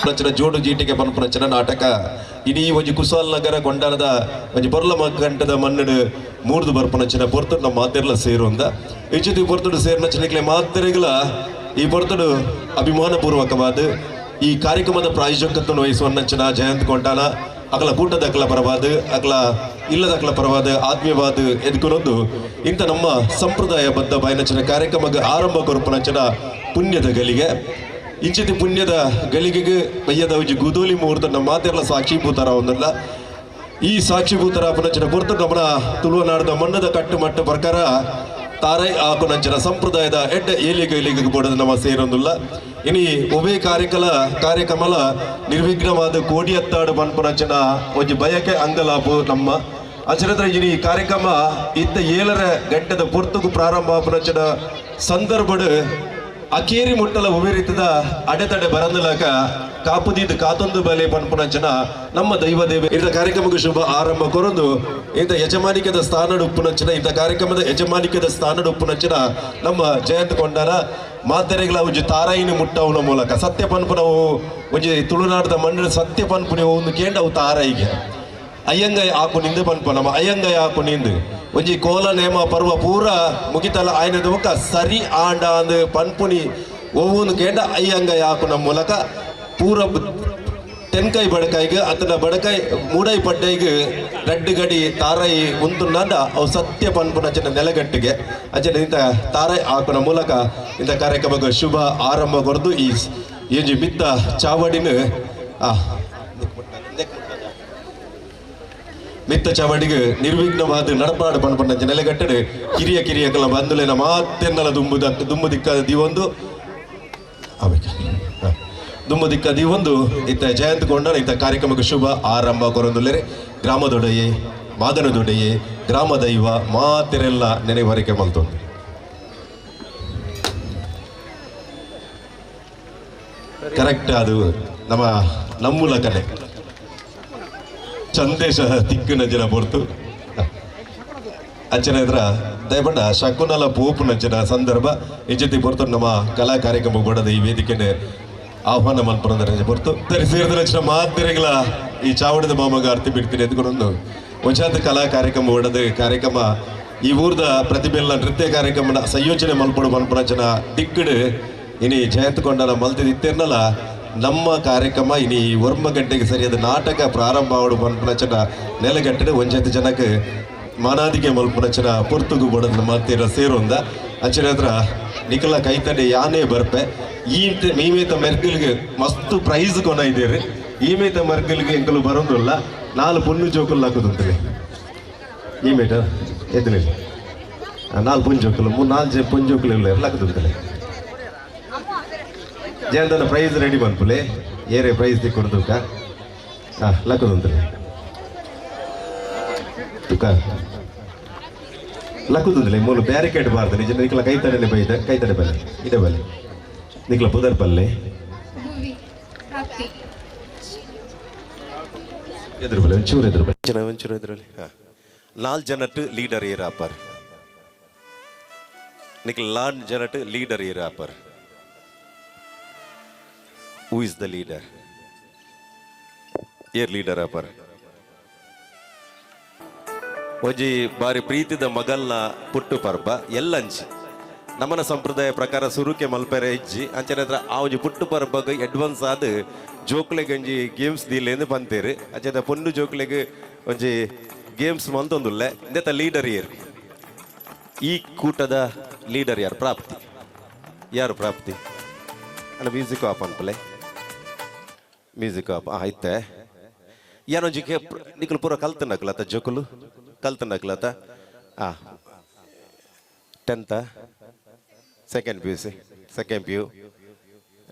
ರಚನ ಜೋಡು ಜೀಟಿಗೆ ಪನ್ಪುನಂಚಿನ ನಾಟಕ. ಇಡೀ ಒಂಜಿ ಕುಶಾಲ್ ನಗರ ಕೊಂಡಾಣದ ಒಂಜಿ ಪೊರ್ಲ ಗಂಟದ ಮಣ್ಣುಡು ಮೂರ್ದು ಬರ್ಪುನಂಚಿನ ಪೊರ್ತುಡು ನಮ್ಮ ಮಾತೆರ್ಲ ಸೇರುಂದ. ಇಂಚಿತಿ ಪೊರ್ತುಡು ಸೇರಿನಂಚಿನ ಮಾತೆರೆಗಳ ಈ ಪೊರ್ತುಡು ಅಭಿಮಾನಪೂರ್ವಕವಾದ ಈ ಕಾರ್ಯಕ್ರಮದ ಪ್ರಾಯೋಜಕತ್ವವನ್ನು ವಹಿಸುವನ್ನಂಚಿನ ಜಯಂತ್ ಕೊಂಡಾಣ ಅಕಲ ಕೂಟದಕಲ ಪರವಾದ, ಅಕಲ ಇಲ್ಲದಕಲ ಪರವಾದ ಆತ್ಮೀಯವಾದ ಎದ್ಕೊನೊಂದು ಇಂಥ ನಮ್ಮ ಸಂಪ್ರದಾಯ ಬದ್ಧ ಬಾಯಿನಂಚಿನ ಕಾರ್ಯಕ್ರಮಕ್ಕೆ ಆರಂಭ ಕೊರಪುನಂಚಿನ ಪುಣ್ಯದ ಗಲಿಗೆ. ಇಂಚಿತಿ ಪುಣ್ಯದ ಗಳಿಗೆಗೆ ಬಯ್ಯದ ಒಂಜಿ ಗುದೋಲಿ ಮುಹೂರ್ತ ನಮ್ಮ ಮಾತೆರ್ಲ ಸಾಕ್ಷಿಭೂತರ ಒಂದಲ್ಲ. ಈ ಸಾಕ್ಷಿಭೂತರ ಪುನಂಚಿನ ಪೊರ್ತು ನಮ್ಮನ ತುಳುವನಾಡದ ಮಣ್ಣದ ಕಟ್ಟುಮಟ್ಟ ಪ್ರಕಾರ ತಾರೈ ಆಕುನಂಚಿನ ಸಂಪ್ರದಾಯದ ಎಡ್ಡ ಏಲಿಗೆ ಏಲಿಗೆ ಬೋಡದ ನಮ್ಮ ಸೇರೊಂದುಲ್ಲ. ಇನಿ ಒವೇ ಕಾರ್ಯಕ್ರಮಲ ನಿರ್ವಿಘ್ನವಾದ ಕೋಡಿಯತ್ತಾಡು ಪನ್ಪುನಂಚಿನ ಒಂಜಿ ಬಯಕೆ ಅಂಗಲಾಪು ನಮ್ಮ ಅಂಚನತ್ರ. ಇನಿ ಕಾರ್ಯಕ್ರಮ ಇತ್ತ 7:30 ಗಂಟೆದ ಪೊರ್ತುಗು ಪ್ರಾರಂಭ ಆಪುನಂಚಿನ ಸಂದರ್ಭಡ್ ಅಕೇರಿ ಮುಟ್ಟಲ ಒವೇ ರೀತಿದ ಅಡೆತಡೆ ಬರಂದಲಕ ಕಾಪುದೀದ್ ಕಾತೊಂದು ಬಲೆ ಪನ್ಪುನಂಚಿನ ನಮ್ಮ ದೈವ ದೇವಿ ಇಂಥ ಕಾರ್ಯಕ್ರಮಕ್ಕೆ ಶುಭ ಆರಂಭ ಕೊರೊಂದು ಇಂಥ ಯಜಮಾನಿಕೆದ ಸ್ಥಾನಡ್ ಉಪ್ಪುನಂಚಿನ, ಇಂಥ ಕಾರ್ಯಕ್ರಮದ ಯಜಮಾನಿಕೆದ ಸ್ಥಾನಡ್ ಉಪ್ಪುನಂಚಿನ ನಮ್ಮ ಜಯಂತ್ ಕೊಂಡಾನ ಮಾತೆರೆಗಳ ಒಂಜಿ ತಾರಾಯಿನ ಮುಟ್ಟವುನ ಮೂಲಕ ಸತ್ಯ ಪನ್ಪುನವು ಒಂಜಿ ತುಳುನಾಡದ ಮಣ್ಣಿನ ಸತ್ಯ ಪನ್ಪುನ ಒಂದು ಕೇಂಡ ಅವು ತಾರಾಯಿಗೆ ಅಯ್ಯಂಗೈ ಆಕು ನಿಂದು ಪನ್ಪ ನಮ್ಮ ಅಯ್ಯಂಗೈ ಆಕು ನಿಂದು ಒಂಜಿ ಕೋಲ ನೇಮ ಪರ್ವ ಪೂರ ಮುಗಿತಲ ಆಯ್ನದ ಮುಖ ಸರಿ ಆಂಡ ಅಂದ್ ಪನ್ಪುನಿ ಒವ್ವೊಂದು ಕೇಂಡ ಅಯ್ಯಂಗೈ ಆಕುನ ಮೂಲಕ ಪೂರ ತೆನ್ಕೈ ಬಡಕಾಯಿಗೆ ಅತನ ಬಡಕಾಯಿ ಮೂಡೈ ಪಡ್ಡೈಗೆ ರಡ್ಡು ಗಡಿ ತಾರೈ ಉಂತುಂಡ ಅವು ಸತ್ಯ ಪನ್ಪುನ ನೆಲೆಗಟ್ಟಿಗೆ ಅಂಚನೆ ಇಂಥ ತಾರೈ ಆಕುನ ಮೂಲಕ ಇಂಥ ಕಾರ್ಯಕ್ರಮಕ್ಕೆ ಶುಭ ಆರಂಭ ಕೊರದು ಈ ಒಂಜಿ ಮಿತ್ತ ಚಾವಡಿನ ಮಿತ್ತ ಚಾವಡಿಗೆ ನಿರ್ವಿಘ್ನವಾದ ನಡಪಾಡು ಪನ್ಪುನ ನೆಲೆಗಟ್ಟಡು ಕಿರಿಯ ಕಿರಿಯಕಲ ಬಂದುಲೇನ ಮಾತೆನ್ನಲ ದುಂಬು ದಿಕ್ಕ ದಿವೊಂದು ಆಮೇಲೆ ದುಂಬು ದಿಕ್ಕ ದಿವೊಂದು ಇತ್ತ ಜಯಂತ್ ಕೊಂಡಾನ ಇಂಥ ಕಾರ್ಯಕ್ರಮಕ್ಕೆ ಶುಭ ಆರಂಭ ಕೊರೊಂದುಲ್ಲೆರೆ ಗ್ರಾಮದೊಡೆಯೇ ಮಾದನದೊಡೆಯೇ ಗ್ರಾಮ ದೈವ ಮಾತೆರೆಲ್ಲ ನೆನೆವರಿಕೆ ಮಲ್ತೊಂದು. ಕರೆಕ್ಟ್, ಅದು ನಮ್ಮ ನಮ್ಮೂಲಕನೆ ಸಂದೇಶ ತಿಕ್ಕಿನ ಜನ ಪೊರ್ತು ಅಂಚನೆ ಇದ್ರ ದಯಪಂಡ ಶಕುನಲ ಪೋಪುನಂಚಿನ ಸಂದರ್ಭ ಇಂಚತಿ ಪೊರ್ತು ನಮ್ಮ ಕಲಾ ಕಾರ್ಯಕ್ರಮ ಕೊಡದ ಈ ವೇದಿಕೆನೆ ಆಹ್ವಾನ ಮಲ್ಪುನ ಪೊರ್ತು ಸರಿ ಸೇರಿದ ಲಕ್ಷಣ ಮಾತೆರೆಗಳ ಈ ಚಾವಡಿದ ಮಾಮಗ ಅರ್ತಿ ಬಿಡ್ತೀನಿ ಎದ್ಕೊಂಡು ಒಂಚಾತ ಕಲಾ ಕಾರ್ಯಕ್ರಮ ಕೊಡದ ಕಾರ್ಯಕ್ರಮ ಈ ಊರ್ದ ಪ್ರತಿಭೆಲ್ಲ ನೃತ್ಯ ಕಾರ್ಯಕ್ರಮನ ಸಂಯೋಜನೆ ಮಲ್ಪಡು ಮಲ್ಪುನಂಚಿನ ದಿಕ್ಕಡು ಇನಿ ಜಯಂತ್ ಕೊಂಡನ ಮಲ್ತಿದಿತ್ತೆರ್ನಲ ನಮ್ಮ ಕಾರ್ಯಕ್ರಮ ಇನಿ 9 ಗಂಟೆಗೆ ಸರಿಯಾದ ನಾಟಕ ಪ್ರಾರಂಭ ಆವಡು ಮಲ್ಪುನಂಚಿನ ನೆಲೆಗಟ್ಟಡೆ ಒಂಜೈತು ಜನಕ್ಕೆ ಮಾನಾದಿಗೆ ಮಲ್ಪುನಂಚಿನ ಪೊರ್ತುಗು ಬಡದ ಮಾತೀರ ಸೇರೊಂದ ಅಂಚಿನ ಹತ್ರ ನಿಕಲ ಕೈತಡೆ ಯಾನೇ ಬರ್ಪೆ ಈ ಮೀಮೇತ ಮೆರ್ಗಲ್ಗೆ ಮಸ್ತ್ ಪ್ರೈಸ್ ಕೊನ ಇದ್ದೀರಿ. ಈ ಮೇತ ಮರ್ಗಲ್ಗೆ ಎಂಕಲು ಬರೋದಿಲ್ಲ 4 ಪೊಣ್ಣು ಜೋಕುಲು ಹಾಕುದಂತಲೆ ಈ ಮೇಟ ಎದ್ರಲ್ಲಿ 4 ಪೊಣ್ಣು ಜೋಕುಲು 3 4 ಪೊಣ್ಣು ಜೋಕುಲು ಇಲ್ಲ ಹಾಕುದಂತಲೆ ಜಯಂತನ ಪ್ರೈಸ್ ರೆಡಿ ಬಂದ್ಪುಲೆ ಏರೇ ಪ್ರೈಸ್ ತಿಕ್ಕೊಂಡು ತೂಕ ಹಾಂ ಲಕ್ಕದಂತಲೆ ತುಕ ಲಕ್ಕದಂತಲೆ ಮೂಲು ಬ್ಯಾರಿಕೇಡ್ ಬಾರ್ದು ನಿಜ ನಿಕ್ಲ ಕೈತಡೆ ಬೈದ ಕೈತಡೆ ಬಲ್ಲೆ ಇಡೆ ಬಲ್ಲೆ ನಿಕ್ಲ ಪುದರ್ ಪಲ್ಲೆ ಎದುರು ಬಲ್ಲೆ ಒಂಚೂರು ಎದುರು ಬಲ್ಲೆ ಜನ ಒಂಚೂರು ಎದುರಲ್ಲಿ ಹಾಂ 4 ಜನಟ್ಟು ಲೀಡರ್ ಏರಾಪರ್ ನಿಕ್ಲ 4 ಜನಟ್ಟು ಲೀಡರ್ ಏರಾಪರ್. Who is the leader? Here leader upper. ಒಂಜಿ ಬಾರಿ ಪ್ರೀತಿದ ಮಗಲ್ನ ಪುಟ್ಟು ಪರ್ಬ ಎಲ್ಲಂಚಿ ನಮ್ಮನ ಸಂಪ್ರದಾಯ ಪ್ರಕಾರ ಸುರುಕೆ ಮಲ್ಪೆರೆ ಇಜ್ಜಿ ಅಂಚನೆ ಆ ಒಂಜಿ ಪುಟ್ಟು ಪರ್ಬಗ್ ಅಡ್ವಾನ್ಸ್ ಆದ್ ಜೋಕ್ಲೆಗ್ ಒಂಜಿ ಗೇಮ್ಸ್ ದೀಲೇಂದು ಪಂತೇರು ಅಂಚನೆ ಪೊಣ್ಣು ಜೋಕ್ಲೆಗ್ ಒಂಜಿ ಗೇಮ್ಸ್ ಮಲ್ತೊಂದುಲ್ಲೆ. ಇಂದೆತ ಲೀಡರ್ ಏರ್? ಈ ಕೂಟದ ಲೀಡರ್ ಯಾರು? ಪ್ರಾಪ್ತಿ ಯಾರು? ಪ್ರಾಪ್ತಿ ಅಲ್ಲ ಮ್ಯೂಸಿಕ್ ಆಪ್ ಅನ್ಪಲೆ ಮ್ಯೂಸಿಕ್ ಆಪ್ ಆಯ್ತೆ ಯಾನೊಂಜಿ ನಿಕುಲು ಪೂರ ಕಲ್ತನಕಲತ ಜೋಕುಲು ಕಲ್ತನಕಲತ 10th second P U C second P U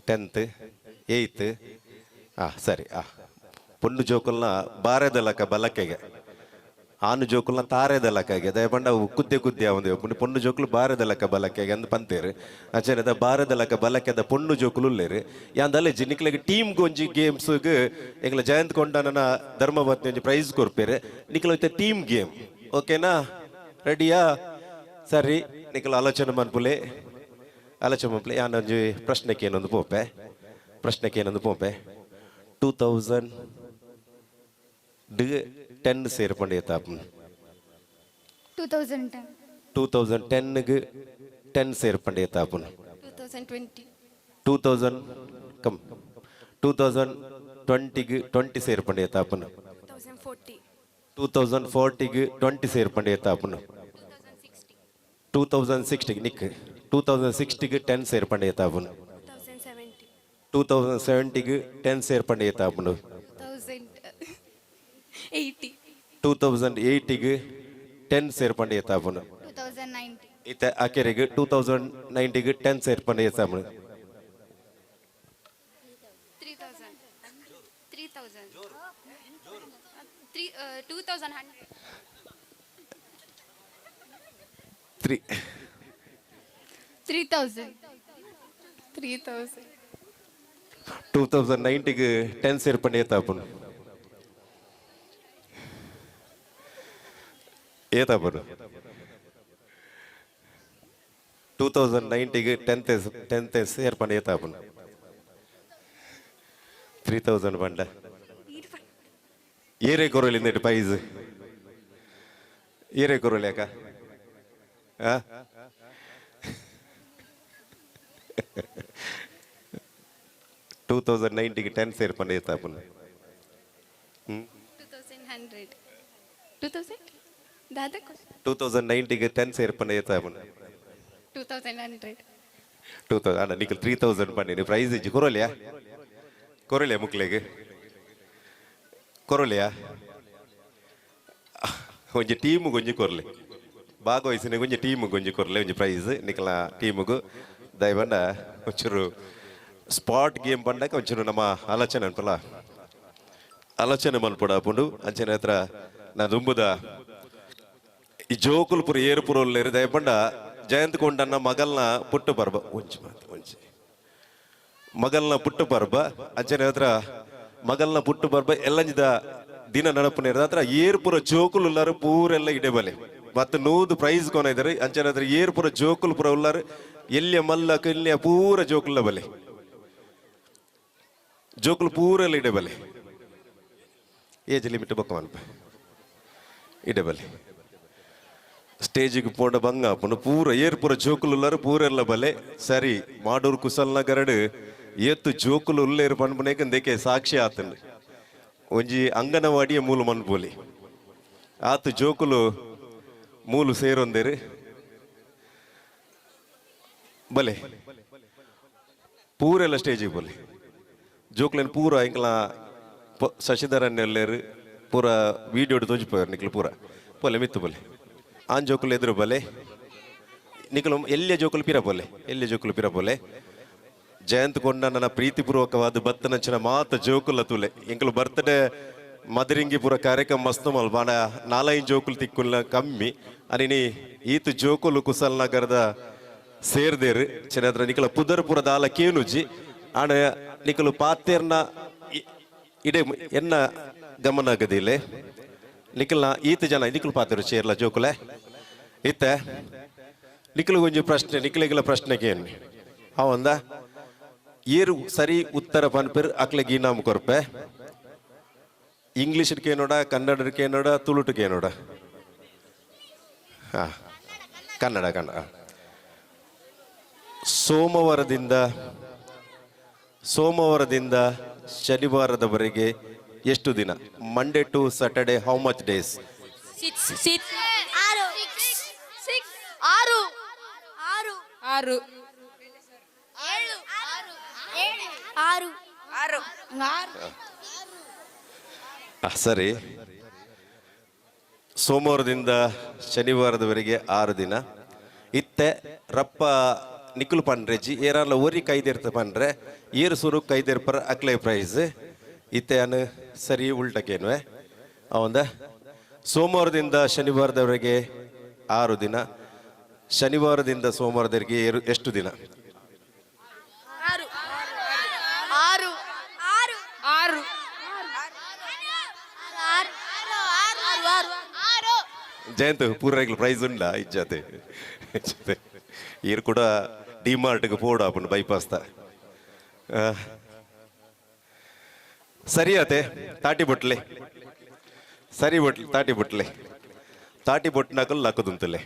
10th 8th ಸರಿ ಪೊಣ್ಣು ಜೋಕುಲ್ನ ಬಾರೆದ ಲಕ ಬಲಕೆಗೆ ಆನು ಜೋಕುಲ್ನ ತಾರೆದ ಲಕ್ಕಗೆ ದಯಪಂಡ ಅವು ಕುದ್ದೆ ಕುದ್ದೆ ಒಂದು ಪೊಣ್ಣು ಜೋಕುಲು ಬಾರೆದ ಲಕ್ಕ ಬಲಕೆಗೆ ಅಂದ್ ಪಂತೇರು ಅಂಚನೆ ಬಾರೆದ ಲಕ್ಕ ಬಲಕೆದ ಪೊಣ್ಣು ಜೋಕುಲು ಉಲ್ಲೇರು ಯಾಂದಲ್ಲ ನಿಕ್ಲೆಗ್ ಟೀಮ್ ಒಂಜಿ ಗೇಮ್ಸ್ಗ್ ಎಂಗ್ಲ ಜಯಂತ್ ಕೊಂಡನ ಧರ್ಮಪತ್ನಿ ಒಂಜಿ ಪ್ರೈಸ್ ಕೊರ್ಪೇರು ನಿಕ್ಲ ಟೀಮ್ ಗೇಮ್ ಓಕೆನಾ ರೆಡಿಯಾ? ಸರಿ ನಿಕ್ಲ ಆಲೋಚನೆ ಮನ್ಪುಲೆ ಆಲೋಚನೆ ಮನ್ಪುಲೆ ಯಾನೊಂಜಿ ಪ್ರಶ್ನೆಗೆ ಏನೊಂದು ಪೋಪೆ ಪ್ರಶ್ನೆಗೆ ಏನೊಂದು ಪೋಪೆ. 2010 ಸೇರ್ಪಂಡ ಏತಾಪುಂಡು? 2010. 2010ಗ್ 10 ಸೇರ್ಪಂಡ ಏತಾಪುಂಡು? 2020. 2000 ಕಮ್ 2020ಗ್ 20 ಸೇರ್ಪಂಡ ಏತಾಪುಂಡು? 2040. 2040ಗ್ 20 ಸೇರ್ಪಂಡ ಏತಾಪುಂಡು? 2060. 2060ಗ್ ನಿಕ್ 2060ಗ್ 10 ಸೇರ್ಪಂಡ ಏತಾಪುಂಡು? 2070. 2070ಗ್ 10 ಸೇರ್ಪಂಡ ಏತಾಪುಂಡು? 2080. 2080ಗ್ 10 ಸೇರ್ಪಂಡ ಏತಾಪುಂಡು? 2090. ಇತ್ತೆ ಅಕೆರೆಗ್ 2090ಗ್ 10 ಸೇರ್ಪಂಡ ಏತಾಪುಂಡು? 3000. 3000. 3 2100. 3. 3000. 3000. 2090ಗ್ 10 ಸೇರ್ಪಂಡ ಏತಾಪುಂಡು? ಏತಾಪುಂಡು? 2090ಗ್ 10 10 ಸೇರ್ಪಂಡ ಏತಾಪುಂಡು? 3000 ಪಂಡ ಏರೇ ಕೊರೊಲಿ ಇಂದೆಟ್ ಪ್ರೈಸ್ ಏರೇ ಕೊರೊಲಿ ಅಕ್ಕ? 2090ಗ್ 10 ಸೇರ್ಪಂಡ ಏತಾಪುಂಡು? 2100. 2000? ದಾದ? 2090ಗ್ 10 ಸೇರ್ಪಂಡ ಏತಾಪುಂಡು? 2100. 2000 ಅಣ್ಣ ನಿಕಲ್ 3000 ಪಂಡಿನಿ ಪ್ರೈಸ್ ಇಜ್ಜಿ. ಕೊರೊಲಿಯಾ? ಕೊರೊಲಿಯಾ ಮುಕ್ಲೆಗ್ ಕೊರೊಲಿಯಾ? ಒಂಜಿ ಟೀಮುಗ್ ಒಂಜಿ ಕೊರ್ಲೆ, ಭಾಗವಹಿಸಿನ ಒಂಜಿ ಟೀಮುಗ್ ಒಂಜಿ ಕೊರ್ಲೆ ಒಂಜಿ ಪ್ರೈಸ್ ನಿಕಲ ಟೀಮುಗು. ದಯಪಂಡ ಒಂಚೂರು ಸ್ಪಾಟ್ ಗೇಮ್ ಪಂಡಕ ಒಂಚೂರು ನಮ್ಮ ಆಲೋಚನೆ ಅನ್ಪಲ್ಲ ಆಲೋಚನೆ ಮಲ್ಪೊಡಾಪುಂಡು. ಅಂಚನೆ ಹತ್ರ ನಾ ದುಂಬುದ ಈ ಜೋಕುಲು ಪೂರ ಏರು ಪೂರ ಉಲ್ಲೆರ್. ದಯಪಂಡ ಜಯಂತ್ ಕೊಂಡನ್ನ ಮಗಲ್ನ ಪುಟ್ಟು ಪರ್ಬ ಒಂಜಿ ಮಾತು ಒಂಜಿ ಮಗಲ್ನ ಪುಟ್ಟು ಪರ್ಬ ಅಂಚನೆ ಹತ್ರ ಮಗಲ್ನ ಪುಟ್ಟು ಪರ್ಬ ಎಲ್ಲಂಜಿದ ದಿನ ನಡಪುನ ಹತ್ರ ಏರು ಪೂರ ಜೋಕುಲು ಉಲ್ಲಾರು ಪೂರೆಲ್ಲ ಇಡೆ ಬಲೆ ಮತ್ತು 100 ಪ್ರೈಸ್ ಕೊನ ಇದ್ದಾರೆ. ಅಂಚನೆ ಹತ್ರ ಏರು ಪೂರ ಜೋಕುಲು ಪೂರ ಉಲ್ಲಾರು ಎಲ್ಲಿಯ ಮಲ್ಲ ಕಿಲ್ಲಿಯ ಪೂರ ಜೋಕುಲ ಬಲೆ ಜೋಕುಲು ಪೂರೆಲ್ಲ ಇಡೆ ಬಲೆ ಏಜ್ ಲಿಮಿಟ್ ಬೊಕ್ಕ ಮಲ್ಪ ಇಡೆ ಬಲೆ ಸ್ಟೇಜಿಗೆ ಪೋಂಡ ಬಂಗ ಪುಂಡು ಪೂರ ಏರ್ ಪೂರ ಜೋಕುಲು ಉಲ್ಲಾರು ಪೂರೆಲ್ಲ ಬಲೆ. ಸರಿ ಮಾಡೂರು ಕುಶಲ್ನಗರಡು ಏತು ಜೋಕುಲು ಉಲ್ಲೇರು ಪನ್ಪುನೇಕ ದೇಕೆ ಸಾಕ್ಷಿ ಆತಂಡು. ಒಂಜಿ ಅಂಗನವಾಡಿಯ ಮೂಲು ಮನ್ಪೋಲಿ ಆತು ಜೋಕುಲು ಮೂಲು ಸೇರೊಂದೇರು ಬಲೆ ಪೂರೆಲ್ಲ ಸ್ಟೇಜಿಗೆ ಬೋಲಿ ಜೋಕುಲೇನು ಪೂರ ಎಂಕಲ ಶಶಿಧರನ್ ಎಲ್ಲೇರು ಪೂರ ವೀಡಿಯೋಡು ತೋಜಿಪೋಯರು ನಿಕ್ಲು ಪೂರ ಪೋಲೆ ಮಿತ್ತು ಬೋಲೆ ಆನ್ ಜೋಕುಲು ಎದುರು ಬಲೆ ನಿಕಲು ಎಲ್ಲಿಯ ಜೋಕುಲು ಪಿರ ಬೋಲೆ ಎಲ್ಲಿಯ ಜೋಕುಲು ಪಿರ ಬೋಲೆ. ಜಯಂತ್ ಕೊಂಡಣ್ಣನ ಪ್ರೀತಿಪೂರ್ವಕವಾದ ಬತ್ತನಂಚಿನ ಮಾತ ಜೋಕುಲ ತೂಲೆ ಎಂಕಲು ಬರ್ತಡೆ ಮದರಿಂಗಿ ಪೂರ ಕಾರ್ಯಕ್ರಮ ಮಸ್ತ್ ಮಲ್ ಬಾಣ ನಾಲೈನ್ ಜೋಕುಲು ತಿಕ್ಕುಲ್ಲ ಕಮ್ಮಿ ಅನಿನಿ ಈತ ಜೋಕುಲು ಕುಶಲ್ ನಗರದ ಸೇರ್ದೇರು ಚೆನ್ನದ್ರ ನಿಕಲ ಪುದರ್ ಪೂರ ದಾಲ ಕೇನುಜಿ ಆಣ ನಿಕಲು ಪಾತೇರ್ನ ಇಡೆ ಎನ್ನ ಗಮನ ಆಗದಿಲ್ಲ ನಿಕಲ್ನ ಈತ ಜನ ನಿಕಲು ಪಾತೇರು ಚೇರ್ಲ ಜೋಕುಲೆ ಇತ್ತೆ ನಿಕಲು ಒಂಜಿ ಪ್ರಶ್ನೆ ನಿಕಲಿಗೆಲ್ಲ ಪ್ರಶ್ನೆಗೆ ಅವಂದ ಏರು ಸರಿ ಉತ್ತರ ಪನ್ಪೆರ್ ಅಕ್ಲೆಗ್ ಇನಾಮ್ ಕೊರ್ಪೆ. ಇಂಗ್ಲೀಷ್ಗೆ ನೋಡ ಕನ್ನಡಕ್ಕೆ ನೋಡ ತುಳುಟಕ್ಕೆ ನೋಡ? ಹಾ ಕನ್ನಡ ಕನ್ನಡ. ಸೋಮವಾರದಿಂದ ಶನಿವಾರದವರೆಗೆ ಎಷ್ಟು ದಿನ? Monday to Saturday how much days? 6 6 6 6 6 6 6 7 6 6 6. ಸರಿ, ಸೋಮವಾರದಿಂದ ಶನಿವಾರದವರೆಗೆ 6 ದಿನ. ಇತ್ತೆ ರಪ್ಪ ನಿಕುಲು ಪಂಡ್ರೆಜಿ ಏರಲ್ಲ ಒರಿ ಕೈದಿರ್ತ ಪಂಡ್ರೆ ಏರು ಸುರು ಕೈದಿರ್ಪರ ಅಕ್ಲೆ ಪ್ರೈಸ್ ಇತ್ತೆ ಅನು ಸರಿ ಉಲ್ಟಕೇನುವೆ ಅವಂದ. ಸೋಮವಾರದಿಂದ ಶನಿವಾರದವರೆಗೆ 6 ದಿನ, ಶನಿವಾರದಿಂದ ಸೋಮವಾರದವರೆಗೆ ಎಷ್ಟು ದಿನ? 6 6 6 6 6 6 6. ಜಯಂತ್ ಪೂರ ಪ್ರೈಸ್ ಉಂಡ ಇಜ್ಜಾತೆ ಇಜ್ಜಾತೆ ಏರು ಕೂಡ ಡಿ ಮಾರ್ಟ್ಗೆ ಪೋಡು ಆಪುಂಡು ಬೈಪಾಸ್ತ. ಸರಿ ಅತೆ ತಾಟಿ ಬೊಟ್ಲೆ. ಸರಿ ಬೊಟ್ಲೆ, ತಾಟಿ ಬೊಟ್ಲೆ. ತಾಟಿ ಬೊಟ್ನಕಲ್ ಲಕ್ಕದುಂತಲೆ.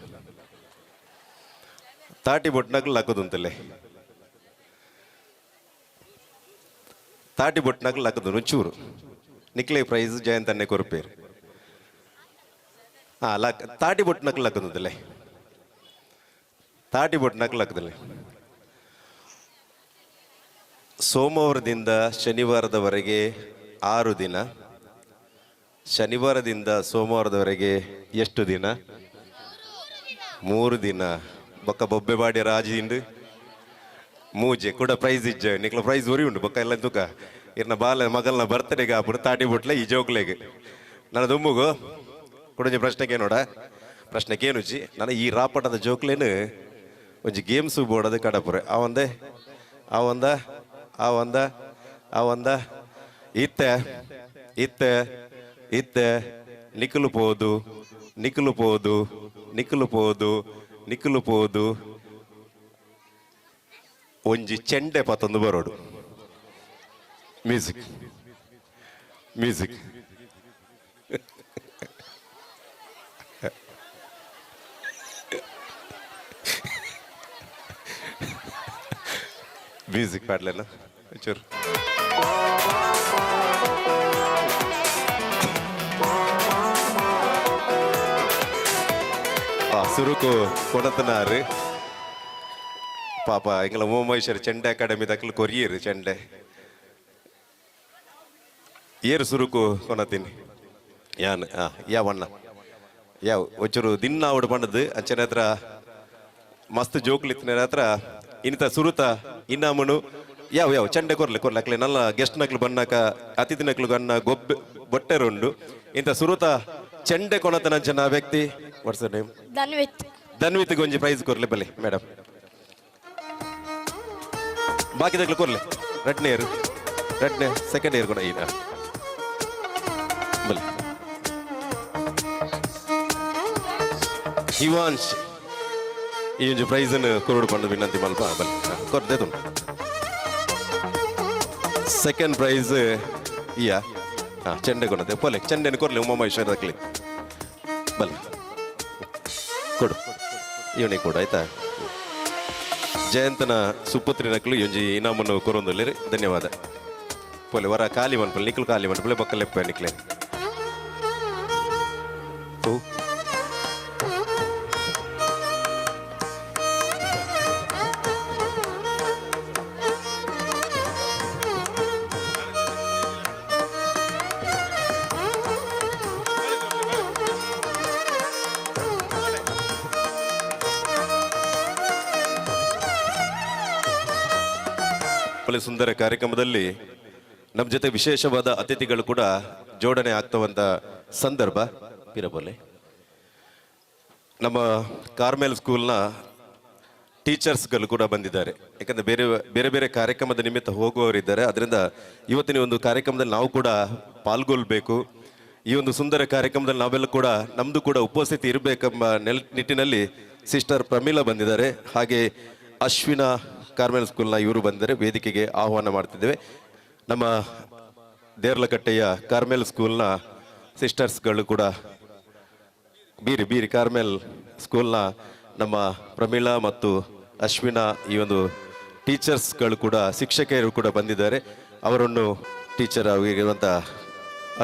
ತಾಟಿ ಬೊಟ್ನಕಲ್ ಲಕ್ಕದುಂತಲೆ. ತಾಟಿ ಬೊಟ್ನಕಲ್ ಲಕ್ಕದು ಚೂರು ನಿಕ್ಲೆ ಪ್ರೈಸ್ ಜಯಂತನ್ನೇ ಕೊರ್ಪೇರು. ಹಾ, ಲಕ್ ತಾಟಿ ಬೊಟ್ನಕಲ್ ಲಕ್ಕದುಂತಲೆ. ತಾಟಿ ಬೊಟ್ನಕಲ್ ಲಕ್ಕದಲೆ. ಸೋಮವಾರದಿಂದ ಶನಿವಾರದವರೆಗೆ 6 ದಿನ. ಶನಿವಾರದಿಂದ ಸೋಮವಾರದವರೆಗೆ ಎಷ್ಟು ದಿನ? 3 ದಿನ. ಬೊಕ್ಕ ಬೊಬ್ಬೆ ಬಾಡಿ ರಾಜಿಂದು ಮೂಜೆ ಕೂಡ ಪ್ರೈಸ್ ಇಜ್ಜ ನಿಕ್ಲ ಪ್ರೈಸ್ ಉರಿ ಉಂಡು ಬೊಕ್ಕ ಎಲ್ಲ ತುಕ ಇರ್ನ ಬಾಲ ಮಗಲ್ನ ಬರ್ತಡೆಗೆ ಆಪುಡು ತಾಟಿ ಬುಟ್ಲೆ ಈ ಜೋಕ್ಲೆಗ್. ನನ್ನ ದುಮ್ಮುಗು ಕುಡೊಂಜಿ ಪ್ರಶ್ನೆಗೆ ನೋಡ. ಪ್ರಶ್ನೆ ಕೇನುಜಿ ನನ್ನ ಈ ರಾಪಟದ ಜೋಕ್ಲೇನು ಒಂಜಿ ಗೇಮ್ಸ್ ಬೋರ್ಡದ ಕಡಪುರೆ. ಆ ಒಂದೇ, ಆ ಒಂದ, ಆ ಒಂದ, ಆ ಒಂದ, ಇತ್ತೆ ಇತ್ತೆ ಇತ್ತೆ ನಿಕ್ಕಲು ಪೋದು, ನಿಕ್ಕಲು ಪೋದು, ನಿಕ್ಕಲು ಪೋದು, ನಿಕ್ಕಲು ಪೋದು ಒಂಜಿ ಚೆಂಡೆ ಪತ್ತೊಂದು ಬರೋಡು. ಮ್ಯೂಸಿಕ್ ಮ್ಯೂಸಿಕ್ ಮ್ಯೂಸಿಕ್ ಪಾಡ್ಲೇನ ಚೂರು. ಸುರುಕು ಕೊಡತನಾರು ಪಾಪ ಎಂಗಳ ಉಮಾಮಹೇಶ್ವರ ಚೆಂಡೆ ಅಕಾಡೆಮಿ ದಕ್ಲು ಕೊರಿಯರು ಚೆಂಡೆ ಏರು ಸುರುಕು ಕೊನತೀನಿ ಯಾನ್. ಯಾವಣ್ಣ ಯಾವ ಒಂಚೂರು ದಿನ ಅವಡು ಪಂಡದು ಅಂಚನೆ ಹತ್ರ ಮಸ್ತ್ ಜೋಕ್ಲಿತ್ತಿನ ಹತ್ರ ಇನ್ನಿತ ಸುರುತ ಇನ್ನಾಮನು ಯಾವ ಯಾವ ಚಂಡೆ ಕೊರ್ಲೆ ಕೊರ್ಲೆ ಅಕ್ಲೆ ನಲ್ಲ ಗೆಸ್ಟ್ ನಕ್ಲು ಬನ್ನಾಕ ಅತಿಥಿ ನಕ್ಲು ಗನ್ನ ಗೊಬ್ಬೆ ಬೊಟ್ಟೆರುಂಡು. ಇಂಥ ಸುರುತ ಚೆಂಡೆ ಕೊನತನಂಚನ ವ್ಯಕ್ತಿ, ವಾಟ್ಸ್ ನೇಮ್? ಧನ್ವಿತ್. ಧನ್ವಿತ್ ಒಂಜಿ ಪ್ರೈಸ್ ಕೊರ್ಲೆ ಬಲೆ ಮೇಡಮ್. ಬಾಕಿದಕ್ಲು ಕೊರ್ಲೆ. ರಡ್ನೇ ಇಯರ್, ರಡ್ನೇ ಸೆಕೆಂಡ್ ಇಯರ್ ಕೊನ ಈನ ಬಲೆ. ಹಿವಾಂಶ್ ಈ ಒಂಜಿ ಪ್ರೈಸ್ ಕೊರಡು ಪಂಡು ವಿನಂತಿ ಮಲ್ಪ. ಬಲೆ ಕೊರ್ದೆ ತುಂಡು. ಸೆಕೆಂಡ್ ಪ್ರೈಸ್ ಇಯಾ. ಹಾ, ಚೆಂಡೆ ಕೊನತೆ ಪೋಲೆ. ಚೆಂಡೆನ ಕೊರ್ಲೆ ಉಮಾಮಹೇಶ್ವರ ದಕ್ಲಿ. ಬಲೆ ಕೊಡು, ಇವನಿಗೆ ಕೊಡು ಆಯ್ತಾ. ಜಯಂತನ ಸುಪುತ್ರಿ ನಕ್ಲು ಒಂಜಿ ಇನಾಮನ್ನು ಕೊರೊಂದುಲ್ಲೆರ್. ಧನ್ಯವಾದ. ಪೋಲೆ ವರ ಖಾಲಿ ಮನ್ಪಲೆ ನಿಕ್ಲು, ಖಾಲಿ ಮನ್ಪಲೆ ಬೊಕ್ಕ ಲೆಪ್ಪ ನಿಕ್ಲೆ. ತೂ ಸುಂದರ ಕಾರ್ಯಕ್ರಮದಲ್ಲಿ ನಮ್ಮ ಜೊತೆ ವಿಶೇಷವಾದ ಅತಿಥಿಗಳು ಕೂಡ ಜೋಡಣೆ ಆಗ್ತವಂತ ಸಂದರ್ಭ. ಪಿರಬೋಲೆ ನಮ್ಮ ಕಾರ್ಮೆಲ್ ಸ್ಕೂಲ್ನ ಟೀಚರ್ಸ್ಗಳು ಕೂಡ ಬಂದಿದ್ದಾರೆ. ಯಾಕಂದರೆ ಬೇರೆ ಬೇರೆ ಬೇರೆ ಕಾರ್ಯಕ್ರಮದ ನಿಮಿತ್ತ ಹೋಗುವವರಿದ್ದಾರೆ. ಅದರಿಂದ ಇವತ್ತಿನ ಒಂದು ಕಾರ್ಯಕ್ರಮದಲ್ಲಿ ನಾವು ಕೂಡ ಪಾಲ್ಗೊಳ್ಬೇಕು. ಈ ಒಂದು ಸುಂದರ ಕಾರ್ಯಕ್ರಮದಲ್ಲಿ ನಾವೆಲ್ಲ ಕೂಡ ನಮ್ಮದು ಕೂಡ ಉಪಸ್ಥಿತಿ ಇರಬೇಕೆಂಬ ನಿಟ್ಟಿನಲ್ಲಿ ಸಿಸ್ಟರ್ ಪ್ರಮೀಳಾ ಬಂದಿದ್ದಾರೆ. ಹಾಗೆ ಅಶ್ವಿನ ಕಾರ್ಮೆಲ್ ಸ್ಕೂಲ್ನ ಇವರು ಬಂದಿದ್ದಾರೆ. ವೇದಿಕೆಗೆ ಆಹ್ವಾನ ಮಾಡ್ತಿದ್ದೇವೆ. ನಮ್ಮ ದೇರ್ಲಕಟ್ಟೆಯ ಕಾರ್ಮೆಲ್ ಸ್ಕೂಲ್ನ ಸಿಸ್ಟರ್ಸ್ಗಳು ಕೂಡ ಬೀರಿ ಬೀರಿ ಕಾರ್ಮೆಲ್ ಸ್ಕೂಲ್ನ ನಮ್ಮ ಪ್ರಮೀಳಾ ಮತ್ತು ಅಶ್ವಿನ ಈ ಒಂದು ಟೀಚರ್ಸ್ಗಳು ಕೂಡ ಶಿಕ್ಷಕಿಯರು ಕೂಡ ಬಂದಿದ್ದಾರೆ. ಅವರನ್ನು ಟೀಚರ್ ಆಗಿರುವಂಥ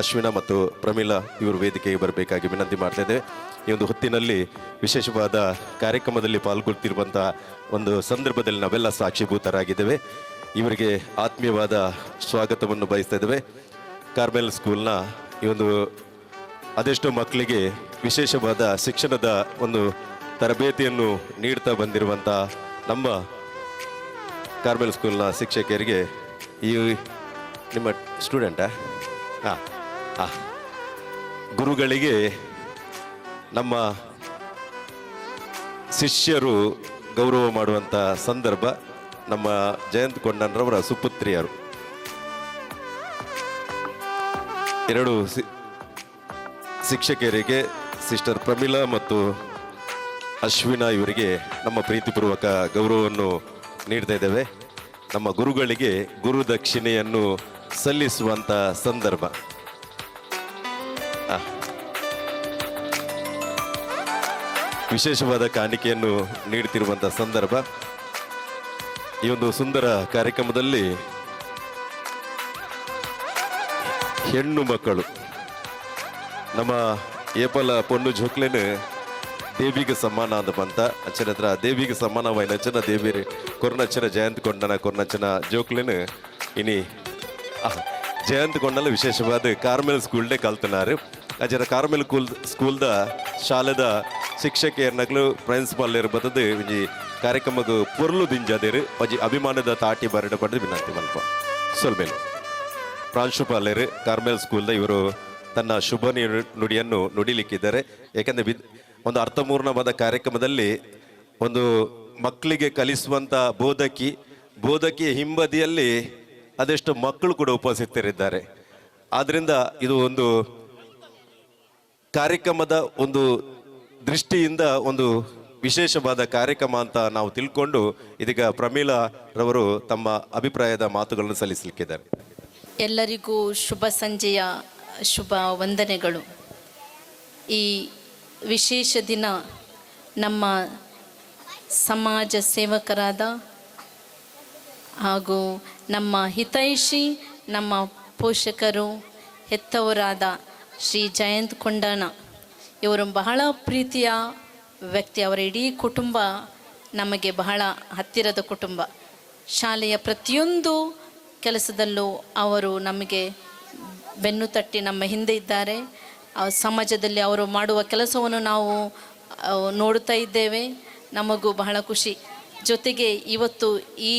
ಅಶ್ವಿನ ಮತ್ತು ಪ್ರಮೀಳಾ ಇವರು ವೇದಿಕೆಗೆ ಬರಬೇಕಾಗಿ ವಿನಂತಿ ಮಾಡ್ತಾ ಇದ್ದೇವೆ. ಈ ಒಂದು ಹೊತ್ತಿನಲ್ಲಿ ವಿಶೇಷವಾದ ಕಾರ್ಯಕ್ರಮದಲ್ಲಿ ಪಾಲ್ಗೊಳ್ತಿರುವಂಥ ಒಂದು ಸಂದರ್ಭದಲ್ಲಿ ನಾವೆಲ್ಲ ಸಾಕ್ಷಿಭೂತರಾಗಿದ್ದೇವೆ. ಇವರಿಗೆ ಆತ್ಮೀಯವಾದ ಸ್ವಾಗತವನ್ನು ಬಯಸ್ತಾ ಇದ್ದೇವೆ. ಕಾರ್ಮೆಲ್ ಸ್ಕೂಲ್ನ ಈ ಒಂದು ಅದೆಷ್ಟೋ ಮಕ್ಕಳಿಗೆ ವಿಶೇಷವಾದ ಶಿಕ್ಷಣದ ಒಂದು ತರಬೇತಿಯನ್ನು ನೀಡ್ತಾ ಬಂದಿರುವಂಥ ನಮ್ಮ ಕಾರ್ಮೆಲ್ ಸ್ಕೂಲ್ನ ಶಿಕ್ಷಕಿಯರಿಗೆ ಈ ನಿಮ್ಮ ಸ್ಟೂಡೆಂಟಾ? ಹಾಂ ಹಾಂ ಗುರುಗಳಿಗೆ ನಮ್ಮ ಶಿಷ್ಯರು ಗೌರವ ಮಾಡುವಂಥ ಸಂದರ್ಭ. ನಮ್ಮ ಜಯಂತ್ ಕೊಂಡನ್ರವರ ಸುಪುತ್ರಿಯರು ಎರಡು ಶಿಕ್ಷಕಿಯರಿಗೆ ಸಿಸ್ಟರ್ ಪ್ರಮೀಳಾ ಮತ್ತು ಅಶ್ವಿನ ಇವರಿಗೆ ನಮ್ಮ ಪ್ರೀತಿಪೂರ್ವಕ ಗೌರವವನ್ನು ನೀಡ್ತಾ ಇದ್ದೇವೆ. ನಮ್ಮ ಗುರುಗಳಿಗೆ ಗುರು ದಕ್ಷಿಣೆಯನ್ನು ಸಲ್ಲಿಸುವಂತ ಸಂದರ್ಭ. ವಿಶೇಷವಾದ ಕಾಣಿಕೆಯನ್ನು ನೀಡುತ್ತಿರುವಂತಹ ಸಂದರ್ಭ. ಈ ಒಂದು ಸುಂದರ ಕಾರ್ಯಕ್ರಮದಲ್ಲಿ ಹೆಣ್ಣು ಮಕ್ಕಳು ನಮ್ಮ ಏಪಲ ಪೊಣ್ಣು ಜೋಕ್ಲೆನ್ ದೇವಿಗೆ ಸಮ್ಮಾನ ಅಂದ ಬಂತ ಅಚ್ಚನ ಹತ್ರ ದೇವಿಗೆ ಸಮ್ಮಾನವಾಯಿನ ಅಚ್ಚನ ದೇವಿ ಕೊರ್ನಚ್ಚನ ಜಯಂತ್ ಕೊಂಡನ ಕೊರ್ನಚ್ಚನ ಜೋಕ್ಲೆನ್ ಇನಿ ಜಯಂತ್ ಕೊಂಡಲ ವಿಶೇಷವಾದ ಕಾರ್ಮೆಲ್ ಸ್ಕೂಲ್ಡೆ ಕಲ್ತನಾರು. ಅಜರ ಕಾರ್ಮೆಲ್ ಸ್ಕೂಲ್ದ ಶಾಲೆದ ಶಿಕ್ಷಕಿಯರ್ನಕ್ಲು ಪ್ರಿನ್ಸಿಪಾಲ್ ಇರ್ಬತ್ತದು ಒಂಜಿ ಕಾರ್ಯಕ್ರಮಕ್ಕೆ ಪೊರ್ಲು ದಿಂಜಾದೇರು ಒಂಜಿ ಅಭಿಮಾನದ ತಾಟಿ ಬರಡ ಪಡೆದು ವಿನಂತಿ ಮಲ್ಪ. ಸೊಲ್ಮೇಲು ಪ್ರಾಂಶುಪಾಲರು ಕಾರ್ಮೆಲ್ ಸ್ಕೂಲ್ದ ಇವರು ತನ್ನ ಶುಭ ನುಡಿಯನ್ನು ನುಡಿಲಿಕ್ಕಿದ್ದಾರೆ. ಏಕೆಂದರೆ ಒಂದು ಅರ್ಥಪೂರ್ಣವಾದ ಕಾರ್ಯಕ್ರಮದಲ್ಲಿ ಒಂದು ಮಕ್ಕಳಿಗೆ ಕಲಿಸುವಂಥ ಬೋಧಕಿಯ ಹಿಂಬದಿಯಲ್ಲಿ ಅದೆಷ್ಟು ಮಕ್ಕಳು ಕೂಡ ಉಪಸ್ಥಿತರಿದ್ದಾರೆ. ಆದ್ದರಿಂದ ಇದು ಒಂದು ಕಾರ್ಯಕ್ರಮದ ಒಂದು ದೃಷ್ಟಿಯಿಂದ ಒಂದು ವಿಶೇಷವಾದ ಕಾರ್ಯಕ್ರಮ ಅಂತ ನಾವು ತಿಳ್ಕೊಂಡು ಇದೀಗ ಪ್ರಮೀಳಾ ರವರು ತಮ್ಮ ಅಭಿಪ್ರಾಯದ ಮಾತುಗಳನ್ನು ಸಲ್ಲಿಸಲಿಕ್ಕಿದ್ದಾರೆ. ಎಲ್ಲರಿಗೂ ಶುಭ ಸಂಜೆಯ ಶುಭ ವಂದನೆಗಳು. ಈ ವಿಶೇಷ ದಿನ ನಮ್ಮ ಸಮಾಜ ಸೇವಕರಾದ ಹಾಗೂ ನಮ್ಮ ಹಿತೈಷಿ, ನಮ್ಮ ಪೋಷಕರು, ಹೆತ್ತವರಾದ ಶ್ರೀ ಜಯಂತ್ ಕೊಂಡಾಣ ಇವರು ಬಹಳ ಪ್ರೀತಿಯ ವ್ಯಕ್ತಿ. ಅವರ ಇಡೀ ಕುಟುಂಬ ನಮಗೆ ಬಹಳ ಹತ್ತಿರದ ಕುಟುಂಬ. ಶಾಲೆಯ ಪ್ರತಿಯೊಂದು ಕೆಲಸದಲ್ಲೂ ಅವರು ನಮಗೆ ಬೆನ್ನು ತಟ್ಟಿ ನಮ್ಮ ಹಿಂದೆ ಇದ್ದಾರೆ. ಸಮಾಜದಲ್ಲಿ ಅವರು ಮಾಡುವ ಕೆಲಸವನ್ನು ನಾವು ನೋಡುತ್ತಾ ಇದ್ದೇವೆ. ನಮಗೂ ಬಹಳ ಖುಷಿ. ಜೊತೆಗೆ ಇವತ್ತು ಈ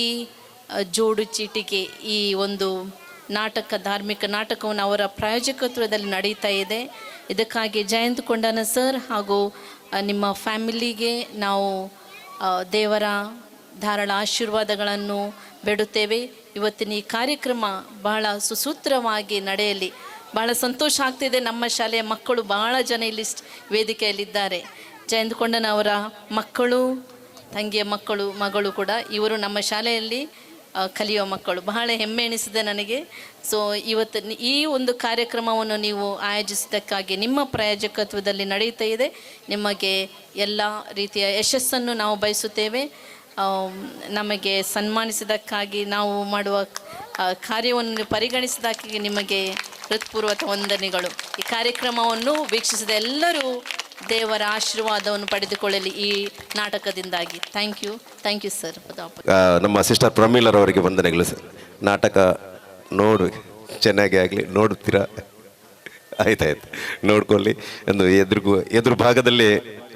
ಜೋಡು ಚೀಟಿಗೆ ಈ ಒಂದು ನಾಟಕ, ಧಾರ್ಮಿಕ ನಾಟಕವನ್ನು ಅವರ ಪ್ರಾಯೋಜಕತ್ವದಲ್ಲಿ ನಡೀತಾ ಇದೆ. ಇದಕ್ಕಾಗಿ ಜಯಂತ್ ಕೊಂಡನ ಸರ್ ಹಾಗೂ ನಿಮ್ಮ ಫ್ಯಾಮಿಲಿಗೆ ನಾವು ದೇವರ ಧಾರಾಳ ಆಶೀರ್ವಾದಗಳನ್ನು ಬೇಡುತ್ತೇವೆ. ಇವತ್ತಿನ ಈ ಕಾರ್ಯಕ್ರಮ ಬಹಳ ಸುಸೂತ್ರವಾಗಿ ನಡೆಯಲಿ. ಬಹಳ ಸಂತೋಷ ಆಗ್ತಿದೆ. ನಮ್ಮ ಶಾಲೆಯ ಮಕ್ಕಳು ಬಹಳ ಜನ ಇಲ್ಲಿ ವೇದಿಕೆಯಲ್ಲಿದ್ದಾರೆ. ಜಯಂತ್ ಕೊಂಡನ ಅವರ ಮಕ್ಕಳು, ತಂಗಿಯ ಮಕ್ಕಳು, ಮಗಳು ಕೂಡ ಇವರು ನಮ್ಮ ಶಾಲೆಯಲ್ಲಿ ಕಲಿಯುವ ಮಕ್ಕಳು. ಬಹಳ ಹೆಮ್ಮೆ ಎನಿಸಿದೆ ನನಗೆ. ಸೊ ಇವತ್ತು ಈ ಒಂದು ಕಾರ್ಯಕ್ರಮವನ್ನು ನೀವು ಆಯೋಜಿಸಿದ್ದಕ್ಕಾಗಿ, ನಿಮ್ಮ ಪ್ರಾಯೋಜಕತ್ವದಲ್ಲಿ ನಡೆಯುತ್ತಾ ಇದೆ, ನಿಮಗೆ ಎಲ್ಲ ರೀತಿಯ ಯಶಸ್ಸನ್ನು ನಾವು ಬಯಸುತ್ತೇವೆ. ನಮಗೆ ಸನ್ಮಾನಿಸಿದ್ದಕ್ಕಾಗಿ, ನಾವು ಮಾಡುವ ಕಾರ್ಯವನ್ನು ಪರಿಗಣಿಸಿದ್ದಕ್ಕಾಗಿ ನಿಮಗೆ ಹೃತ್ಪೂರ್ವಕ ವಂದನೆಗಳು. ಈ ಕಾರ್ಯಕ್ರಮವನ್ನು ವೀಕ್ಷಿಸಿದ ಎಲ್ಲರೂ ದೇವರ ಆಶೀರ್ವಾದವನ್ನು ಪಡೆದುಕೊಳ್ಳಲಿ ಈ ನಾಟಕದಿಂದಾಗಿ. Thank you, thank you sir. ನಮ್ಮ ಸಿಸ್ಟರ್ ಪ್ರಮೀಳರವರಿಗೆ ವಂದನೆಗಳು ಸರ್. ನಾಟಕ ನೋಡು, ಚೆನ್ನಾಗಿ ಆಗಲಿ. ನೋಡುತ್ತೀರಾ? ಆಯ್ತಾಯ್ತು, ನೋಡ್ಕೊಳ್ಳಿ ಎಂದು ಎದುರು ಭಾಗದಲ್ಲಿ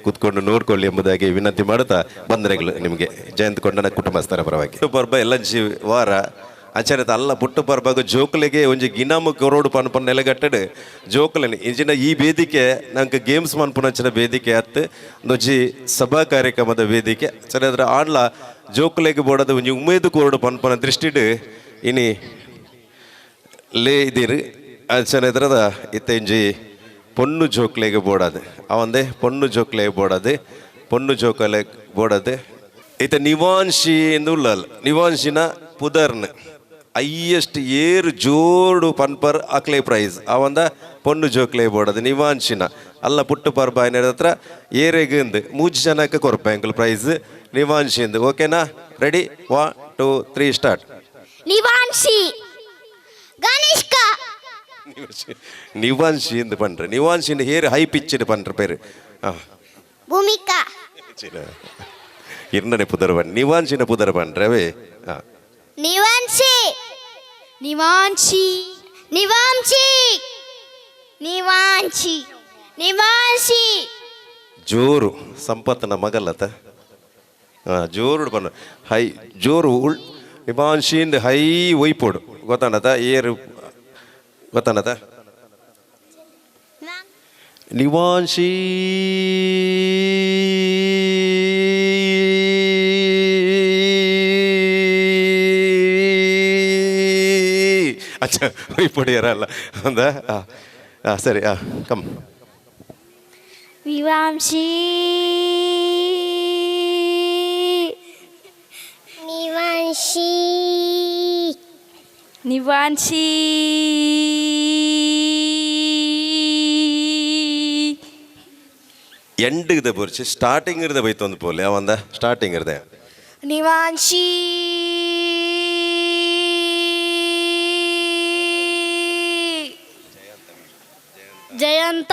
ಕೂತ್ಕೊಂಡು ನೋಡ್ಕೊಳ್ಳಿ ಎಂಬುದಾಗಿ ವಿನಂತಿ ಮಾಡುತ್ತಾ ವಂದನೆಗಳು ನಿಮಗೆ ಜಯಂತ್ ಕೊಂಡನ ಕುಟುಂಬಸ್ಥರ ಪರವಾಗಿ. ಪುಟ್ಟು ಪರ್ಬ ಎಲ್ಲ ಜೀ ವಾರ ಆಚರಿತ ಅಲ್ಲ. ಪುಟ್ಟು ಪರ್ಬಾಗ ಜೋಕುಲಿಗೆ ಒಂಜಿ ಗಿನಾಮು ಕೊರೋಡು ಪನ್ಪನ್ ನೆಲೆಗಟ್ಟಡು ಜೋಕುలని ಇಂಚಿನ ಈ ವೇದಿಕೆ ನಂಗೆ ಗೇಮ್ಸ್ ಮನ್ಪುನಂಚಿನ ವೇದಿಕೆ ಅತ್ತು, ಒಂಜಿ ಸಭಾ ಕಾರ್ಯಕ್ರಮದ ವೇದಿಕೆ ಸರಿ. ಆಡ್ಲ ಜೋಕುಲೆಗ್ ಬೋಡದ ಒಂಜಿ ಉಮೇದು ಕೊರಡು ಪನ್ಪನ ದೃಷ್ಟಿಡ್ ಇನಿ ಲೇ ಇದೀರು. ಅಂಚನೆ ಇದ್ರದ ಇತ್ತೆ ಇಂಜಿ ಪೊಣ್ಣು ಜೋಕ್ಲೆಗ್ ಬೋಡದು ಅವಂದೇ ಪೊಣ್ಣು ಜೋಕ್ಲೆಗ್ ಬೋಡದು, ಪೊಣ್ಣು ಜೋಕಲೆ ಬೋಡದು. ಇತ್ತೆ ನಿವಾನ್ಶಿ ಎಂದು ಉಳ್ಳಲ್, ನಿವಾನ್ಶಿನ ಪುದರ್ನ್ ಹೈಯೆಸ್ಟ್ ಏರ್ ಜೋಡು ಪನ್ಪರ್ ಅಕ್ಲೆ ಪ್ರೈಸ್ ಅವಂದ. ಪೊಣ್ಣು ಜೋಕ್ಲೆ ಬೋಡದು ನಿವಾನ್ಶಿನ ಅಲ್ಲ. ಪುಟ್ಟು ಪರ್ಬ ಹತ್ರ ಏರೆಗ್ ಇಂದು ಮೂಜಿ ಜನಕ್ಕೆ ಕೊರ್ಪ ಎಂಕಲ್ ಪ್ರೈಸ್ ನಿವಾನ್ಶಿಂದು. ಓಕೆನಾ? Ready, 1 2 3 start. ನಿವಾನ್ಶಿ, ಗಣೇಶ್ಕಾ. ನಿವಾನ್ಶಿ ಎಂದು ಪನ್ರೆ, ನಿವಾನ್ಶಿನ ಹೇರ್ ಹೈ ಪಿಚ್ಡ್ ಪನ್ರೆ ಪೇರು. ಭೂಮಿಕಾ. ಇರ್ನನೆ ಪುದರ್ ಬನ್, ನಿವಾನ್ಶಿನ ಪುದರ್ ಪನ್ರೆ ಅವೇ. ನಿವಾನ್ಶಿ, ನಿವಾನ್ಶಿ, ನಿವಾಂಶಿ, ನಿವಾಂಶಿ, ನಿವಾಂಶಿ. ಜೋರು ಸಂಪತ್ನ ಮಗಲ್ಲತ. ಜೋರು ಬನ್ನ, ಹೈ ಜೋರು ಉಳ್ ನಿವಾನ್ಶಿಂದ ಹೈ ಒಯ್ಪೋಡು. ಗೊತ್ತಾನತ ಏರು? ಗೊತ್ತಾನತ? ನಿವಾನ್ಶಿ. ಅಚ್ಚಾ, ಒಯ್ಪೊಡು ಯಾರಲ್ಲ ಅಂದ. ಸರಿ, ಕಮ್. ನಿವಾಂಶಿ, ನಿವಾಂಶಿ. Nivanshi. ಎಂಡ್ಗದ ಬೊರ್ಚಿ starting ಇರ್ದೆ ಬೈತೊಂದು ಪೋಲೆ ಅವಂದ ಸ್ಟಾರ್ಟಿಂಗ್ ಇರ್ದೆ. ನಿವಾನ್ಶಿ. ಜಯಂತ.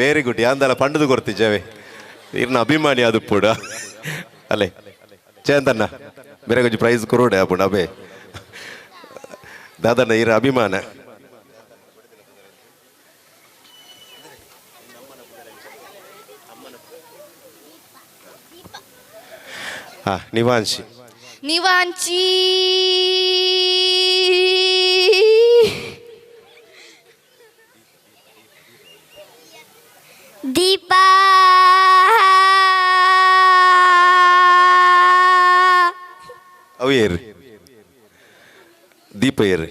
Very good. ಯಾಂದಲ ಪಂಡದು ಕೊರ್ತಿಜ್ಜಾವೆ ಇರ್ನ ಅಭಿಮಾನಿ ಅದು ಪೂಡ ಅಲ್ಲೇ ಜಯಂತಣ್ಣ ಬೇರೆ ಕೊಂಚ ಪ್ರೈಸ್ ಕೊರೋಡೆ ಅಪ್ಪುಂಡ ಅಬೇ ದಾದಣ್ಣ ಇರ ಅಭಿಮಾನ. ಹಾ ನಿವಾಂಶಿ. ನಿವಾಂಶಿ. ದೀಪಾ. ಅವು ಏರಿ ದೀಪ ಏರಿ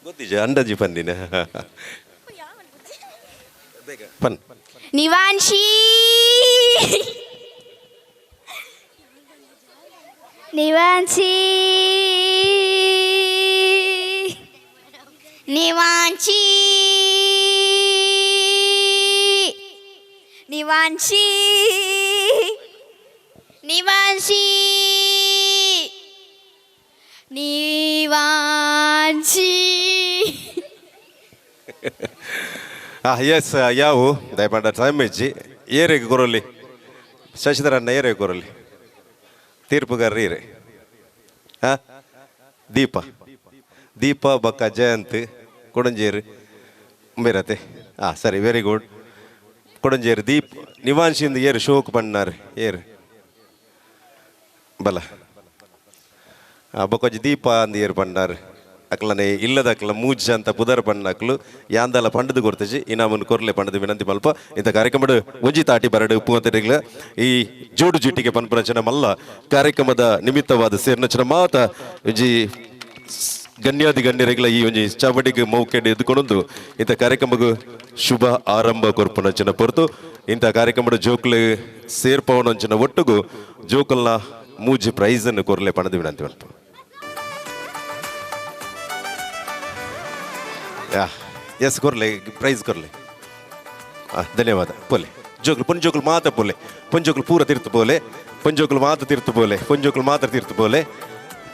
ಗೊತ್ತಿಜ ಅಂದಾಜಿ ಪನ್ನಿನ ಪನ್. ನಿವಾಂಶಿ. ನಿವಾಂಶಿ. ನಿವಾಂಶಿ. ನಿವಾಂಶಿ. ನಿವಾಂಶಿ. ನಿವಾಂಶಿ. ಎಸ್ ಯಾವು ದಯಪಂಡ ಟೈಮ್ ಇಜ್ಜಿ ಏರಿಗೆ ಕೊರಲಿ ಶಶಿಧರಣ್ಣ ಏರಿಗೆ ಕೊರಲಿ ತೀರ್ಪುಗಾರ ಏರೆ. ಹಾ ದೀಪ ದೀಪ ಬಕ್ಕ ಜಯಂತ್ ಕೊಡಂಜೇರು ಬೇರತೆ. ಹಾಂ ಸರಿ ವೆರಿ ಗುಡ್. ಕೊಡಂಜೇರು ದೀಪ್ ನಿವಾಂಶಿಂದ ಏರು ಶೋಕ್ ಪಣ್ಣಾರ್ ಏರು ಬಲ ಬೊಕೊಂಜಿ ದೀಪ ಅಂದ್ ಏರು ಪಣ್ಣಾರ್ ಅಕ್ಲನೆ ಇಲ್ಲದ ಅಕ್ಲ ಮೂಜ ಅಂತ ಪುದರ್ ಪಣ್ಣಾಕ್ಲು ಯಾಂದಲ ಪಂಡದು ಕೊರ್ತಜಿ ಇನಾಮನ್ ಕೊರ್ಲೆ ಪಂಡದು ವಿನಂತಿ ಮಲ್ಪ. ಇಂಥ ಕಾರ್ಯಕ್ರಮದ ಒಂಜಿ ತಾಟಿ ಬರಡು ಉಪ್ಪು ಈ ಜೋಡು ಜಿಟ್ಟಿಗೆ ಪನ್ಪುನಂಚಿನ ಮಲ್ಲ ಕಾರ್ಯಕ್ರಮದ ನಿಮಿತ್ತವಾದ ಸೇರ್ನಂಚಿನ ಮಾತ ಒಂಜಿ ಗಣ್ಯಾದಿ ಗಣ್ಯರಿಗಳ ಈ ಒಂಜಿ ಚಾವಡಿಗೆ ಮೌಕೆಡ್ ಎದ್ದುಕೊಂಡು ಇಂಥ ಕಾರ್ಯಕ್ರಮಕ್ಕೆ ಶುಭ ಆರಂಭ ಕೊರ್ಪುನಂಚಿನ ಪೊರ್ತು. ಇಂಥ ಕಾರ್ಯಕ್ರಮದ ಜೋಕ್ಲು ಸೇರ್ಪವನಂಚಿನ ಒಟ್ಟುಗು ಜೋಕಲ್ನ ಮೂಜಿ ಪ್ರೈಸನ್ನು ಕೊರ್ಲೆ ಪಣದು ವಿನಂತಿ ಮಲ್ಪ. Yeah yes ಕೊರ್ಲೆ price ಕೊರ್ಲೆ. ಧನ್ಯವಾದ. ಪೋಲೆ ಜೋಕ್ಲು ಪೊಂಜೋಕ್ಲು ಮಾತ್ರ ಪೋಲೆ ಪೊಂಜೋಕ್ಲು ಪೂರ ತೀರ್ತು ಪೋಲೆ ಪೊಂಜೋಕ್ಲು ಮಾತ್ರ ತೀರ್ತು ಪೋಲೆ ಪೊಂಜೋಕ್ಲು ಮಾತ್ರ ತೀರ್ತು ಪೋಲೆ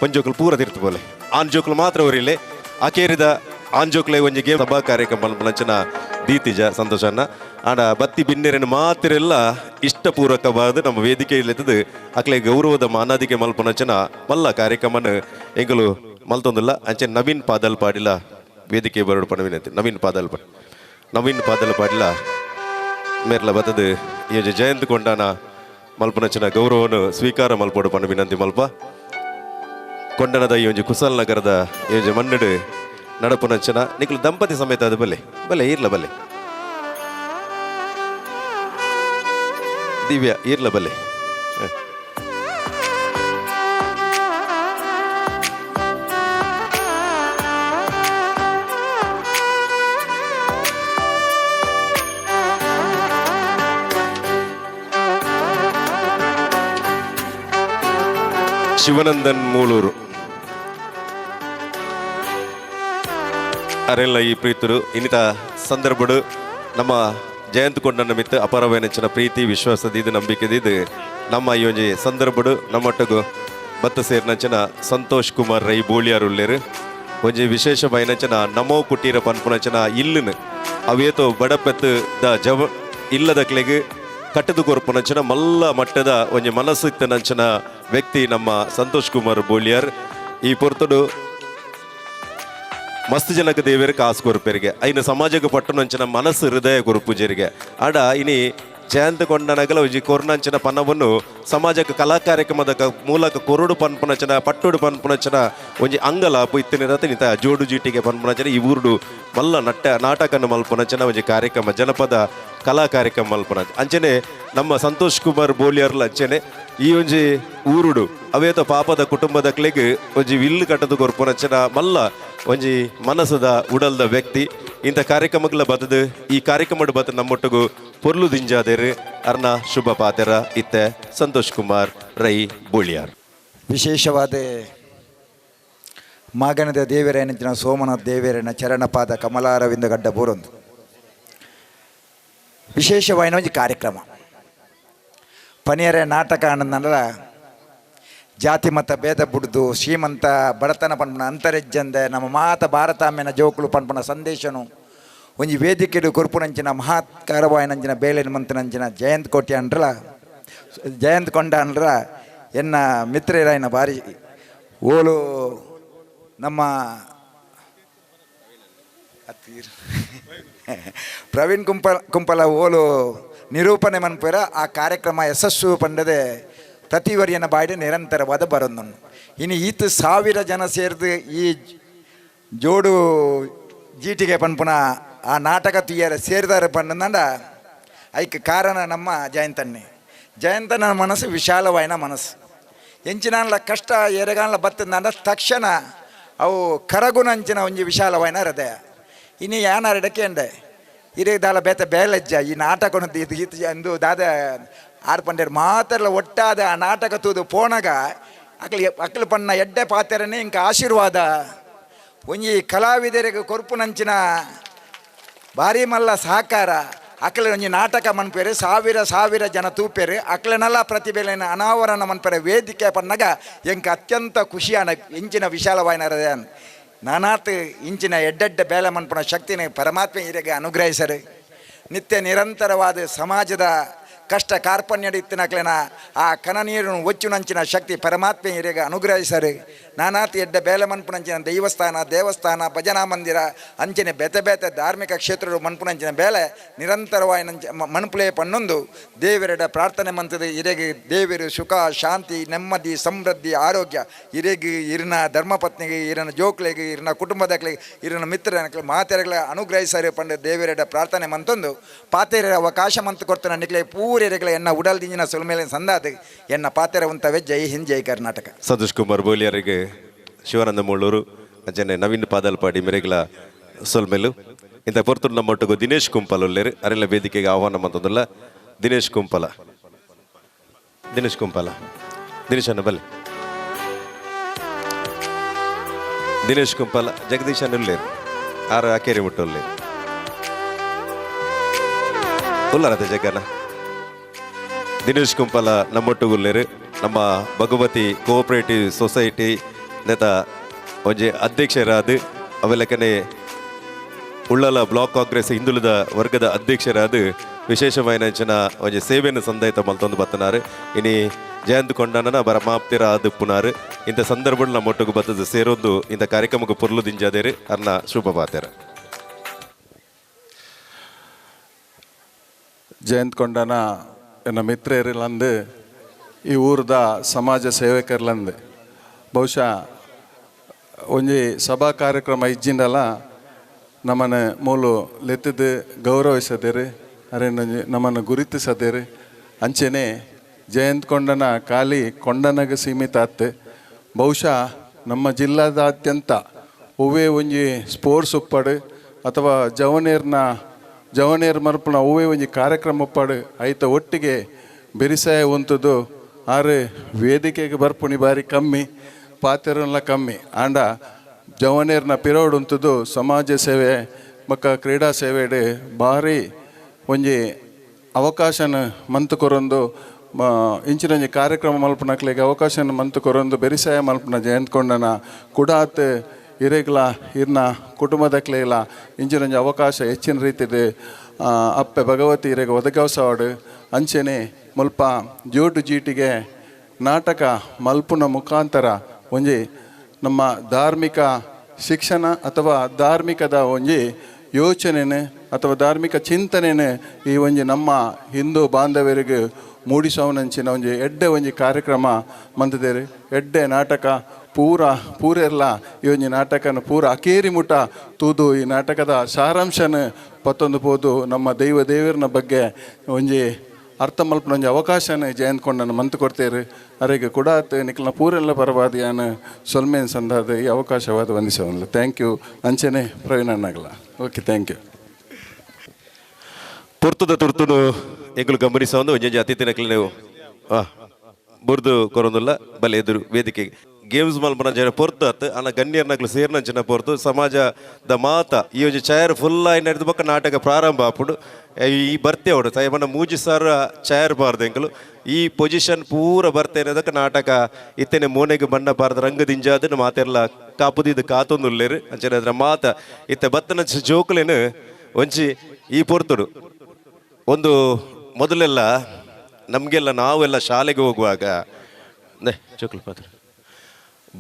ಪೊಂಜೋಕ್ಲು ಪೂರ ತೀರ್ತು ಪೋಲೆ ಆನ್ ಜೋಕ್ಲು ಮಾತ್ರ ಒರಿಲೆ ಆಕೇರಿದ ಆನ್ ಜೋಕ್ಲೆ ಒಂಜಿ ಗೇಮ್ ಸಭಾ ಕಾರ್ಯಕ್ರಮ ಮಲ್ಪುನಂಚಿನ ದೀತಿಜ ಸಂತೋಷನ್ನ ಆಂಡ ಬತ್ತಿ ಬಿನ್ನೆರನ್ನು ಮಾತಿರೆಲ್ಲ ಇಷ್ಟಪೂರ್ವಕವಾದ ನಮ್ಮ ವೇದಿಕೆಯಲ್ಲಿ ಅಕ್ಲೆ ಗೌರವದ ಮಾನಾದಿಕೆ ಮಲ್ಪುನಂಚಿನ ಮಲ್ಲ ಕಾರ್ಯಕ್ರಮನ ಎಂಕುಲು ಮಲ್ತೊಂದಿಲ್ಲ. ಅಂಚೆ ನವೀನ್ ಪಾದಲ್ ಪಾಡಿಲ ವೇದಿಕೆ ಬರೋಡು ಪಣ ವಿನಂತಿ. ನವೀನ್ ಪಾದಲ್ ಪಾಡಿ ನವೀನ್ ಪಾದಲ್ ಪಾಡಿಲ ಮೇರ್ಲ ಬತ್ತದು ಈ ಜಯಂತ್ ಕೊಂಡಾನ ಮಲ್ಪನಂಚಿನ ಗೌರವವನ್ನು ಸ್ವೀಕಾರ ಮಲ್ಪೋಡು ಪಣ ವಿನಂತಿ ಮಲ್ಪ. ಕೊಂಡನದ ಈ ಒಂಜಿ ಕುಶಾಲ್ ನಗರದ ಈ ಒಂಜಿ ಮಣ್ಣಡು ನಡಪುನಂಚಿನ ನಿಕ್ಲು ದಂಪತಿ ಸಮೇತ ಅದು ಬಲ್ಲೆ ಬಲ್ಲೆ ಈರ್ಲ ಬಲ್ಲೆ ದಿವ್ಯ ಈರ್ಲ ಬಲ್ಲೆ. ಶಿವನಂದನ್ ಮೂಳೂರು ಅರೆಲ್ಲ ಈ ಪ್ರೀತರು ಇನ್ನಿತ ಸಂದರ್ಭಡು ನಮ್ಮ ಜಯಂತ್ ಕೊಂಡನ ಮಿತ್ತ ಅಪಾರವೈನಂಚಿನ ಪ್ರೀತಿ ವಿಶ್ವಾಸದಿದ್ದು ನಂಬಿಕೆದಿದ್ದು ನಮ್ಮ ಈ ಒಂಜಿ ಸಂದರ್ಭಡು ನಮ್ಮೊಟ್ಟಗು ಬತ್ತ ಸೇರಿನಂಚಿನ ಸಂತೋಷ್ ಕುಮಾರ್ ರೈ ಬೋಳಿಯಾರ್ ಉಲ್ಲೇರು ಒಂಜಿ ವಿಶೇಷ ಬೈನಂಚಿನ ನಮೋ ಕುಟೀರ ಪನ್ಪುನಂಚಿನ ಇಲ್ಲುನು ಅವೇತೋ ಬಡಪೆತ್ತು the ಜವ ಇಲ್ಲದಕ್ಲೆಗ್ ಕಟ್ಟದು ಕೊರ್ಪುನಂಚಿನ ಮಲ್ಲ ಮಟ್ಟದ ಒಂಜಿ ಮನಸ್ಸು ಇತ್ತನಂಚಿನ ವ್ಯಕ್ತಿ ನಮ್ಮ ಸಂತೋಷ್ ಕುಮಾರ್ ಬೋಳಿಯಾರ್. ಈ ಪೊರ್ತುಡು ಮಸ್ತ್ ಜನಕ್ಕೆ ದೇವೇರು ಕಾಸು ಕೊರ್ಪೆರಿಗೆ ಐನ ಸಮಾಜಕ್ಕೆ ಪಟ್ಟುನಂಚಿನ ಮನಸ್ಸು ಹೃದಯ ಕೊರ್ಪುಜರಿಗೆ ಆಡ ಇನಿ ಜಯಂತ ಕೊಂಡನಗಲ ಒಂಜಿ ಕೊರ್ನಂಚಿನ ಪನವನ್ನು ಸಮಾಜಕ್ಕೆ ಕಲಾ ಕಾರ್ಯಕ್ರಮದ ಮೂಲಕ ಕೊರಡು ಪನ್ಪುನಂಚಿನ ಪಟ್ಟುಡು ಪನ್ಪುನಂಚಿನ ಒಂಜಿ ಅಂಗಲ ಇತ್ತಿನ ನಿತ ಜೋಡು ಜೀಟಿಗೆ ಪನ್ಪುನಂಚಿನ ಈ ಊರುಡು ಮಲ್ಲ ನಟ್ಟ ನಾಟಕನ್ನು ಮಲ್ಪುನಂಚಿನ ಒಂಜಿ ಕಾರ್ಯಕ್ರಮ ಜನಪದ ಕಲಾ ಕಾರ್ಯಕ್ರಮ ಮಲ್ಪುನ ಅಂಚನೆ ನಮ್ಮ ಸಂತೋಷ್ ಕುಮಾರ್ ಬೋಲಿಯರ್ಲ ಅಂಚನೆ ಈ ಒಂಜಿ ಊರುಡು ಅವೇತ ಪಾಪದ ಕುಟುಂಬದ ಕ್ಲೆಗ್ ಒಂಜಿ ವಿಲ್ಲು ಕಟ್ಟದು ಕೊರ್ಪುನಂಚಿನ ಮಲ್ಲ ಒಂಜಿ ಮನಸ್ಸದ ಉಡಲ್ದ ವ್ಯಕ್ತಿ. ಇಂಥ ಕಾರ್ಯಕ್ರಮಗಳ ಬತ್ತದು ಈ ಕಾರ್ಯಕ್ರಮದ ಬತ್ತ ನಮ್ಮೊಟ್ಟಿಗೂ ಪೊರ್ಲು ದಿಂಜಾದೇರು ಅರ್ನ ಶುಭ ಪಾತೆರ ಇತ್ತೆ ಸಂತೋಷ್ ಕುಮಾರ್ ರೈ ಬೂಳಿಯಾರ್. ವಿಶೇಷವಾದ ಮಾಗಣದ ದೇವರೇನಂಚಿನ ಸೋಮನಾಥ ದೇವರನ ಚರಣಪಾದ ಕಮಲಾರವಿಂದ ಗಡ್ಡ ಬೋರೊಂದು ವಿಶೇಷವಾಯಿನ ಒಂಜಿ ಕಾರ್ಯಕ್ರಮ ಪನಿಯರೆ ನಾಟಕ ಅನ್ನಲ್ಲ ಜಾತಿ ಮತ ಭೇದ ಬುಡ್ದು ಶ್ರೀಮಂತ ಬಡತನ ಪನ್ಪುನ ಅಂತರೆಜ್ಜಂದೆ ನಮ್ಮ ಮಾತ ಭಾರತಾಮ್ಯನ ಜೋಕುಲು ಪನ್ಪುನ ಸಂದೇಶನು ಒಂಜಿ ವೇದಿಕೆಡು ಕೊರ್ಪುನಂಚಿನ ಮಹಾತ್ಕಾರವಾಯಿನಂಚಿನ ಬೇಲೆನ ಮಂತನಂಚಿನ ಜಯಂತ್ ಕೋಟಿ ಅಂಡ್ರಲ ಜಯಂತ್ ಕೊಂಡ ಅಂಡ್ರ ಎನ್ನ ಮಿತ್ರರಾಯಿನ ಭಾರಿ ಓಲು ನಮ್ಮ ಪ್ರವೀಣ್ ಕುಂಪಲ ಕುಂಪಲ ಓಲು ನಿರೂಪಣೆ ಮನ್ಪುರ ಆ ಕಾರ್ಯಕ್ರಮ ಯಶಸ್ಸು ಪಂಡದೆ ಪ್ರತಿವರಿಯನ ಬಾಯಿಡೆ ನಿರಂತರವಾದ ಬರೋದನ್ನು ಇನ್ನು ಈತ 1000 ಜನ ಸೇರಿದು ಈ ಜೋಡು ಜೀಟಿಗೆ ಪನ್ಪುನ ಆ ನಾಟಕ ತುಯ್ಯರ ಸೇರಿದಾರೆ ಪಂಡಂದ ಐಕ್ ಕಾರಣ ನಮ್ಮ ಜಯಂತಣ್ಣೆ. ಜಯಂತನ ಮನಸ್ಸು ವಿಶಾಲವಾಯಿನ ಮನಸ್ಸು. ಎಂಚಿನಾನ್ಲ ಕಷ್ಟ ಎರೆಗಾನ್ಲ ಬತ್ತಂದ ತಕ್ಷಣ ಅವು ಕರಗುನಂಚಿನ ಒಂಜಿ ವಿಶಾಲವಾಯಿನ ಹೃದಯ. ಇನ್ನು ಯಾನಾರ ಎಡಕೆಂಡೆ ಇರೇ ದಾಲ ಬೇತ ಬೇಲೆಜ್ಜ ಈ ನಾಟಕ ಇದು ಈತ ಎಂದು ದಾದ ಆರ್ ಪಂಡೇರು ಮಾತ್ರಲ ಒಟ್ಟಾದ ಆ ನಾಟಕ ತೂದು ಪೋಣಗ ಅಕ್ಲಿ ಅಕ್ಲು ಪಣ್ಣ ಎಡ್ಡೆ ಪಾತೆರನೇ ಇಂಕ ಆಶೀರ್ವಾದ ಒಂಜಿ ಕಲಾವಿದರಿಗೆ ಕೊರ್ಪುನಂಚಿನ ಭಾರಿ ಮಲ್ಲ ಸಹಕಾರ. ಅಕ್ಲೆ ಒಂಜಿ ನಾಟಕ ಮನ್ಪೇರು ಸಾವಿರ ಸಾವಿರ ಜನ ತೂಪೇರು ಅಕ್ಲೆನೆಲ್ಲ ಪ್ರತಿಭೆಲೆನ ಅನಾವರಣ ಮನ್ಪೇರೆ ವೇದಿಕೆ ಪನ್ನಗ ಎಂಕ ಅತ್ಯಂತ ಖುಷಿಯಾನ ಇಂಚಿನ ವಿಶಾಲವಾಯಿನ ಹೃದಯ ನಾನಾತ್ ಇಂಚಿನ ಎಡ್ಡೆಡ್ಡೆ ಬೇಲೆ ಮನ್ಪುನ ಶಕ್ತಿನ ಪರಮಾತ್ಮ ಹಿರಿಯಗೆ ಅನುಗ್ರಹಿಸರು. ನಿತ್ಯ ನಿರಂತರವಾದ ಸಮಾಜದ ಕಷ್ಟ ಕಾರ್ಪಣ್ಯಡ್ ಇತ್ತಿನಕ್ಲೆನ ಆ ಕನ ನೀರನ್ನು ಒಚ್ಚುನಂಚಿನ ಶಕ್ತಿ ಪರಮಾತ್ಮ ಹಿರಿಯಗೆ ಅನುಗ್ರಹಿಸರು. ನಾನಾತ್ ಎಡ್ಡೆ ಬೇಲೆ ಮನ್ಪುನಂಚಿನ ದೈವಸ್ಥಾನ ದೇವಸ್ಥಾನ ಭಜನಾ ಮಂದಿರ ಅಂಚಿನ ಬೇತೆ ಬೇತೆ ಧಾರ್ಮಿಕ ಕ್ಷೇತ್ರಗಳು ಮನ್ಪುನಂಚಿನ ಬೇಲೆ ನಿರಂತರವಾಯಿನಂಚ ಮನ್ಪುಲೇ ಪನ್ನೊಂದು ದೇವರೆಡ ಪ್ರಾರ್ಥನೆ ಮಂತದ ಹಿರಿಯಗೆ ದೇವರು ಸುಖ ಶಾಂತಿ ನೆಮ್ಮದಿ ಸಮೃದ್ಧಿ ಆರೋಗ್ಯ ಹಿರಿಯಗೆ ಇರಿನ ಧರ್ಮಪತ್ನಿಗೆ ಇರನ ಜೋಕ್ಲೆಗೆ ಇರನ ಕುಟುಂಬದಕ್ಲೆಗೆ ಇರನ ಮಿತ್ರನಕ್ಲೆ ಮಾತೆರಗಳ ಅನುಗ್ರಹಿಸರು ಪಂಡ ದೇವರೆಡ ಪ್ರಾರ್ಥನೆ ಮಂತೊಂದು ಪಾತೆರ ಅವಕಾಶ ಮಂತು ಕೊಡ್ತಾನೆ ನಿಕ್ಲೆ ಪೂರೆರೆಗಳ ಎನ್ನ ಉಡಲ್ ದಿಂಜಿನ ಸುಲ್ಮೇಲೆ ಸಂದಾದ ಎನ್ನ ಪಾತೆರ ಉಂತವೆ. ಜೈ ಹಿಂದ್ ಜೈ ಕರ್ನಾಟಕ. ಸಂತೋಷ್ ಕುಮಾರ್ ಬೋಲಿಯರಿಗೆ ಶಿವಾನಂದ ಮುಳ್ಳೂರು ಅಂಚನೆ ನವೀನ್ ಪಾದಲ್ಪಾಡಿ ಮೆರೆಗಳ ಸೊಲ್ಮೆಲು. ಇಂಥ ಪೊರ್ತುಡು ನಮ್ಮೊಟ್ಟಿಗೂ ದಿನೇಶ್ ಕುಂಪಲ್ ಉಲ್ಲೇರು ಅರೆಲ್ಲ ವೇದಿಕೆಗೆ ಆಹ್ವಾನ ಮಂತದಲ್ಲ. ದಿನೇಶ್ ಕುಂಪಲ ದಿನೇಶ್ ಕುಂಪಲ ದಿನೇಶ್ ಅನ್ನ ಬಲ್ಲೆ ದಿನೇಶ್ ಕುಂಪಲ ಜಗದೀಶ್ ಅನ್ನ ಉಲ್ಲೇರು ಆರು ಅಕೇರಿ ಮುಟ್ಟು ಉಲ್ಲೇರು ಉಲ್ಲರತೆ ಜಗ್ಗನ ದಿನೇಶ್ ಕುಂಪಲ ನಮ್ಮೊಟ್ಟುಗುಲ್ಲೇರು ನಮ್ಮ ಭಗವತಿ ಕೋಆಪರೇಟಿವ್ ಸೊಸೈಟಿ ನೇತ ಒಂಜಿ ಅಧ್ಯಕ್ಷರಾದ ಅವೆಲಕನೆ ಉಳ್ಳಲ ಬ್ಲಾಕ್ ಕಾಂಗ್ರೆಸ್ ಹಿಂದುಳಿದ ವರ್ಗದ ಅಧ್ಯಕ್ಷರಾದ ವಿಶೇಷವಾಯಿನ ಒಂಜಿ ಸೇವೆಯನ್ನು ಸಂದಾಯಿತ ಮಲ್ತೊಂದು ಬತ್ತನಾರು. ಇನಿ ಜಯಂತ್ ಕೊಂಡನ ಬರಮಾಪ್ತಿರ ಆದುಪ್ಪುನಾರು. ಇಂಥ ಸಂದರ್ಭ ನಮ್ಮೊಟ್ಟಿಗೆ ಬತ್ತದ ಸೇರೊಂದು ಇಂಥ ಕಾರ್ಯಕ್ರಮಕ್ಕೆ ಪೊರ್ಲು ದಿಂಜಾದೇರು ಅರ್ನ ಶುಭ ಪಾತೆರ. ಜಯಂತ್ ಕೊಂಡನ ಎನ್ನ ಮಿತ್ರರಿಲಂದು ಈ ಊರದ ಸಮಾಜ ಸೇವಕರ್ಲಂದು ಬಹುಶಃ ಒಂಜಿ ಸಭಾ ಕಾರ್ಯಕ್ರಮ ಇಜ್ಜಿಂಡಲ ನಮ್ಮನ್ನು ಮೂಲು ಲೆತ್ತದು ಗೌರವಿಸದೇರು ಅರೇನೊಂಜಿ ನಮ್ಮನ್ನು ಗುರುತಿಸದೇರು. ಅಂಚೆನೆ ಜಯಂತ್ ಕೊಂಡನ ಖಾಲಿ ಕೊಂಡನಗೆ ಸೀಮಿತ ಆತು. ಬಹುಶಃ ನಮ್ಮ ಜಿಲ್ಲಾದಾದ್ಯಂತ ಒವ್ವೇ ಒಂಜಿ ಸ್ಪೋರ್ಟ್ಸ್ ಉಪ್ಪಡು ಅಥವಾ ಜವನೇರ್ ಮರ್ಪುನ ಒವ್ವೇ ಒಂಜಿ ಕಾರ್ಯಕ್ರಮ ಉಪ್ಪಡು ಐತ ಒಟ್ಟಿಗೆ ಬೆರಿಸಾಯ ಉಂತುದು ಆರು ವೇದಿಕೆಗೆ ಬರ್ಪುಣಿ ಬಾರಿ ಕಮ್ಮಿ ಪಾತೆರನ್ಲ ಕಮ್ಮಿ ಆಂಡ ಜವನೇರ್ನ ಪಿರೋಡ್ ಉಂತುದು ಸಮಾಜ ಸೇವೆ ಬೊಕ್ಕ ಕ್ರೀಡಾ ಸೇವೆಡ್ ಭಾರಿ ಒಂಜಿ ಅವಕಾಶನ ಮಂತು ಕೊರೊಂದು ಇಂಚಿನೊಂಜಿ ಕಾರ್ಯಕ್ರಮ ಮಲ್ಪುನಕ್ಲೆಗ್ ಅವಕಾಶನ ಮಂತು ಕೊರೊಂದು ಬೆರಿಸಾಯ ಮಲ್ಪುನ ಜಯಂತ್ ಕೊಂಡನ ಕುಡಾತ್ ಇರೆಗ್ಲ ಇರ್ನ ಕುಟುಂಬದಕ್ಲೆಗ್ಲ ಇಂಚಿನೊಂಜಿ ಅವಕಾಶ ಹೆಚ್ಚಿನ ರೀತಿಡ್ ಅಪ್ಪೆ ಭಗವತಿ ಇರೆಗ್ ಒದಗವಸವಾಡು. ಅಂಚೆನೆ ಮುಲ್ಪ ಜೋಡು ಜೀಟಿಗೆ ನಾಟಕ ಮಲ್ಪುನ ಮುಖಾಂತರ ಒಂಜಿ ನಮ್ಮ ಧಾರ್ಮಿಕ ಶಿಕ್ಷಣ ಅಥವಾ ಧಾರ್ಮಿಕದ ಒಂಜಿ ಯೋಚನೆನೆ ಅಥವಾ ಧಾರ್ಮಿಕ ಚಿಂತನೆನೆ ಈ ಒಂಜಿ ನಮ್ಮ ಹಿಂದೂ ಬಾಂಧವರಿಗೆ ಮೂಡಿಸೋನಂಚಿನ ಒಂಜಿ ಎಡ್ಡೆ ಒಂಜಿ ಕಾರ್ಯಕ್ರಮ ಮಂತದೇರು. ಎಡ್ಡೆ ನಾಟಕ ಪೂರ ಪೂರೆರ್ಲ ಈ ಒಂಜಿ ನಾಟಕನ ಪೂರ ಅಕೇರಿ ಮುಟ ತೂದು ಈ ನಾಟಕದ ಸಾರಾಂಶನ ಪತ್ತೊಂದು ಪೋದು ನಮ್ಮ ದೈವ ದೇವರನ ಬಗ್ಗೆ ಒಂಜಿ ಅರ್ಥ ಮಲ್ಪನ ಒಂಜಿ ಅವಕಾಶನ ಜಯಂತ್ ಕೊಂಡನ ಮಂತ್ ಕೊಡ್ತೇರು. ಅರೆಗೆ ಕೂಡ ನಿಕ್ಲನ ಪೂರೆಲ್ಲ ಪರವಾದ ಯಾನ್ ಸೊಲ್ಮೇನ್ ಸಂದಾದ ಈ ಅವಕಾಶವಾದ ವಂದಿಸವಲ್ಲ. Thank you. ಅಂಚನೆ ಪ್ರವೀಣ್ ಅಣ್ಣಗಲ. Okay, thank you. ಪೊರ್ತುದ ತುರ್ತುನು ಎಂಕುಲು ಗಮನಿಸೊಂದು ಒಂಜೊಂಜಿ ಅತಿಥಿನಕ್ಲೆ ಬುರ್ದು ಕೊರೊಂದುಲ್ಲ ಬಲೆ ಎದುರು ವೇದಿಕೆ ಗೇಮ್ಸ್ ಮಲ್ಪನ ಜನ ಪೊರ್ತು ಅತ್ ಅನ್ನ ಗಣ್ಯರ್ನಕ್ಲು ಸೇರ್ನಂಚಿನ ಪೊರ್ತು ಸಮಾಜದ ಮಾತ ಈ ಒಂಜಿ ಚೇರ್ ಫುಲ್ ಆಯಿ ನಡೆದ ಬೊಕ್ಕ ನಾಟಕ ಪ್ರಾರಂಭ ಆಪುಂಡು. ಈ ಬರ್ತೆ ಅವಡು ಸಾಯಬಣ್ಣ 3000 ಚೇರ್ ಬಾರ್ದು ಎಂಕುಲು ಈ ಪೊಸಿಷನ್ ಪೂರ ಬರ್ತೇನೆ ನಾಟಕ ಇತ್ತನೆ ಮೋನೆಗೆ ಬಣ್ಣ ಬಾರ್ದ ರಂಗ ದಿಂಜಾದ ಮಾತೆಲ್ಲ ಕಾಪುದಿದ್ದು ಕಾತೊಂದುಲ್ಲೇರು ಅಂಚನೆ ಅದ್ರ ಮಾತ ಇತ್ತೆ ಬತ್ತನ ಜೋಕುಲೇನು ಒಂಜಿ ಈ ಪೊರ್ತುಡು ಒಂದು ಮೊದಲೆಲ್ಲ ನಮಗೆಲ್ಲ ನಾವೆಲ್ಲ ಶಾಲೆಗೆ ಹೋಗುವಾಗ ಜೋಕುಲು ಪಾತ್ರ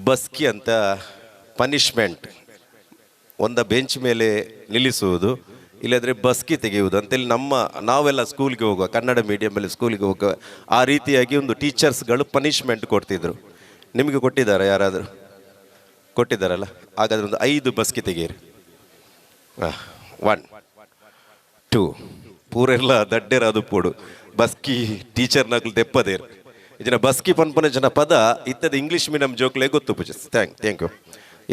ಬಸ್ಕಿ ಅಂತ ಪನಿಷ್ಮೆಂಟ್ ಒಂದ ಬೆಂಚ್ ಮೇಲೆ ನಿಲ್ಲಿಸುವುದು, ಇಲ್ಲದ್ರೆ ಬಸ್ಕಿ ತೆಗೆಯುವುದು ಅಂತೇಳಿ ನಾವೆಲ್ಲ ಸ್ಕೂಲ್ಗೆ ಹೋಗುವ ಕನ್ನಡ ಮೀಡಿಯಮಲ್ಲಿ ಸ್ಕೂಲಿಗೆ ಹೋಗುವ ಆ ರೀತಿಯಾಗಿ ಒಂದು ಟೀಚರ್ಸ್ಗಳು ಪನಿಷ್ಮೆಂಟ್ ಕೊಡ್ತಿದ್ರು. ನಿಮಗೆ ಕೊಟ್ಟಿದ್ದಾರಾ ಯಾರಾದರೂ? ಕೊಟ್ಟಿದ್ದಾರಲ್ಲ, ಹಾಗಾದರೆ ಒಂದು 5 ಬಸ್ಕಿ ತೆಗೆಯಿರಿ. 1 2 ಪೂರೆಲ್ಲ ದಡ್ಡೇರ ಅದು ಪೋಡು ಬಸ್ಕಿ ಟೀಚರ್ನಾಗ್ಲು ದೆಪ್ಪದೇರು ಜನ ಬಸ್ಕಿ ಪನ್ಪನ ಜನ ಪದ ಇತ್ತದ ಇಂಗ್ಲೀಷ್ ಮೀಡಿಯಂ ಜೋಕ್ಲೆ ಗೊತ್ತು ಪೂಜೆ. Thank you.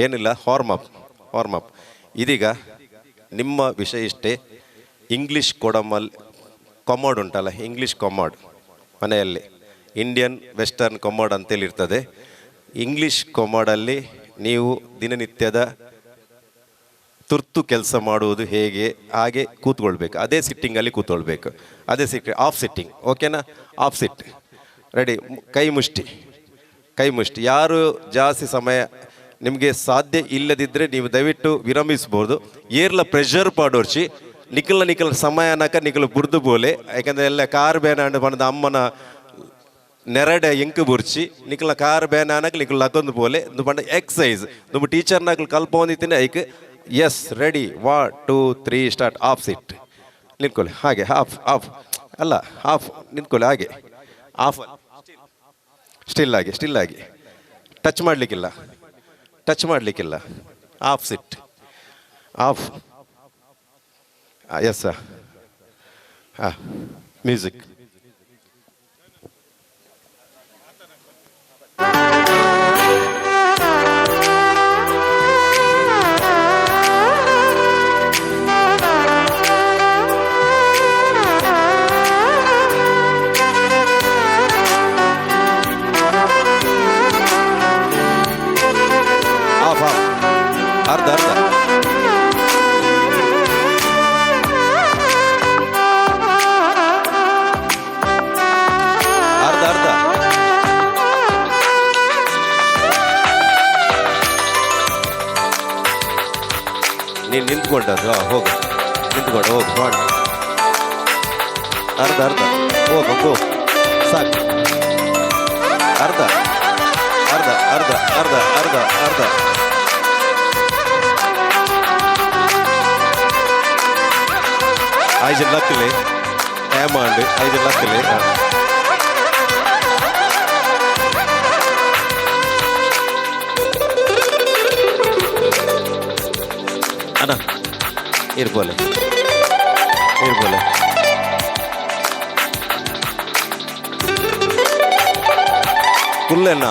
ಏನಿಲ್ಲ, ಹಾರ್ಮ್ ಅಪ್. ಇದೀಗ ನಿಮ್ಮ ವಿಷಯ ಇಷ್ಟೇ. ಇಂಗ್ಲೀಷ್ ಕೊಡಮಲ್ ಕೊಮೋಡ್ ಉಂಟಲ್ಲ, ಇಂಗ್ಲೀಷ್ ಕೊಮೋಡ್ ಮನೆಯಲ್ಲಿ ಇಂಡಿಯನ್ ವೆಸ್ಟರ್ನ್ ಕೊಮೋಡ್ ಅಂತೇಳಿ ಇರ್ತದೆ. ಇಂಗ್ಲೀಷ್ ಕೊಮೋಡಲ್ಲಿ ನೀವು ದಿನನಿತ್ಯದ ತುರ್ತು ಕೆಲಸ ಮಾಡುವುದು ಹೇಗೆ ಹಾಗೆ ಕೂತ್ಕೊಳ್ಬೇಕು, ಅದೇ ಸಿಟ್ಟಿಂಗಲ್ಲಿ ಕೂತ್ಕೊಳ್ಬೇಕು, ಅದೇ ಸಿಟ್ಟಿಂಗ್ ಆಫ್ ಸಿಟ್ಟಿಂಗ್, ಓಕೆನಾ? ಆಫ್ ಸಿಟ್ ರೆಡಿ, ಕೈ ಮುಷ್ಟಿ, ಕೈ ಮುಷ್ಟಿ. ಯಾರು ಜಾಸ್ತಿ ಸಮಯ ನಿಮಗೆ ಸಾಧ್ಯ ಇಲ್ಲದಿದ್ದರೆ ನೀವು ದಯವಿಟ್ಟು ವಿರಮಿಸ್ಬೋದು. ಏರ್ಲ ಪ್ರೆಷರ್ ಪಾಡೋರ್ಚಿ ನಿಖಲ ನಿಖಲ ಸಮಯನಕ ನಿಖಲ ಬುರ್ದು ಬೋಲೆ, ಯಾಕಂದರೆ ಎಲ್ಲ ಕಾರ್ ಬೇನಾಂಡ್ ಬಣ್ಣದ ಅಮ್ಮನ ನೆರಡೆ ಎಂಕು ಬುರ್ಚಿ ನಿಖಲ ಕಾರ್ ಬೇನಾನಕ ನಿಖಲ ಲಕೊಂದು ಬೋಲೆ ಪಂಡ ಎಕ್ಸಸೈಸ್ ನಮ್ಮ ಟೀಚರ್ನಾಕ್ಲು ಕಲ್ಪ ಹೊಂದಿದ್ದೀನಿ ಐಕ್. Yes, ready, 1 2 3 start. Half sit ನಿಂತ್ಕೊಳ್ಳಿ ಹಾಗೆ, ಹಾಫ್ ಹಾಫ್ ಅಲ್ಲ ಹಾಫ್ ನಿಂತ್ಕೊಳ್ಳಿ ಹಾಗೆ, ಹಾಫ್ ಸ್ಟಿಲ್ ಆಗಿ, ಸ್ಟಿಲ್ ಆಗಿ, ಟಚ್ ಮಾಡಲಿಕ್ಕಿಲ್ಲ, ಟಚ್ ಮಾಡಲಿಕ್ಕಿಲ್ಲ, half sit, half. Yes sir. ಹಾಂ, ಮ್ಯೂಸಿಕ್. ಆಫ್ ಆಫ್, ಅರ್ಧ ಅರ್ಧ. ಅರ್ಧ ಅರ್ಧ. ನೀನು ನಿಂತ್ಕೊಂಡದ್ದು ಹೋಗು, ನಿಂತ್ಕೊಂಡು ಹೋಗು, ಮಾಡಿ ಅರ್ಧ ಅರ್ಧ ಹೋಗು, ಗೋ ಸಾಕು. ಅರ್ಧ ಅರ್ಧ ಅರ್ಧ ಅರ್ಧ ಅರ್ಧ ಅರ್ಧ. ಐದು ಲಕ್ಕಲೆ ಏಮಾಂಡು, 5 ಲಕ್ಕಲೆ. ಅಣ್ಣ ಇರ್ಬೋಲೆ ಇರ್ಬೋಲೆ. ಕುಲ್ಲೆ ಅಣ್ಣ,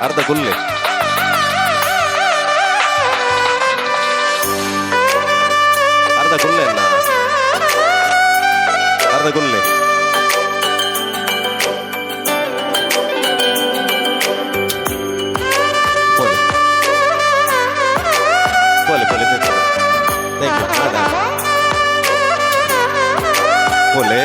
ಅರ್ಧ ಕುಲ್ಲೆ. ಅರ್ಧ ಕುಲ್ಲೆ ಅಣ್ಣ, ಅರ್ಧ ಗುಲ್ಲೆ. ಪೋಲೆ ಪೋಲೆ ಪೋಲೆ, thank you. ಪೋಲೆ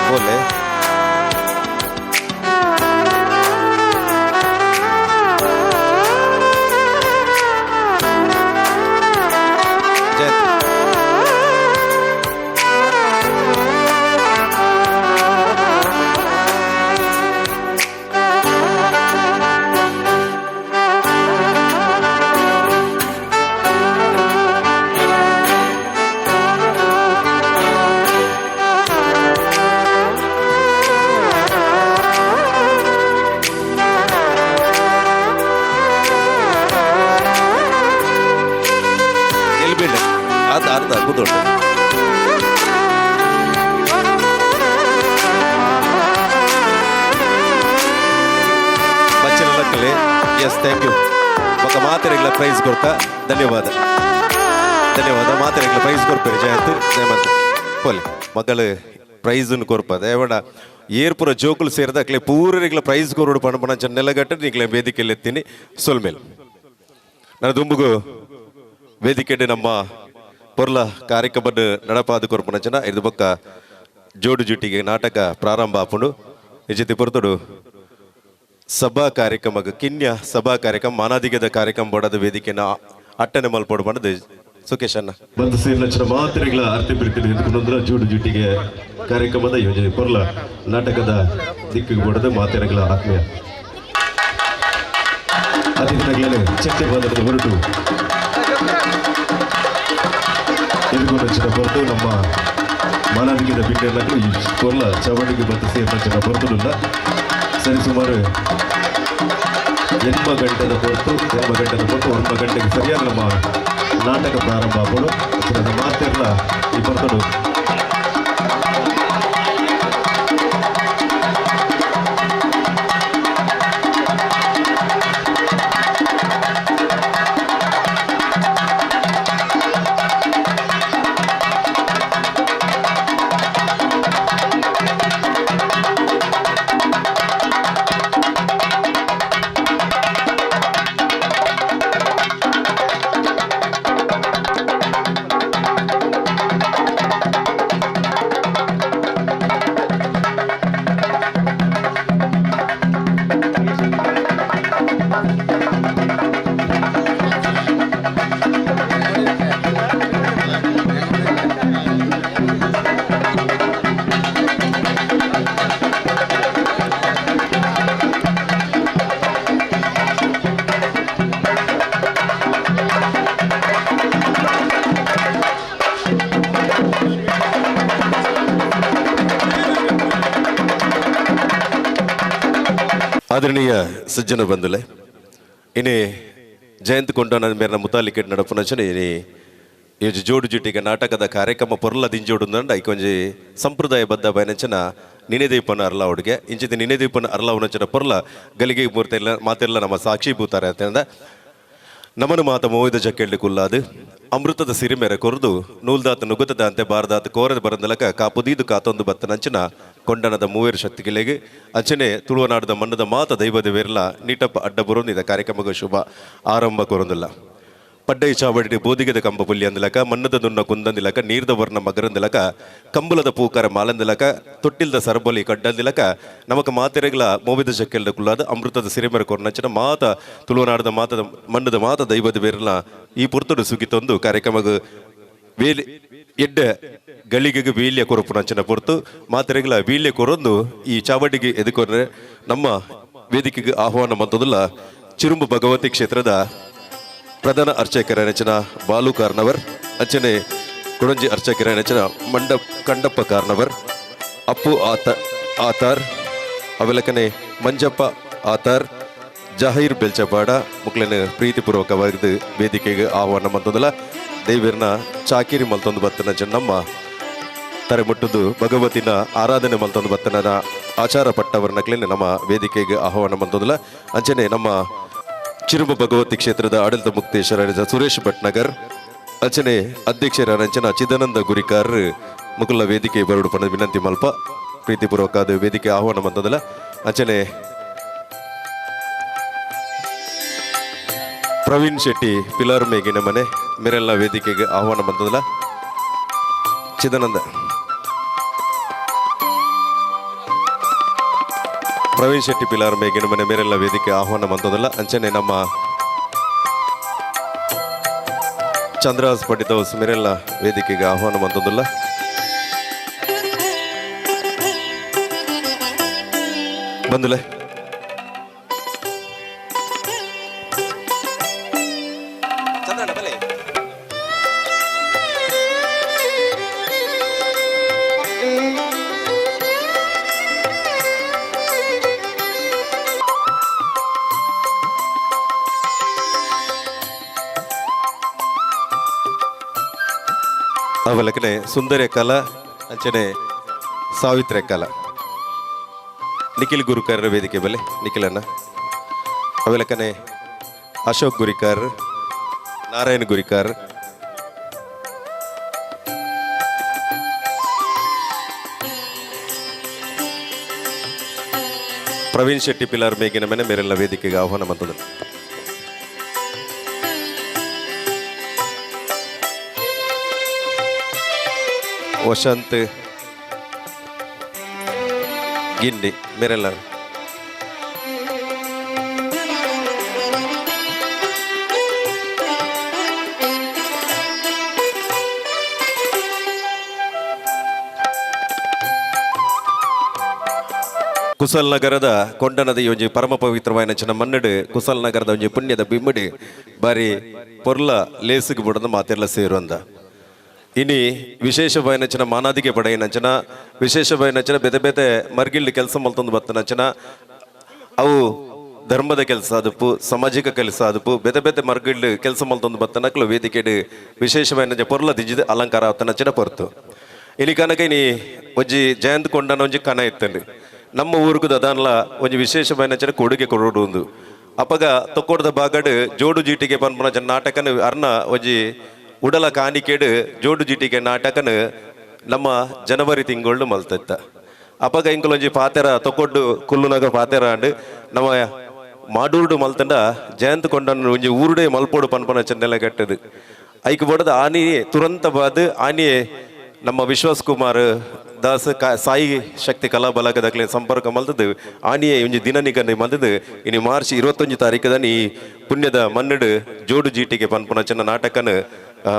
ಪೋಲೆ. ಜಯಂತ್ ಅದ್ಭುತ ಉಂಟು. ಬಚ್ಚಲ ಲಕ್ಕಲೆ. Yes, thank you. ఒక ಮಾತೆರೆಗ್ಲ ಪ್ರೈಸ್ ಕೊಡ್ತಾ ಧನ್ಯವಾದ ಧನ್ಯವಾದ. ಮಾತೆರೆಗ್ಲ ಪ್ರೈಸ್ ಕೊರ್ಪೇರು ಜಯಂತ್ ಜಯಮಂತ್ ಪೋಲೆ ಮಕ್ಕಳು ಪ್ರೈಸನ್ನು ಕೊರ್ಪದ ಏವಡ ಏರ್ಪುರ ಜೋಕುಲು ಸೇರಿದ ಅಕ್ಲೆ ಪೂರರಿಗ್ಲ ಪ್ರೈಸ್ ಕೊರಡು ಪಣ ಪಣ ನೆಲಗಟ್ಟ ನಿಕ್ಲೆ ವೇದಿಕೆಯಲ್ಲಿ ಎತ್ತೀನಿ ಸೊಲ್ಮೇಲ್. ನನ್ನ ದುಂಬುಗು ವೇದಿಕೆ ನಮ್ಮ ಪೊರ್ಲ ಕಾರ್ಯಕ್ರಮ ನಡಪಾದ ಕೊರ್ಪುನ ಜನ ಇದು ಬೊಕ್ಕ ಜೋಡು ಜುಟ್ಟಿಗೆ ನಾಟಕ ಪ್ರಾರಂಭ ಆಪುಂಡು. ನಿಜತಿ ಪೊರ್ತುಡು ಸಭಾ ಕಾರ್ಯಕ್ರಮ ಕಿನ್ಯ ಸಭಾ ಕಾರ್ಯಕ್ರಮ ಮಾನಾದಿಗದ ಕಾರ್ಯಕ್ರಮ ಬೋಡದ ವೇದಿಕೆನ ಅಟ್ಟನೆ ಮಲ್ಪೋಡು ಪಂಡದು ಸುಕೇಶ್ ಅಣ್ಣ ಬಂದು ಸೇರಿನ ಮಾತ್ರೆಗಳ ಅರ್ತಿ ಬಿಡ್ತೀನಿ ಎದ್ಕೊಂಡು ಜೋಡು ಜುಟ್ಟಿಗೆ ಕಾರ್ಯಕ್ರಮದ ಯೋಜನೆ ಪೊರ್ಲ ನಾಟಕದ ದಿಕ್ಕಿಗೆ ಬೋಡದ ಮಾತೆರೆಗಳ ಆತ್ಮೀಯ ಅತಿಥಿಗಳೇ ಚರ್ಚೆ ಬಂದದ ಹೊರಟು ಎದುರು ಹೊರತು ನಮ್ಮ ಮಾನಾದಿಗದ ಬಿಟ್ಟೆಲ್ಲಕ್ಕೂ ಈ ಪೊರ್ಲ ಚವಟಿಗೆ ಬಂದು ಸೇರಿನ ಹೊರತುಲ್ಲ. ಸರಿ ಸುಮಾರು 8 ಗಂಟೆದ ಹೊರತು 8 ಗಂಟೆದ ಹೊರತು 9 ಗಂಟೆಗೆ ಸರಿಯಾದ ನಮ್ಮ ನಾಟಕ ಪ್ರಾರಂಭ ಆಗೋದು. ಮಾತೆಲ್ಲ ಈ ಹೊರತುಡು ಆದರಣೀಯ ಸಜ್ಜನ ಬಂಧುಲೆ, ಇನಿ ಜಯಂತ್ ಕೊಂಡನ ಮೇರಿನ ಮುತಾಲಿಕೆಟ್ ನಡಪುನಂಚನೆ ಇನಿ ಈ ಜೋಡು ಜುಟ್ಟಿಗೆ ನಾಟಕದ ಕಾರ್ಯಕ್ರಮ ಪೊರ್ಲ ದಿಂಜೋಡು ಐಕೊಂಜಿ ಸಂಪ್ರದಾಯಬದ್ಧ ಬಯನಂಚನ ನಿನೆದೀಪನ ಅರ್ಲಾವುಡಿಗೆ ಇಂಚಿತ ನಿನೆದೀಪನ ಅರ್ಲಾವುನಂಚನ ಪೊರ್ಲ ಗಲಿಗೆ ಮೂರ್ತಿಲ್ಲ ಮಾತೆಲ್ಲ ನಮ್ಮ ಸಾಕ್ಷೀಭೂತಾರೆ ಅಂತಂದ ನಮನು ಮಾತ ಮೋಯ್ದ ಜಕ್ಕೆಳ್ಳಿ ಕುಲ್ಲಾದು ಅಮೃತದ ಸಿರಿಮೆರೆ ಕೊರ್ದು ನೂಲ್ದಾತ ನುಗುತದಂತೆ ಬಾರದಾತ ಕೋರದ ಬರಂದಲಕ ಕಾಪುದೀದು ಕಾತೊಂದು ಬತ್ತನಂಚಿನ ಕೊಂಡನದ ಮೂವೇರು ಶಕ್ತಿಗಳಿಗೆ ಅಂಚನೆ ತುಳುವನಾಡದ ಮಣ್ಣದ ಮಾತ ದೈವದ ವೇರ್ಲ ನೀಟಪ್ಪ ಅಡ್ಡ ಬರೋದು ಇದ ಕಾರ್ಯಕ್ರಮಕ್ಕೆ ಶುಭ ಆರಂಭ ಕೊರೊಂದಿಲ್ಲ. ಪಡ್ಡೈ ಚಾವಡಿ ಬೋದಿಗದ ಕಂಬ ಪುಲ್ಲಿ ಅಂದಲಕ ಮಣ್ಣದ ನುನ್ನ ಕುಂದಂದಿಲಕ ನೀರ್ದ ವರ್ಣ ಮಗರಂದಿಲಕ ಕಂಬುಲದ ಪೂಕರ ಮಾಲಂದಿಲಕ ತೊಟ್ಟಿಲ್ದ ಸರಬಲಿ ಕಡ್ಡಂದಿಲಕ ನಮಕ ಮಾತೆರೆಗಳ ಮೋವಿದ ಶಕ್ಕೆಲ್ದ ಕುಲ್ಲಾದ ಅಮೃತದ ಸಿರಿಮರ ಕೊರ್ನಂಚಿನ ಮಾತ ತುಳುವನಾಡದ ಮಾತದ ಮಣ್ಣದ ಮಾತ ದೈವದ ಬೇರ್ಲ ಈ ಪುರ್ತುಡು ಸುಗಿತೊಂದು ಕಾರ್ಯಕ್ರಮಗ ವೇಲಿ ಎಡ್ಡೆ ಗಳಿಗೆಗೆ ವೀಲ್ಯ ಕೊರಪುನಂಚಿನ ಪೊರ್ತು ಮಾತೆರೆಗಳ ವೀಲ್ಯ ಕೊರೊಂದು ಈ ಚಾವಡಿಗೆ ಎದುಕೊರ್ರೆ ನಮ್ಮ ವೇದಿಕೆಗೆ ಆಹ್ವಾನ ಮಂತದಲ್ಲ ಚಿರುಂಬು ಭಗವತಿ ಕ್ಷೇತ್ರದ ಪ್ರಧಾನ ಅರ್ಚಕರ ನೆಚ್ಚಿನ ಬಾಲು ಕಾರ್ನವರ್, ಅಂಚನೆ ಕುಡಂಜಿ ಅರ್ಚಕರ ನೆಚ್ಚಿನ ಮಂಡಪ್ ಕಂಡಪ್ಪ ಕಾರ್ನವರ್, ಅಪ್ಪು ಆತಾರ್, ಅವೆಲಕನೆ ಮಂಜಪ್ಪ ಆತಾರ್, ಜಹೀರ್ ಬೆಲ್ಚಪಾಡ ಮುಕ್ಲನ ಪ್ರೀತಿಪೂರ್ವಕವಾಗಿ ವೇದಿಕೆಗೆ ಆಹ್ವಾನ ಮಂತಂದಲ್ಲ ದೇವಿರ್ನ ಚಾಕಿರಿ ಮಲ್ತೊಂದು ಬತ್ತನ ಚೆನ್ನಮ್ಮ ತರೆ ಮುಟ್ಟುದು ಭಗವತಿನ ಆರಾಧನೆ ಮಲ್ತೊಂದು ಬತ್ತನ ಆಚಾರ ಪಟ್ಟವರ್ನಕ್ಲೇನೆ ನಮ್ಮ ವೇದಿಕೆಗೆ ಆಹ್ವಾನ ಮಂತಂದಲ್ಲ. ಅಂಚನೆ ನಮ್ಮ ಚಿರುಂಬ ಭಗವತಿ ಕ್ಷೇತ್ರದ ಆಡಳಿತ ಮುಕ್ತೇಶ್ವರ ಸುರೇಶ್ ಭಟ್ನಗರ್, ಅಂಚನೆ ಅಧ್ಯಕ್ಷರ ಅಂಚನ ಚಿದಾನಂದ ಗುರಿಕಾರ್ ಮುಕುಲ ವೇದಿಕೆ ಬರಡು ಪಣ ವಿನಂತಿ ಮಲ್ಪ ಪ್ರೀತಿಪೂರ್ವಕ ಅದು ವೇದಿಕೆ ಆಹ್ವಾನ ಮಂತಂದಲ್ಲ. ಅಂಚನೆ ಪ್ರವೀಣ್ ಶೆಟ್ಟಿ ಪಿಲಾರ್ ಮೇಗಿನ ಮನೆ ಮಿರೆಲ್ಲ ವೇದಿಕೆಗೆ ಆಹ್ವಾನ ಬಂತದಲ್ಲ. ಚಿದಾನಂದ ಪ್ರವೀಣ್ ಶೆಟ್ಟಿ ಪಿಲಾರ್ ಮೇಗಿನ ಮನೆ ಮೇರೆಲ್ಲ ವೇದಿಕೆ ಆಹ್ವಾನ ಬಂತದಲ್ಲ. ಅಂಚನೆ ನಮ್ಮ ಚಂದ್ರಹಾಸ್ ಪಂಡಿತ ಮೇರೆಲ್ಲ ವೇದಿಕೆಗೆ ಆಹ್ವಾನ ಬಂತದಲ್ಲ. ಬಂದಲೆ ಅವಲಕನೆ ಸುಂದರ ಕಲ ಅಂಚನೆ ಸಾವಿತ್ರಿ ಕಲ ನಿಖಿಲ್ ಗುರುಕರ್ ವೇದಿಕೆ ಬಲೆ ನಿಖಿಲನ್ನ. ಅವಲಕನೆ ಅಶೋಕ್ ಗುರಿಕಾರ್, ನಾರಾಯಣ ಗುರಿಕಾರ್, ಪ್ರವೀಣ್ ಶೆಟ್ಟಿ ಪಿಲಾರ್ ಮೇಗಿನ ಮನೆ ಮೇರೆಲ್ಲ ವೇದಿಕೆಗೆ ಆಹ್ವಾನ ಮಂತದ. ವಸಂತ್ ಗಿಂಡಿ ಮೇರೆಲ್ಲ. ಕುಸಲ್ ನಗರದ ಕೊಂಡನದ ಈ ಒಂಜಿ ಪರಮ ಪವಿತ್ರವಾಯಿನ ಮನ್ನಡು ಕುಸಲ್ ನಗರದ ಒಂಜಿ ಪುಣ್ಯದ ಬಿಮ್ಮಡಿ ಬಾರಿ ಪೊರ್ಲ ಲೇಸುಗು ಬುಡದ ಮಾತೆಲ್ಲ ಸೇರುವಂದ. ಇನಿ ವಿಶೇಷವಾಯಿನಂಚಿನ ಮಾನಾದಿಗೆ ಪಡೆಯಿನಂಚಿನ ವಿಶೇಷವಾಯಿನಂಚಿನ ಬೇತೆ ಬೇತೆ ಮರ್ಗಿಲ್ಡ್ ಕೆಲಸ ಮಲ್ತೊಂದು ಬತ್ತನಂಚಿನ ಅವು ಧರ್ಮದ ಕೆಲಸ ಅದುಪು, ಸಾಮಾಜಿಕ ಕೆಲಸ ಅದುಪು, ಬೇತೆ ಬೇತೆ ಮರ್ಗಿಲ್ಡ್ ಕೆಲಸ ಮಲ್ತೊಂದು ಬತ್ತನಕ್ಲು ವೇದಿಕೆಡ್ ವಿಶೇಷವಾಯಿನಂಚ ಪೊರ್ಲ ದಿಂಜಿದ್ ಅಲಂಕಾರ ಆತನಂಚಿನ ಪೊರ್ತು. ಇನಿ ಕನಕ ಇನಿ ಒಂಜಿ ಜಯಂತ್ ಕೊಂಡನ ಒಂಜಿ ಕನ ಇತ್ತಂಡು ನಮ್ಮ ಊರುಗು ದದಾನ್ಲ ಒಂಜಿ ವಿಶೇಷವಾಯಿನಂಚಿನ ಕೊಡುಗೆ ಕೊಡೋಡು ಉಂದು. ಅಪಗ ತೊಕ್ಕೋಡದ ಬಾಗಡ್ ಜೋಡು ಜೀಟಿಗೆ ಪನ್ಪುನ ನಾಟಕನ ಅರ್ನ ಒಂಜಿ ಉಡಲ ಕಾಣಿಕೆಡು ಜೋಡು ಜೀಟಿಗೆ ನಾಟಕನ ನಮ್ಮ ಜನವರಿ ತಿಂಗಳು ಮಲ್ತತ್ತ. ಅಪಗ ಇಂಕುಲೊಂಜಿ ಪಾತೆರ ತೊಕ್ಕೊಡ್ಡು ಕುಲ್ಲುನಗ ಪಾತೆರ ಅಂಡ್ ನಮ್ಮ ಮಾಡೂರ್ಡು ಮಲ್ತಂಡ ಜಯಂತ್ ಕೊಂಡನ್ ಒಂಜಿ ಊರುಡೆ ಮಲ್ಪೋಡು ಪನ್ಪನ ಚೆನ್ನೆಲ್ಲ ಕಟ್ಟದು. ಐಕ್ ಬೋಡದ ಆನಿ ತುರಂತ ಬಾದ್ ಆನಿಯೇ ನಮ್ಮ ವಿಶ್ವಾಸ್ ಕುಮಾರ್ ದಾಸ್ ಸಾಯಿ ಶಕ್ತಿ ಕಲಾ ಬಲಗದಕ್ಲೆ ಸಂಪರ್ಕ ಮಲ್ತದು ಆನಿಯೇ ಒಂಜಿ ದಿನ ನಿಗಂಧಿ ಮಲ್ತದು. ಇನಿ ಮಾರ್ಚ್ 21 ತಾರೀಕದ ಈ ಪುಣ್ಯದ ಮಣ್ಣುಡು ಜೋಡು ಜೀಟಿಗೆ ಪನ್ಪುನಂಚಿನ ನಾಟಕನ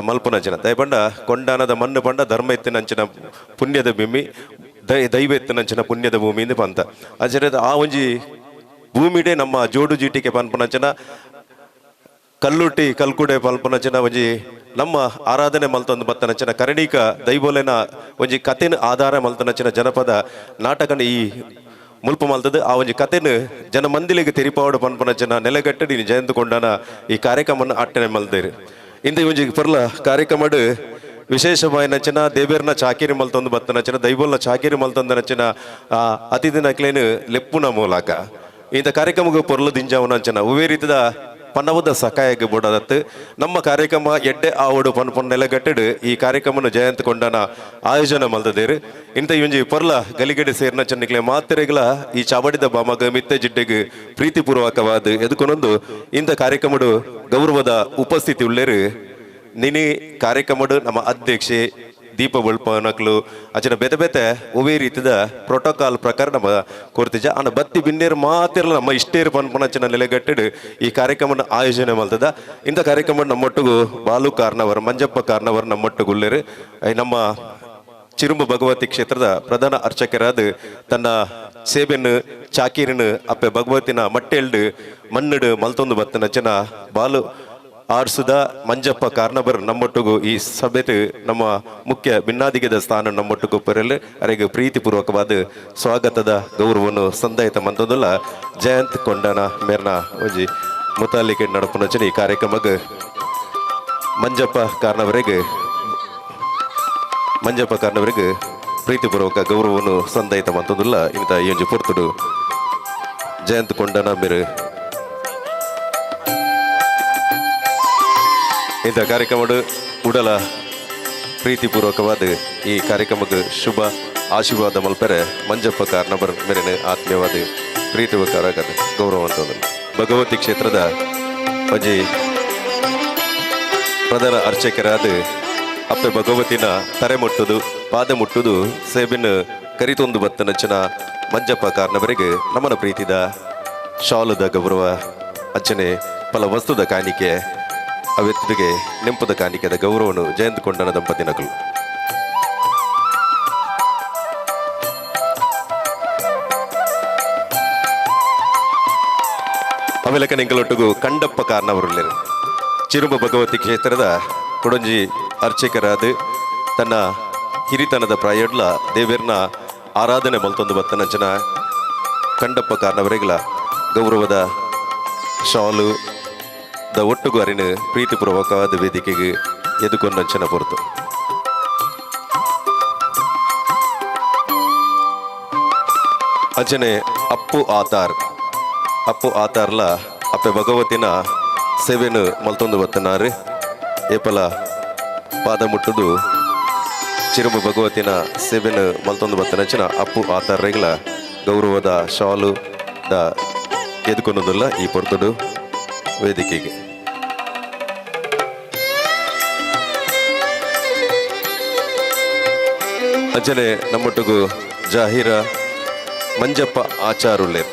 ಮಲ್ಪುನಂಚಿನ ದಯಪಂಡ ಕೊಂಡಾನದ ಮಣ್ಣು ಪಂಡ ಧರ್ಮ ಎತ್ತಿನಂಚಿನ ಪುಣ್ಯದ ಭೂಮಿ, ದೈವ ಎತ್ತಿನಂಚಿನ ಪುಣ್ಯದ ಭೂಮಿ ಇಂದು ಪಂತ. ಅಂಚನೆ ಆ ಒಂಜಿ ಭೂಮಿಡೆ ನಮ್ಮ ಜೋಡು ಜೀಟಿಗೆ ಪನ್ಪುನಂಚಿನ ಕಲ್ಲುಟ್ಟಿ ಕಲ್ಕುಡೆ ಪಲ್ಪನಂಚಿನ ಒಂಜಿ ನಮ್ಮ ಆರಾಧನೆ ಮಲ್ತೊಂದು ಬತ್ತನಂಚಿನ ಕರಣಿಕ ದೈವೋಲೆನ ಒಂಜಿ ಕತೆನ ಆಧಾರ ಮಲ್ತನಂಚಿನ ಜನಪದ ನಾಟಕನ ಈ ಮುಲ್ಪ ಮಲ್ತದು. ಆ ಒಂಜಿ ಕತೆನ ಜನ ಮಂದಿಲಿಗೆ ತೆರಿಪಾವಡು ಪನ್ಪನಂಚಿನ ನೆಲೆಗಟ್ಟಡಿ ಜಯಂತ ಕೊಂಡನ ಈ ಕಾರ್ಯಕ್ರಮನ ಅಟ್ಟನೆ ಮಲ್ತೇರು. ಇಂದ ಒಂಜಿ ಪರ್ಲ ಕಾರ್ಯಕ್ರಮಡು ವಿಶೇಷವಾಯಿನಂಚಿನ ದೇಬೇರ್ನ ಚಾಕಿರಿ ಮಲ್ತೊಂದು ಬತ್ತನಂಚಿನ ದೈವೋಲ್ನ ಚಾಕಿರಿ ಮಲ್ತೊಂದನಂಚಿನ ಅತಿಥಿನಕ್ಲೇನು ಲೆಪ್ಪುನ ಮೂಲಕ ಇಂಥ ಕಾರ್ಯಕ್ರಮಕ್ಕೆ ಪೊರ್ಲು ದಿಂಜಾವನಂಚಿನ ಒವ್ವೇ ರೀತಿದ ಪನ್ನವದ ಸಕಾಯಕ್ಕೆ ಬೋಡದತ್ತು ನಮ್ಮ ಕಾರ್ಯಕ್ರಮ ಎಡ್ಡೆ ಆವಡು ಪನ್ಪೊನ್ ನೆಲೆಗಟ್ಟಡು ಈ ಕಾರ್ಯಕ್ರಮನ ಜಯಂತ್ ಕೊಂಡನ ಆಯೋಜನೆ ಮಲ್ತದೇರು. ಇಂಥ ಒಂಜಿ ಪೊರ್ಲ ಗಲಿಗಡೆ ಸೇರಿನ ಚೆನ್ನಿಕ್ಲೆ ಮಾತ್ರೆಗಳ ಈ ಚಾವಡಿದ ಬಾಮಗ ಮಿತ್ತೆ ಜಿಡ್ಡೆಗೆ ಪ್ರೀತಿಪೂರ್ವಕವಾದ ಎದುಕೊನೊಂದು ಇಂಥ ಕಾರ್ಯಕ್ರಮಡು ಗೌರವದ ಉಪಸ್ಥಿತಿ ಉಳ್ಳೇರು. ನಿನಿ ಕಾರ್ಯಕ್ರಮಡು ನಮ್ಮ ಅಧ್ಯಕ್ಷೆ ದೀಪ ಬೊಳ್ಪನಕ್ಲು ಅಚನ ಬೇತೆ ಬೇತೆ ಒವೇ ರೀತಿದ ಪ್ರೋಟೋಕಾಲ್ ಪ್ರಕಾರ ನಮ್ಮ ಕೊರ್ತಿಜ ಅನ್ನ ಬತ್ತಿ ಬಿನ್ನೇರು ಮಾತಿರಲ್ಲ ನಮ್ಮ ಇಷ್ಟೇರು ಪನ್ಪನಂಚಿನ ನೆಲೆಗಟ್ಟಿಡು ಈ ಕಾರ್ಯಕ್ರಮನ ಆಯೋಜನೆ ಮಲ್ತದ. ಇಂಥ ಕಾರ್ಯಕ್ರಮ ನಮ್ಮೊಟ್ಟಿಗೂ ಬಾಲು ಕಾರ್ನವರ್, ಮಂಜಪ್ಪ ಕಾರ್ನವರ್ ನಮ್ಮೊಟ್ಟಿಗೆ ಉಳ್ಳೇರು. ನಮ್ಮ ಚಿರುಂಬ ಭಗವತಿ ಕ್ಷೇತ್ರದ ಪ್ರಧಾನ ಅರ್ಚಕರಾದ ತನ್ನ ಸೇಬೆನ್ನು ಚಾಕೀರಿನ ಅಪ್ಪೆ ಭಗವತಿನ ಮಟ್ಟೆಲ್ಡು ಮಣ್ಣುಡು ಮಲ್ತೊಂದು ಬತ್ತನಂಚಿನ ಬಾಲು ಆರ್ಸುದ ಮಂಜಪ್ಪ ಕಾರ್ನಬರ್ ನಮ್ಮೊಟ್ಟಿಗೂ ಈ ಸಭೆತು ನಮ್ಮ ಮುಖ್ಯ ಭಿನ್ನಾದಿಗದ ಸ್ಥಾನ ನಮ್ಮೊಟ್ಟಿಗೂ ಪೆರಲು ಅರೆಗೆ ಪ್ರೀತಿಪೂರ್ವಕವಾದ ಸ್ವಾಗತದ ಗೌರವವನ್ನು ಸಂದಾಯಿತ ಮಂತದಲ್ಲ ಜಯಂತ್ ಕೊಂಡನ ಮೇರ್ನ ಒಂಜಿ ಮುತಾಲಿಕೆ ನಡಪುನಂಚಿನ ಈ ಕಾರ್ಯಕ್ರಮಕ್ಕೆ ಮಂಜಪ್ಪ ಕಾರ್ನವರಿಗೆ ಪ್ರೀತಿಪೂರ್ವಕ ಗೌರವವನ್ನು ಸಂದಾಯಿತ ಮಂತದಲ್ಲ ಇಂಥ ಈ ಒಂಜಿ ಪೊರ್ತುಡು ಜಯಂತ್ ಕೊಂಡನ ಮೇರು ಇಂಥ ಕಾರ್ಯಕ್ರಮಡು ಉಡಲ ಪ್ರೀತಿಪೂರ್ವಕವಾದ ಈ ಕಾರ್ಯಕ್ರಮಕ್ಕೆ ಶುಭ ಆಶೀರ್ವಾದ ಮಲ್ಪೆರೆ ಮಂಜಪ್ಪ ಕಾರ್ನಬರ್ ಮೇರಿನ ಆತ್ಮೀಯವಾದ ಪ್ರೀತಿಪೂರ್ವಕ ಗೌರವ ಅಂತ ಭಗವತಿ ಕ್ಷೇತ್ರದ ಒಂಜಿ ಪ್ರಧಾನ ಅರ್ಚಕರಾದ ಅಪ್ಪೆ ಭಗವತಿನ ತರೆ ಮುಟ್ಟುದು ಪಾದ ಮುಟ್ಟುದು ಸೇಬಿನ ಕರಿತೊಂದು ಬತ್ತನಂಚಿನ ಮಂಜಪ್ಪ ಕಾರ್ನವರಿಗೆ ನಮ್ಮನ ಪ್ರೀತಿದ ಶಾಲುದ ಗೌರವ ಅರ್ಚನೆ ಫಲ ವಸ್ತುದ ಕಾಣಿಕೆ ಅವೆತ್ತಿಗೆ ನೆಂಪುದ ಕಾಣಿಕೆದ ಗೌರವನು ಜಯಂತ್ ಕೊಂಡನ ದಂಪತಿ ನಕಲು. ಅವೆಲಕ ನಿಂಕಲೊಟ್ಟಿಗೂ ಕಂಡಪ್ಪ ಕಾರ್ನವರುಳ್ಳೇರು ಚಿರುಂಬ ಭಗವತಿ ಕ್ಷೇತ್ರದ ಕೊಡಂಜಿ ಅರ್ಚಕರಾದ ತನ್ನ ಹಿರಿತನದ ಪ್ರಾಯಡ್ಲ ದೇವೇರ್ನ ಆರಾಧನೆ ಮಲ್ತೊಂದು ಬತ್ತನಂಚಿನ ಕಂಡಪ್ಪ ಕಾರ್ನವರೆಗಳ ಗೌರವದ ಶಾಲು the ಒಟ್ಟುಗು ಅರಿನ ಪ್ರೀತಿಪೂರ್ವಕವಾದ ವೇದಿಕೆಗೆ ಎದುಕೊಂಡಂಚಿನ ಪೊರ್ತು. ಅಂಚನೆ ಅಪ್ಪು ಆತಾರ್ ಅಪ್ಪು ಆತಾರ್ಲ ಅಪ್ಪೆ ಭಗವತಿನ ಸೇವೆನು ಮಲ್ತೊಂದು ಬತ್ತನಾರು ಏಪಲ ಪಾದ ಮುಟ್ಟುದು ಚಿರುಬು ಭಗವತಿನ ಸೇವೆನು ಮಲ್ತೊಂದು ಬತ್ತನಂಚಿನ ಅಪ್ಪು ಆತಾರ್ರೆಗಳ ಗೌರವದ ಶಾಲು the ಎದುಕೊನ್ನೊಂದುಲ್ಲ ಈ ಪೊರ್ತುಡು ವೇದಿಕೆಗೆ. ಅಂಚನೆ ನಮ್ಮೊಟ್ಟಿಗೂ ಜಾಹೀರ ಮಂಜಪ್ಪ ಆಚಾರುಲ್ಲೇರ್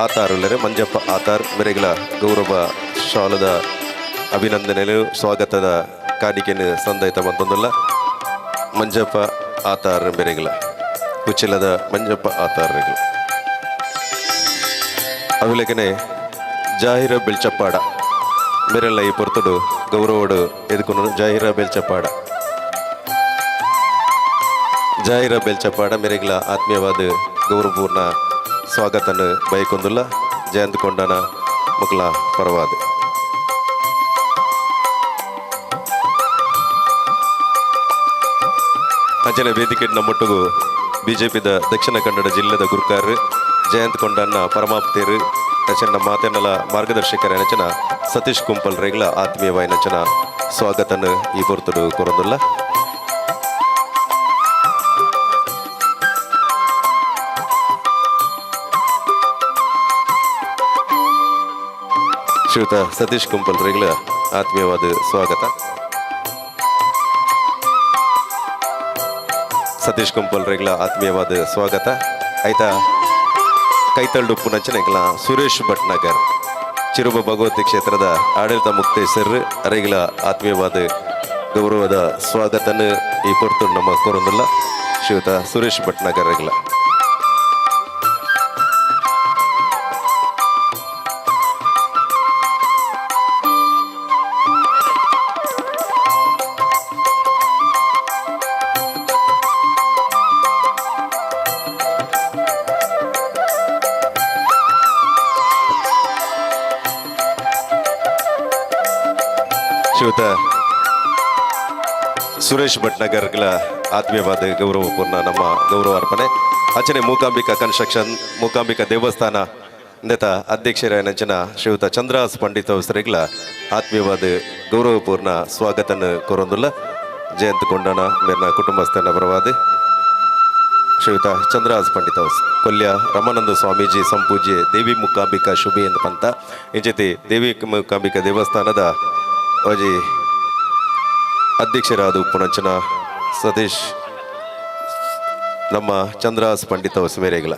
ಆತಾರುಲ್ಲೇರು ಮಂಜಪ್ಪ ಆತಾರ್ ಮೆರೆಗಳ ಗೌರವ ಶಾಲದ ಅಭಿನಂದನೆಗಳು ಸ್ವಾಗತದ ಕಾಣಿಕೆಯನ್ನು ಸಂದಯಿತ ಬಂತೊಂದುಲ್ಲ ಮಂಜಪ್ಪ ಆತಾರ್ ಮೆರೆಗಳ ಕುಚಿಲದ ಮಂಜಪ್ಪ ಆತಾರ್ರೆಗಳ. ಅವಿಲೆಕನೆ ಜಾಹೀರ ಬೆಳ್ಚಪ್ಪಾಡ ಮೆರೆಲ್ಲ ಈ ಪೊರ್ತುಡು ಗೌರವಡು ಎದುಕೊಂಡು ಜಾಹೀರ ಬೆಳ್ಚಪ್ಪಾಡ ಜಾಹೀರ ಬೆಲ್ಚಪ್ಪಾಡ ಮೆರೆಗಳ ಆತ್ಮೀಯವಾದ ಗೌರವಪೂರ್ಣ ಸ್ವಾಗತನ ಬಯಕೊಂದುಲ್ಲ ಜಯಂತ್ ಕೊಂಡನ ಮುಕ್ಲ ಪರವಾದ. ಅಂಚನೆ ವೇದಿಕೆ ನಮ್ಮೊಟ್ಟಿಗೂ ಬಿಜೆಪಿದ ದಕ್ಷಿಣ ಕನ್ನಡ ಜಿಲ್ಲೆದ ಗುರುಕಾರ್ ಜಯಂತ್ ಕೊಂಡನ್ನ ಪರಮಾಪ್ತೇರು ಅಂಚನ ಮಾತೆನ್ನಲ ಮಾರ್ಗದರ್ಶಕರ ನೆಚನ ಸತೀಶ್ ಕುಂಪಲ್ ರೇಗ್ಲ ಆತ್ಮೀಯವಾಯಿ ನಂಚನ ಸ್ವಾಗತನ ಈ ಪೊರ್ತುಡು ಕೊರೊಂದುಲ್ಲ. ಶ್ರೀಯುತ ಸತೀಶ್ ಕುಂಪಲ್ ರೇಗ್ಲ ಆತ್ಮೀಯವಾದ ಸ್ವಾಗತ. ಸತೀಶ್ ಕುಂಪಲ್ ರೇಗ್ಲ ಆತ್ಮೀಯವಾದ ಸ್ವಾಗತ. ಆಯ್ತಾ ಕೈತಳ್ಳುಪ್ಪು ನಂಚನೆಗ್ಲ ಸುರೇಶ್ ಭಟ್ನಗರ್ ಚಿರುಬ ಭಗವತಿ ಕ್ಷೇತ್ರದ ಆಡಳಿತ ಮುಕ್ತೇಸರ್ ಅರೆಗಿಲ ಆತ್ಮೀಯವಾದ ಗೌರವದ ಸ್ವಾಗತನ ಈ ಪೊರ್ತು ನಮ್ಮ ಕೋರೊಂದುಲ್ಲ ಶ್ರೀಯುತ ಸುರೇಶ್ ಭಟ್ನಗರ್ ರೆಗ್ಲ. ಶ್ರೀಯುತ ಸುರೇಶ್ ಭಟ್ನಗರ್ಗಳ ಆತ್ಮೀಯವಾದ ಗೌರವಪೂರ್ಣ ನಮ್ಮ ಗೌರವ ಅರ್ಪಣೆ. ಅಚನೆ ಮೂಕಾಂಬಿಕಾ ಕನ್ಸ್ಟ್ರಕ್ಷನ್ ಮೂಕಾಂಬಿಕಾ ದೇವಸ್ಥಾನ ನೆತ ಅಧ್ಯಕ್ಷರ ನಂಚನ ಶ್ರೀಯುತ ಚಂದ್ರಹಾಸ್ ಪಂಡಿತ್ ಅವಸರಿಗಳ ಆತ್ಮೀಯವಾದ ಗೌರವಪೂರ್ಣ ಸ್ವಾಗತನ ಕೋರೊಂದುಲ್ಲ ಜಯಂತ್ ಕೊಂಡಣ ಮೇರ್ನ ಕುಟುಂಬಸ್ಥನ ಪರವಾದ ಶ್ರೀಯುತ ಚಂದ್ರಹಾಸ್ ಪಂಡಿತ್ ಅವಸ್ ಕೊಲ್ಯ ರಮಾನಂದ ಸ್ವಾಮೀಜಿ ಸಂಪೂಜೆ ದೇವಿ ಮೂಕಾಂಬಿಕಾ ಶುಭೆ ಎಂದು ಪಂತ ಇಂಚತಿ ದೇವಿ ಮೂಕಾಂಬಿಕಾ ದೇವಸ್ಥಾನದ ಒಂಜಿ ಅಧ್ಯಕ್ಷರಾದ ಉಪ್ಪುನಂಚನ ಸತೀಶ್ ನಮ್ಮ ಚಂದ್ರಹಾಸ್ ಪಂಡಿತ್ ಅವಸ್ ಮೇರೆಗಳ.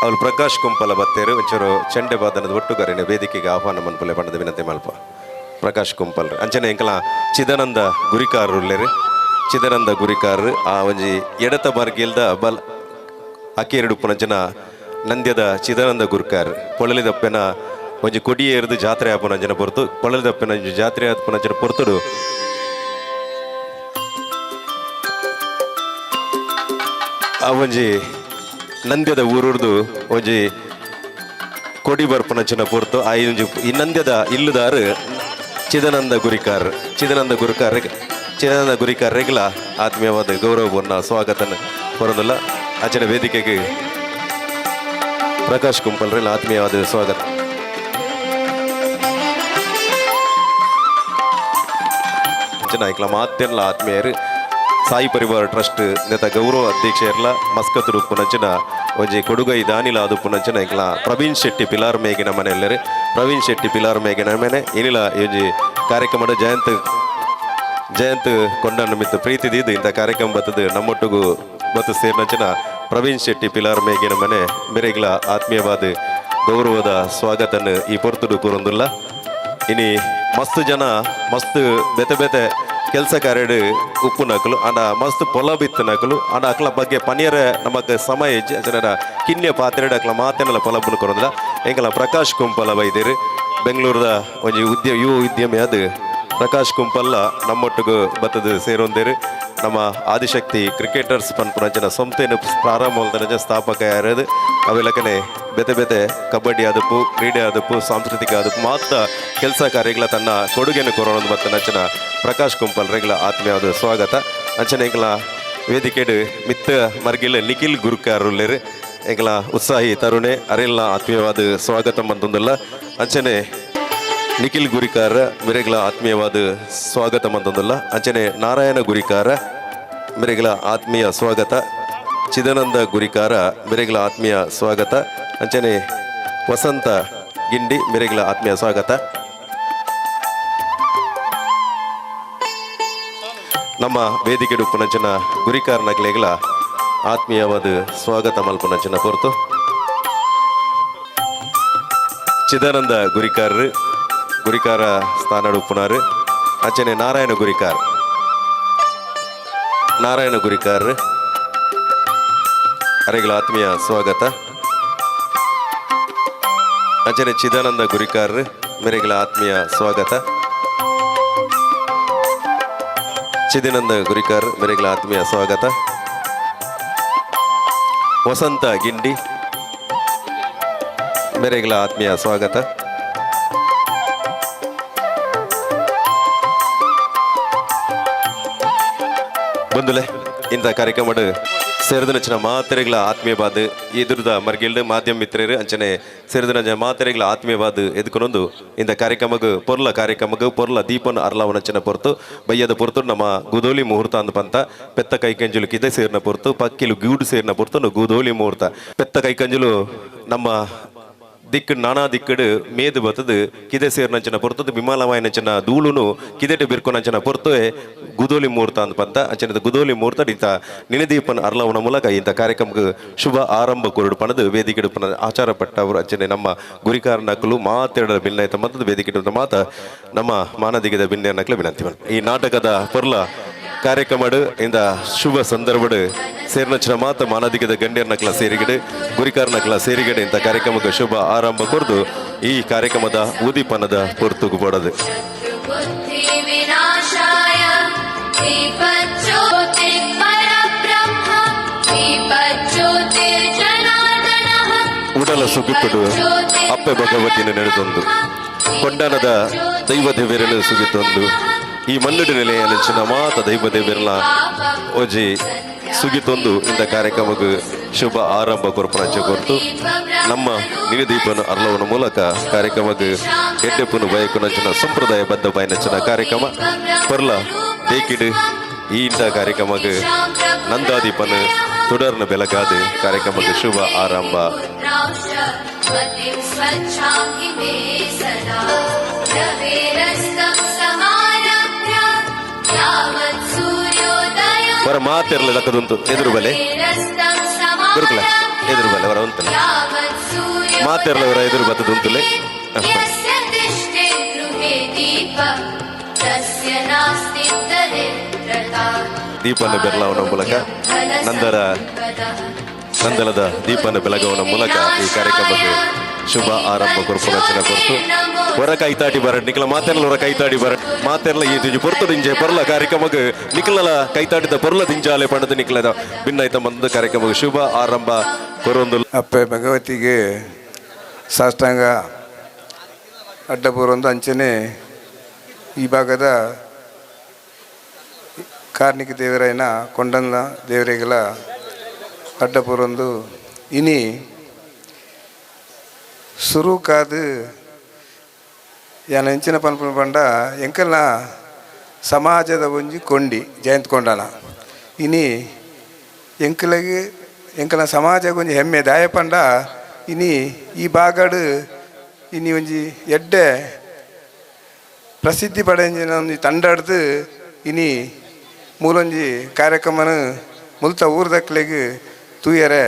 ಅವಳು ಪ್ರಕಾಶ್ ಕುಂಪಲ ಬತ್ತೇರು ಒಂಚೂರು ಚೆಂಡೆ ಬಾದನದ ಒಟ್ಟುಗಾರಿನ ವೇದಿಕೆಗೆ ಆಹ್ವಾನ ಮನ್ಪುಲೆ ಬಣ್ಣದ ವಿನಂತಿ ಮಲ್ಪ ಪ್ರಕಾಶ್ ಕುಂಪಲ್ ಅಂಚನೆ ಎಂಕಲ ಚಿದಾನಂದ ಗುರಿಕಾರರು ಉಲ್ಲೇರು. ಚಿದಾನಂದ ಗುರಿಕಾರರು ಆ ಒಂಜಿ ಎಡತ ಬಾರ್ಗಿಲ್ದ ಬಲ್ ಅಕ್ಕಿ ಪುನಂಚನ ನಂದ್ಯದ ಚಿದಾನಂದ ಗುರುಕಾರ್ ಪೊಳಲಿದಪ್ಪನ ಒಂಜಿ ಕೊಡಿ ಏರ್ದು ಜಾತ್ರೆ ಆಪುನಂಚನ ಪೊರ್ತು ಪೊಳಲಿದಪ್ಪನ ಒಂಜಿ ಜಾತ್ರೆ ಆಪುನಂಚನ ಪೊರ್ತುಡು ಆ ಒಂಜಿ ನಂದ್ಯದ ಊರುರ್ದು ಒಂಜಿ ಕೊಡಿ ಬರ್ಪುನಂಚಿನ ಪೊರ್ತು ಆ ಒಂಜಿ ಈ ನಂದ್ಯದ ಇಲ್ಲುದಾರು ಚಿದಾನಂದ ಗುರಿಕಾರ್ ಚಿದಾನಂದ ಗುರುಕಾರ್ ಚಿದಾನಂದ ಗುರಿಕಾರ್ ರೆಗ್ಲ ಆತ್ಮೀಯವಾದ ಗೌರವಪೂರ್ಣ ಸ್ವಾಗತನ ಕೊರೊಂದುಲ್ಲ. ಆಚನೆ ವೇದಿಕೆಗೆ ಪ್ರಕಾಶ್ ಕುಂಪಲ್ರೆಲ್ಲ ಆತ್ಮೀಯವಾದ ಸ್ವಾಗತ. ಅಂಚನೆ ಮಾತೆಲ್ಲ ಆತ್ಮೀಯರು ಸಾಯಿ ಪರಿವಾರ ಟ್ರಸ್ಟ್ ನೆತ ಗೌರವ ಅಧ್ಯಕ್ಷರ್ಲ ಮಸ್ಕತ್ ಉಪ್ಪುನಂಚಿನ ಒಂಜಿ ಕೊಡುಗೈ ದಾನಿಲ ಆದುಪ್ಪುನಂಚಿನ ಎಂಕ್ಲ ಪ್ರವೀಣ್ ಶೆಟ್ಟಿ ಪಿಲಾರ್ ಮೇಗಿನ ಮನೆಯಲ್ಲರೆ ಪ್ರವೀಣ್ ಶೆಟ್ಟಿ ಪಿಲಾರ್ ಮೇಗಿನ ಮನೆ ಏನಿಲ್ಲ ಈ ಒಂಜಿ ಕಾರ್ಯಕ್ರಮದ ಜಯಂತ್ ಜಯಂತ್ ಕೊಂಡನ್ನ ಮಿತ್ತು ಪ್ರೀತಿ ದೀದು ಇಂಥ ಕಾರ್ಯಕ್ರಮ ಬತ್ತದು ನಮ್ಮೊಟ್ಟಿಗೂ ಮತ್ತು ಸೇರಿನಂಚಿನ ಪ್ರವೀಣ್ ಶೆಟ್ಟಿ ಪಿಲಾರ್ ಮೇಗಿನ ಮನೆ ಮೆರೆಗ್ಲ ಆತ್ಮೀಯವಾದ ಗೌರವದ ಸ್ವಾಗತನ ಈ ಪೊರ್ತುಡು ಕೂರೊಂದುಲ್ಲ. ಇನಿ ಮಸ್ತ್ ಜನ ಮಸ್ತ್ ಬೇತೆ ಬೇತೆ ಕೆಲಸ ಕಾರ್ಯಡ್ ಉಪ್ಪು ನಕಲು ಅಂಡ ಮಸ್ತ್ ಪೊಲ ಬಿತ್ತು ನಕಲು ಅಂಡ ಅಕ್ಲ ಬಗ್ಗೆ ಪನಿಯರ ನಮಕ್ ಸಮಯ ಜನರ ಕಿನ್ಯ ಪಾತ್ರೆಡ್ ಅಕ್ಲ ಮಾತೆನಲ ಪೊಲಬುನು ಕೊರೊಂದಿಲ್ಲ. ಎಂಕಲ ಪ್ರಕಾಶ್ ಕುಂಪಲ ಬೈದೇರು ಬೆಂಗಳೂರದ ಒಂಜಿ ಉದ್ಯಮ ಯುವ ಉದ್ಯಮಿ ಅದು ಪ್ರಕಾಶ್ ಕುಂಪಲ್ಲ ನಮ್ಮೊಟ್ಟಿಗೂ ಬತ್ತದು ಸೇರೊಂದೇರು. ನಮ್ಮ ಆದಿಶಕ್ತಿ ಕ್ರಿಕೆಟರ್ಸ್ ಪನ್ಪುನಂಚಿನ ಸಂಸ್ಥೆಯನ್ನು ಪ್ರಾರಂಭ ಸ್ಥಾಪಕ ಯಾರದು ಅವೆಲಕನೆ ಬೇತೆ ಬೇತೆ ಕಬಡ್ಡಿ ಆದಪ್ಪು, ಕ್ರೀಡೆ ಆದಪ್ಪು, ಸಾಂಸ್ಕೃತಿಕ ಆದಪ್ಪು ಮಾತ್ರ ಕೆಲಸ ಕಾರ್ಯಗಳ ತನ್ನ ಕೊಡುಗೆಯನ್ನು ಕೊರೋಣ ಮತ್ತು ನಂಚಿನ ಪ್ರಕಾಶ್ ಕುಂಪಲ್ ರೆಗ್ಲ ಆತ್ಮೀಯವಾದ ಸ್ವಾಗತ. ಅಂಚನೆ ಎಂಕಲ ವೇದಿಕೆಡು ಮಿತ್ತ ಮರ್ಗಿಲ್ ನಿಖಿಲ್ ಗುರುಕಾರುಲ್ಲೇರು ಎಂಕಲ ಉತ್ಸಾಹಿ ತರುಣೆ ಅರೆಲ್ಲ ಆತ್ಮೀಯವಾದ ಸ್ವಾಗತ ಮಂತೊಂದುಲ್ಲ. ಅಂಚನೆ ನಿಖಿಲ್ ಗುರಿಕಾರ ಮಿರೆಗಳ ಆತ್ಮೀಯವಾದ ಸ್ವಾಗತ ಮಂತೊಂದುಲ್ಲ. ಅಂಚನೆ ನಾರಾಯಣ ಗುರಿಕಾರ ಮಿರೆಗಳ ಆತ್ಮೀಯ ಸ್ವಾಗತ. ಚಿದಾನಂದ ಗುರಿಕಾರ ಮಿರೆಗಳ ಆತ್ಮೀಯ ಸ್ವಾಗತ. ಅಂಚನೆ ವಸಂತ ಗಿಂಡಿ ಮಿರೆಗಳ ಆತ್ಮೀಯ ಸ್ವಾಗತ. ನಮ್ಮ ವೇದಿಕೆ ಉಪ್ಪುನಂಚಿನ ಗುರಿಕಾರನಕ್ಲೆಗಳ ಆತ್ಮೀಯವಾದ ಸ್ವಾಗತ ಮಲ್ಪುನಂಚಿನ ಪೊರ್ತು. ಚಿದಾನಂದ ಗುರಿಕಾರರು ಗುರಿಕಾರ ಸ್ಥಾನ ಉಪ್ಪುನಾರು. ಅಂಚನೆ ನಾರಾಯಣ ಗುರಿಕಾರ್, ನಾರಾಯಣ ಗುರಿಕಾರ್ ಅರೆಗಳ ಆತ್ಮೀಯ ಸ್ವಾಗತ. ಅಂಚನೆ ಚಿದಾನಂದ ಗುರಿಕಾರ್ ಮೆರೆಗಳ ಆತ್ಮೀಯ ಸ್ವಾಗತ. ಚಿದಾನಂದ ಗುರಿಕಾರ್ ಮೆರೆಗಳ ಆತ್ಮೀಯ ಸ್ವಾಗತ. ವಸಂತ ಗಿಂಡಿ ಮೆರೆಗಳ ಆತ್ಮೀಯ ಸ್ವಾಗತ. ಬಂದುಲೆ ಇಂಥ ಕಾರ್ಯಕ್ರಮ ಸೇರಿದನಂಚಿನ ಮಾತೆರೆಗಳ ಆತ್ಮೀಯವಾದ ಎದುರುದ ಮರ್ಗಿಲ್ಡ್ ಮಾಧ್ಯಮ ಮಿತ್ರರು ಅಂಚನೆ ಸೇರಿದನಂಚಿನ ಮಾತೆರೆಗಳ ಆತ್ಮೀಯವಾದ ಎದುಕೊನೊಂದು ಇಂಥ ಕಾರ್ಯಕ್ರಮಕ್ಕೆ ಪೊರ್ಲ ಕಾರ್ಯಕ್ರಮಕ್ಕೆ ಪೊರ್ಲ ದೀಪನ ಅರ್ಲಾವನಂಚಿನ ಪೊರ್ತು ಬಯ್ಯದ ಪೊರ್ತು ನಮ್ಮ ಗುದೋಲಿ ಮುಹೂರ್ತ ಅಂದ ಪಂತ ಪೆತ್ತ ಕೈಕಂಜಲು ಕಿದೆ ಸೇರಿನ ಪೊರ್ತು ಪಕ್ಕಿಲು ಗೂಡು ಸೇರಿನ ಪೊರ್ತು ಗುದೋಲಿ ಮುಹೂರ್ತ ಪೆತ್ತ ಕೈಕಂಜಲು ನಮ್ಮ ದಿಕ್ಕು ನಾನಾ ದಿಕ್ಕಡು ಮೇದು ಬತ್ತದು ಕಿದೆ ಸೇರಿನಂಚಿನ ಪೊರ್ತದು ವಿಮಾನವಾಯಿನಂಚಿನ ಧೂಳುನು ಕಿದೆಟು ಬಿರ್ಕೊನಂಚಿನ ಪೊರ್ತು ಗುದೋಲಿ ಮುಹೂರ್ತ ಅಂತ ಪಂತ ಅಂಚಿನ ಗುದೋಲಿ ಮುಹೂರ್ತ ಇಂಥ ನಿನದೀಪನ ಅರ್ಲವನ ಮೂಲಕ ಇಂಥ ಕಾರ್ಯಕ್ರಮಕ್ಕೆ ಶುಭ ಆರಂಭ ಕೊರಡು ಪಣದು ವೇದಿಕೆ ಆಚಾರ ಪಟ್ಟವರು ಅಂಚನೆ ನಮ್ಮ ಗುರಿಕಾರ ನಕಲು ಮಾತೆರಡ ಭಿನ್ನೈತ ಮತ್ತದು ವೇದಿಕೆ ಮಾತ ನಮ್ಮ ಮಾನದಿಗದ ಭಿನ್ನ ನಕಲು ವಿನಂತಿ. ಈ ನಾಟಕದ ಪೊರ್ಲ ಕಾರ್ಯಕ್ರಮಡು ಇಂದ ಶುಭ ಸಂದರ್ಭಡು ಸೇರ್ನಚ್ಚಿನ ಮಾತ ಮಾನದಿಗದ ಗಣ್ಯರ ನಕಲ ಸೇರಿಗಡೆ ಗುರಿಕಾರ ನಕಲ ಸೇರಿಗಡೆ ಇಂಥ ಕಾರ್ಯಕ್ರಮಕ್ಕೆ ಶುಭ ಆರಂಭ ಕೊರದು ಈ ಕಾರ್ಯಕ್ರಮದ ಉದೀಪನದ ಪೊರ್ತುಗು ಪಡದು. ಉಡಲ ಸುಗಿತುಡು ಅಪ್ಪೆ ಭಗವತಿನ ನಡೆದೊಂದು ಕೊಂಡನದ ದೈವ ದೇವರನ್ನು ಸುಗಿತೊಂದು ಈ ಮಣ್ಣುಡು ನೆಲೆಯ ನೆಚ್ಚಿನ ಮಾತ ದೈವ ದೇವರನ್ನ ಒಜಿ ಸುಗಿತೊಂದು ಇಂಥ ಕಾರ್ಯಕ್ರಮಕ್ಕೆ ಶುಭ ಆರಂಭ ಕೊರ್ಪಣೆ ಕೊರ್ತು ನಮ್ಮ ನಿಲದೀಪನ ಅರ್ಲವನ ಮೂಲಕ ಕಾರ್ಯಕ್ರಮಕ್ಕೆ ಎಡ್ಡೆಪ್ಪನು ಬಯಕುನಂಚಿನ ಸಂಪ್ರದಾಯಬದ್ಧ ಬಾಯಿನಂಚಿನ ಕಾರ್ಯಕ್ರಮ ಪರ್ಲ ದೇಕಿಡು ಈ ಇಂಥ ಕಾರ್ಯಕ್ರಮಕ್ಕೆ ನಂದಾದೀಪನ തുടರ್ನ ಬೆಳಗಾದ ಕಾರ್ಯಕ್ರಮಕ್ಕೆ ಶುಭ ಆರಂಭ. ವರ ಮಾತಿರಲಿ ಲಕ್ಕದುಂಟು ಎದುರು ಬಲೆ ಗುರುಕುಲ ಎದುರು ಬಲೆ ವರ ಉಂಟು ಮಾತಿರಲ ವರ ಎದುರು ಬತ್ತದುಂಟುಲೆ. ದೀಪನ ಬೆರ್ಲಾವನ ಮೂಲಕ ನಂದರ ನಂದಲದ ದೀಪನ ಬೆಳಗವನ ಮೂಲಕ ಈ ಕಾರ್ಯಕ್ರಮಕ್ಕೆ ಶುಭ ಆರಂಭ ಕೊರ್ಪುನಂಚಿನ ಕೊರ್ತು ಹೊರ ಕೈತಾಟಿ ಬರ ನಿಖಲ ಮಾತೆರ್ಲ ಹೊರ ಕೈತಾಡಿ ಬರ ಮಾತೆರ್ಲ ಈ ತಿಂಜು ಪೊರ್ತು ದಿಂಜೆ ಪೊರ್ಲ ಕಾರ್ಯಕ್ರಮಕ್ಕೆ ನಿಖಲಲ ಕೈತಾಟಿದ ಪೊರ್ಲ ದಿಂಜಾಲೆ ಪಣದ ನಿಖಲದ ಭಿನ್ನೈತ ಬಂದ ಕಾರ್ಯಕ್ರಮಕ್ಕೆ ಶುಭ ಆರಂಭ ಕೊರೊಂದು. ಅಪ್ಪೆ ಭಗವತಿಗೆ ಸಾಷ್ಟಾಂಗ ಅಡ್ಡಪೂರೊಂದು ಅಂಚನೆ ಈ ಭಾಗದ ಕಾರ್ಣಿಕ ದೇವರಾಯನ ಕೊಂಡನ್ನ ದೇವರಿಗೆಲ್ಲ ಅಡ್ಡಪೂರೊಂದು ಇನಿ ಸುರುಕಾದು ಯಾನ್ ಎಂಚಿನ ಪನ್ಪುನ ಪಂಡ ಎಂಕಲ್ನ ಸಮಾಜದ ಒಂಜಿ ಕೊಂಡಿ ಜಯಂತ್ ಕೊಂಡನ ಇನಿ ಎಂಕಲೆಗ್ ಎಂಕಲ್ನ ಸಮಾಜ ಒಂಜಿ ಹೆಮ್ಮೆ ದಾಯ ಪಂಡ ಇನಿ ಈ ಭಾಗಡ್ ಇನಿ ಒಂಜಿ ಎಡ್ಡೆ ಪ್ರಸಿದ್ಧಿ ಪಡೆಂಜಿನ ಒಂಜಿ ತಂಡಡ್ದು ಇನಿ ಮೂಲೊಂಜಿ ಕಾರ್ಯಕ್ರಮನ ಮುಲ್ತ ಊರ್ದಕ್ಲೆಗ್ ತೂಯರೆ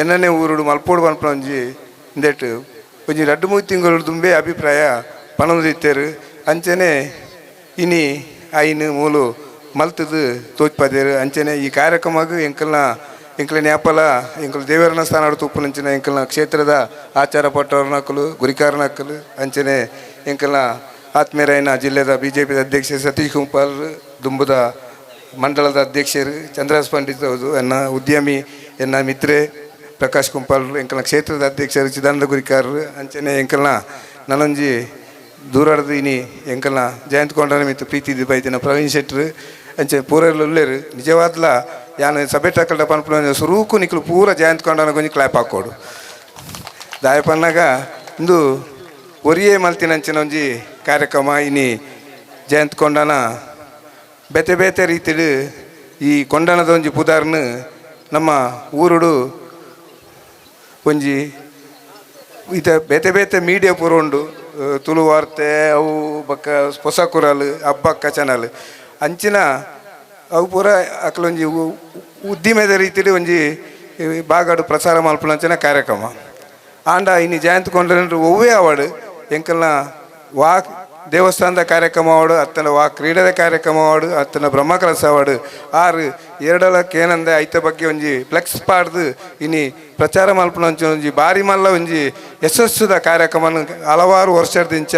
ಎನ್ನನೆ ಊರುಡು ಮಲ್ಪೋಡು ಪನ್ಪುನ ಒಂಜಿ ಇಂದೆಟ್ ಒಂಜಿ ರಡ್ಡ್ ಮೂರು ತಿಂಗಳು ದುಂಬೆ ಅಭಿಪ್ರಾಯ ಪನೊಂದಿತ್ತೆರ್. ಅಂಚನೆ ಇನಿ ಐನ್ ಮೂಲು ಮಲ್ತದು ತೋಜ್ಪದೇರು. ಅಂಚನೆ ಈ ಕಾರ್ಯಕ್ರಮಗ್ ಎಂಕಲ್ನ ಎಂಕಲ್ನ ನ್ಯಾಪಲ ಎಂಕಲ್ ದೇವರನ ಸ್ಥಾನ ತೂಪುನಂಚಿನ ಎಂಕಲ್ನ ಕ್ಷೇತ್ರದ ಆಚಾರ ಪಟ್ಟವರನಕುಲು ಗುರಿಕಾರನಕುಲು ಅಂಚನೆ ಎಂಕಲ್ನ ಆತ್ಮೀಯರಾಯಿನ ಜಿಲ್ಲೆದ ಬಿ ಜೆ ಪಿ ಅಧ್ಯಕ್ಷ ಸತೀಶ್ ಕುಂಪಾಲ್, ದುಂಬುದ ಮಂಡಲದ ಅಧ್ಯಕ್ಷರು ಚಂದ್ರಹಾಸ್ ಪಂಡಿತ್ ಹೌದು, ಎನ್ನ ಉದ್ಯಮಿ ಎನ್ನ ಮಿತ್ರೆ ಪ್ರಕಾಶ್ ಕುಂಪಾಲ್ ಎಂಕಲ್ನ ಕ್ಷೇತ್ರದ ಅಧ್ಯಕ್ಷರು ಚಿದಾನಂದ ಗುರಿಕಾರರು ಅಂಚನೆ ಎಂಕಲ್ನ ನನೊಂಜಿ ದೂರಾಡ್ದು ಇನಿ ಎಂಕಲ್ನ ಜಯಂತ್ ಕೊಂಡನ ಮಿತ್ತು ಪ್ರೀತಿ ಬೈದಿನ ಪ್ರವೀಣ್ ಶೆಟ್ರು ಅಂಚೆ ಪೂರೆಲ್ಲ ಉಲ್ಲೇರು. ನಿಜವಾದ್ಲ ಯಾನ್ ಸಭೆ ತಕ್ಕಲ್ಡ ಪನ್ಪುನ ಸುರೂಕು ನಿಕ್ಲು ಪೂರ ಜಯಂತ್ ಕೊಂಡನ ಕೊಂಚ ಕ್ಲಾಪ್ ಹಾಕೋಡು ದಾಯ ಪನ್ನಗ ಇಂದು ಒರಿಯೇ ಮಲ್ತಿನಂಚಿನ ಒಂಜಿ ಕಾರ್ಯಕ್ರಮ ಇನಿ ಜಯಂತ್ ಕೊಂಡನ ಬೇತೆ ಬೇತೆ ರೀತಿಡು ಈ ಕೊಂಡನದ ಒಂಜಿ ಪುದಾರ್ನು ನಮ್ಮ ಊರುಡು ಒಂಜಿ ಇತ ಬೇತೆ ಬೇತೆ ಮೀಡಿಯಾ ಪೂರ ಉಂಡು, ತುಳು ವಾರ್ತೆ ಅವು ಬೊಕ್ಕ ಹೊಸ ಕುರಲ್ ಹಬ್ಬಕ್ಕ ಚಾನಲ್ ಅಂಚಿನ ಅವು ಪೂರ ಅಕ್ಲೊಂಜಿ ಉದ್ದಿಮೆದ ರೀತಿಲಿ ಒಂಜಿ ಬಾಗಾಡು ಪ್ರಸಾರ ಮಲ್ಪುನಂಚಿನ ಕಾರ್ಯಕ್ರಮ. ಆಂಡ ಇನಿ ಜಯಂತ್ ಕೊಂಡನ ಒವ್ವೇ ಅವಾಡು ಎಂಕಲ್ನ ವಾ ದೇವಸ್ಥಾನದ ಕಾರ್ಯಕ್ರಮ ಅವಾಡು ಅತ್ತನ ವಾ ಕ್ರೀಡೆದ ಕಾರ್ಯಕ್ರಮ ಅವಾಡು ಅತ್ತನ ಬ್ರಹ್ಮಕಲಶ ಅವಾಡು ಆರು ಎರಡಲ ಕೇನಂದೆ ಐತ ಬಗ್ಗೆ ಒಂಜಿ ಫ್ಲೆಕ್ಸ್ ಪಾಡ್ದು ಇನಿ ಪ್ರಚಾರ ಮಲ್ಪುನಂಚಿನ ಒಂಜಿ ಬಾರಿ ಮಲ್ಲ ಒಂಜಿ ಯಶಸ್ಸುದ ಕಾರ್ಯಕ್ರಮನ ಹಲವಾರು ವರ್ಷದಿಂಚ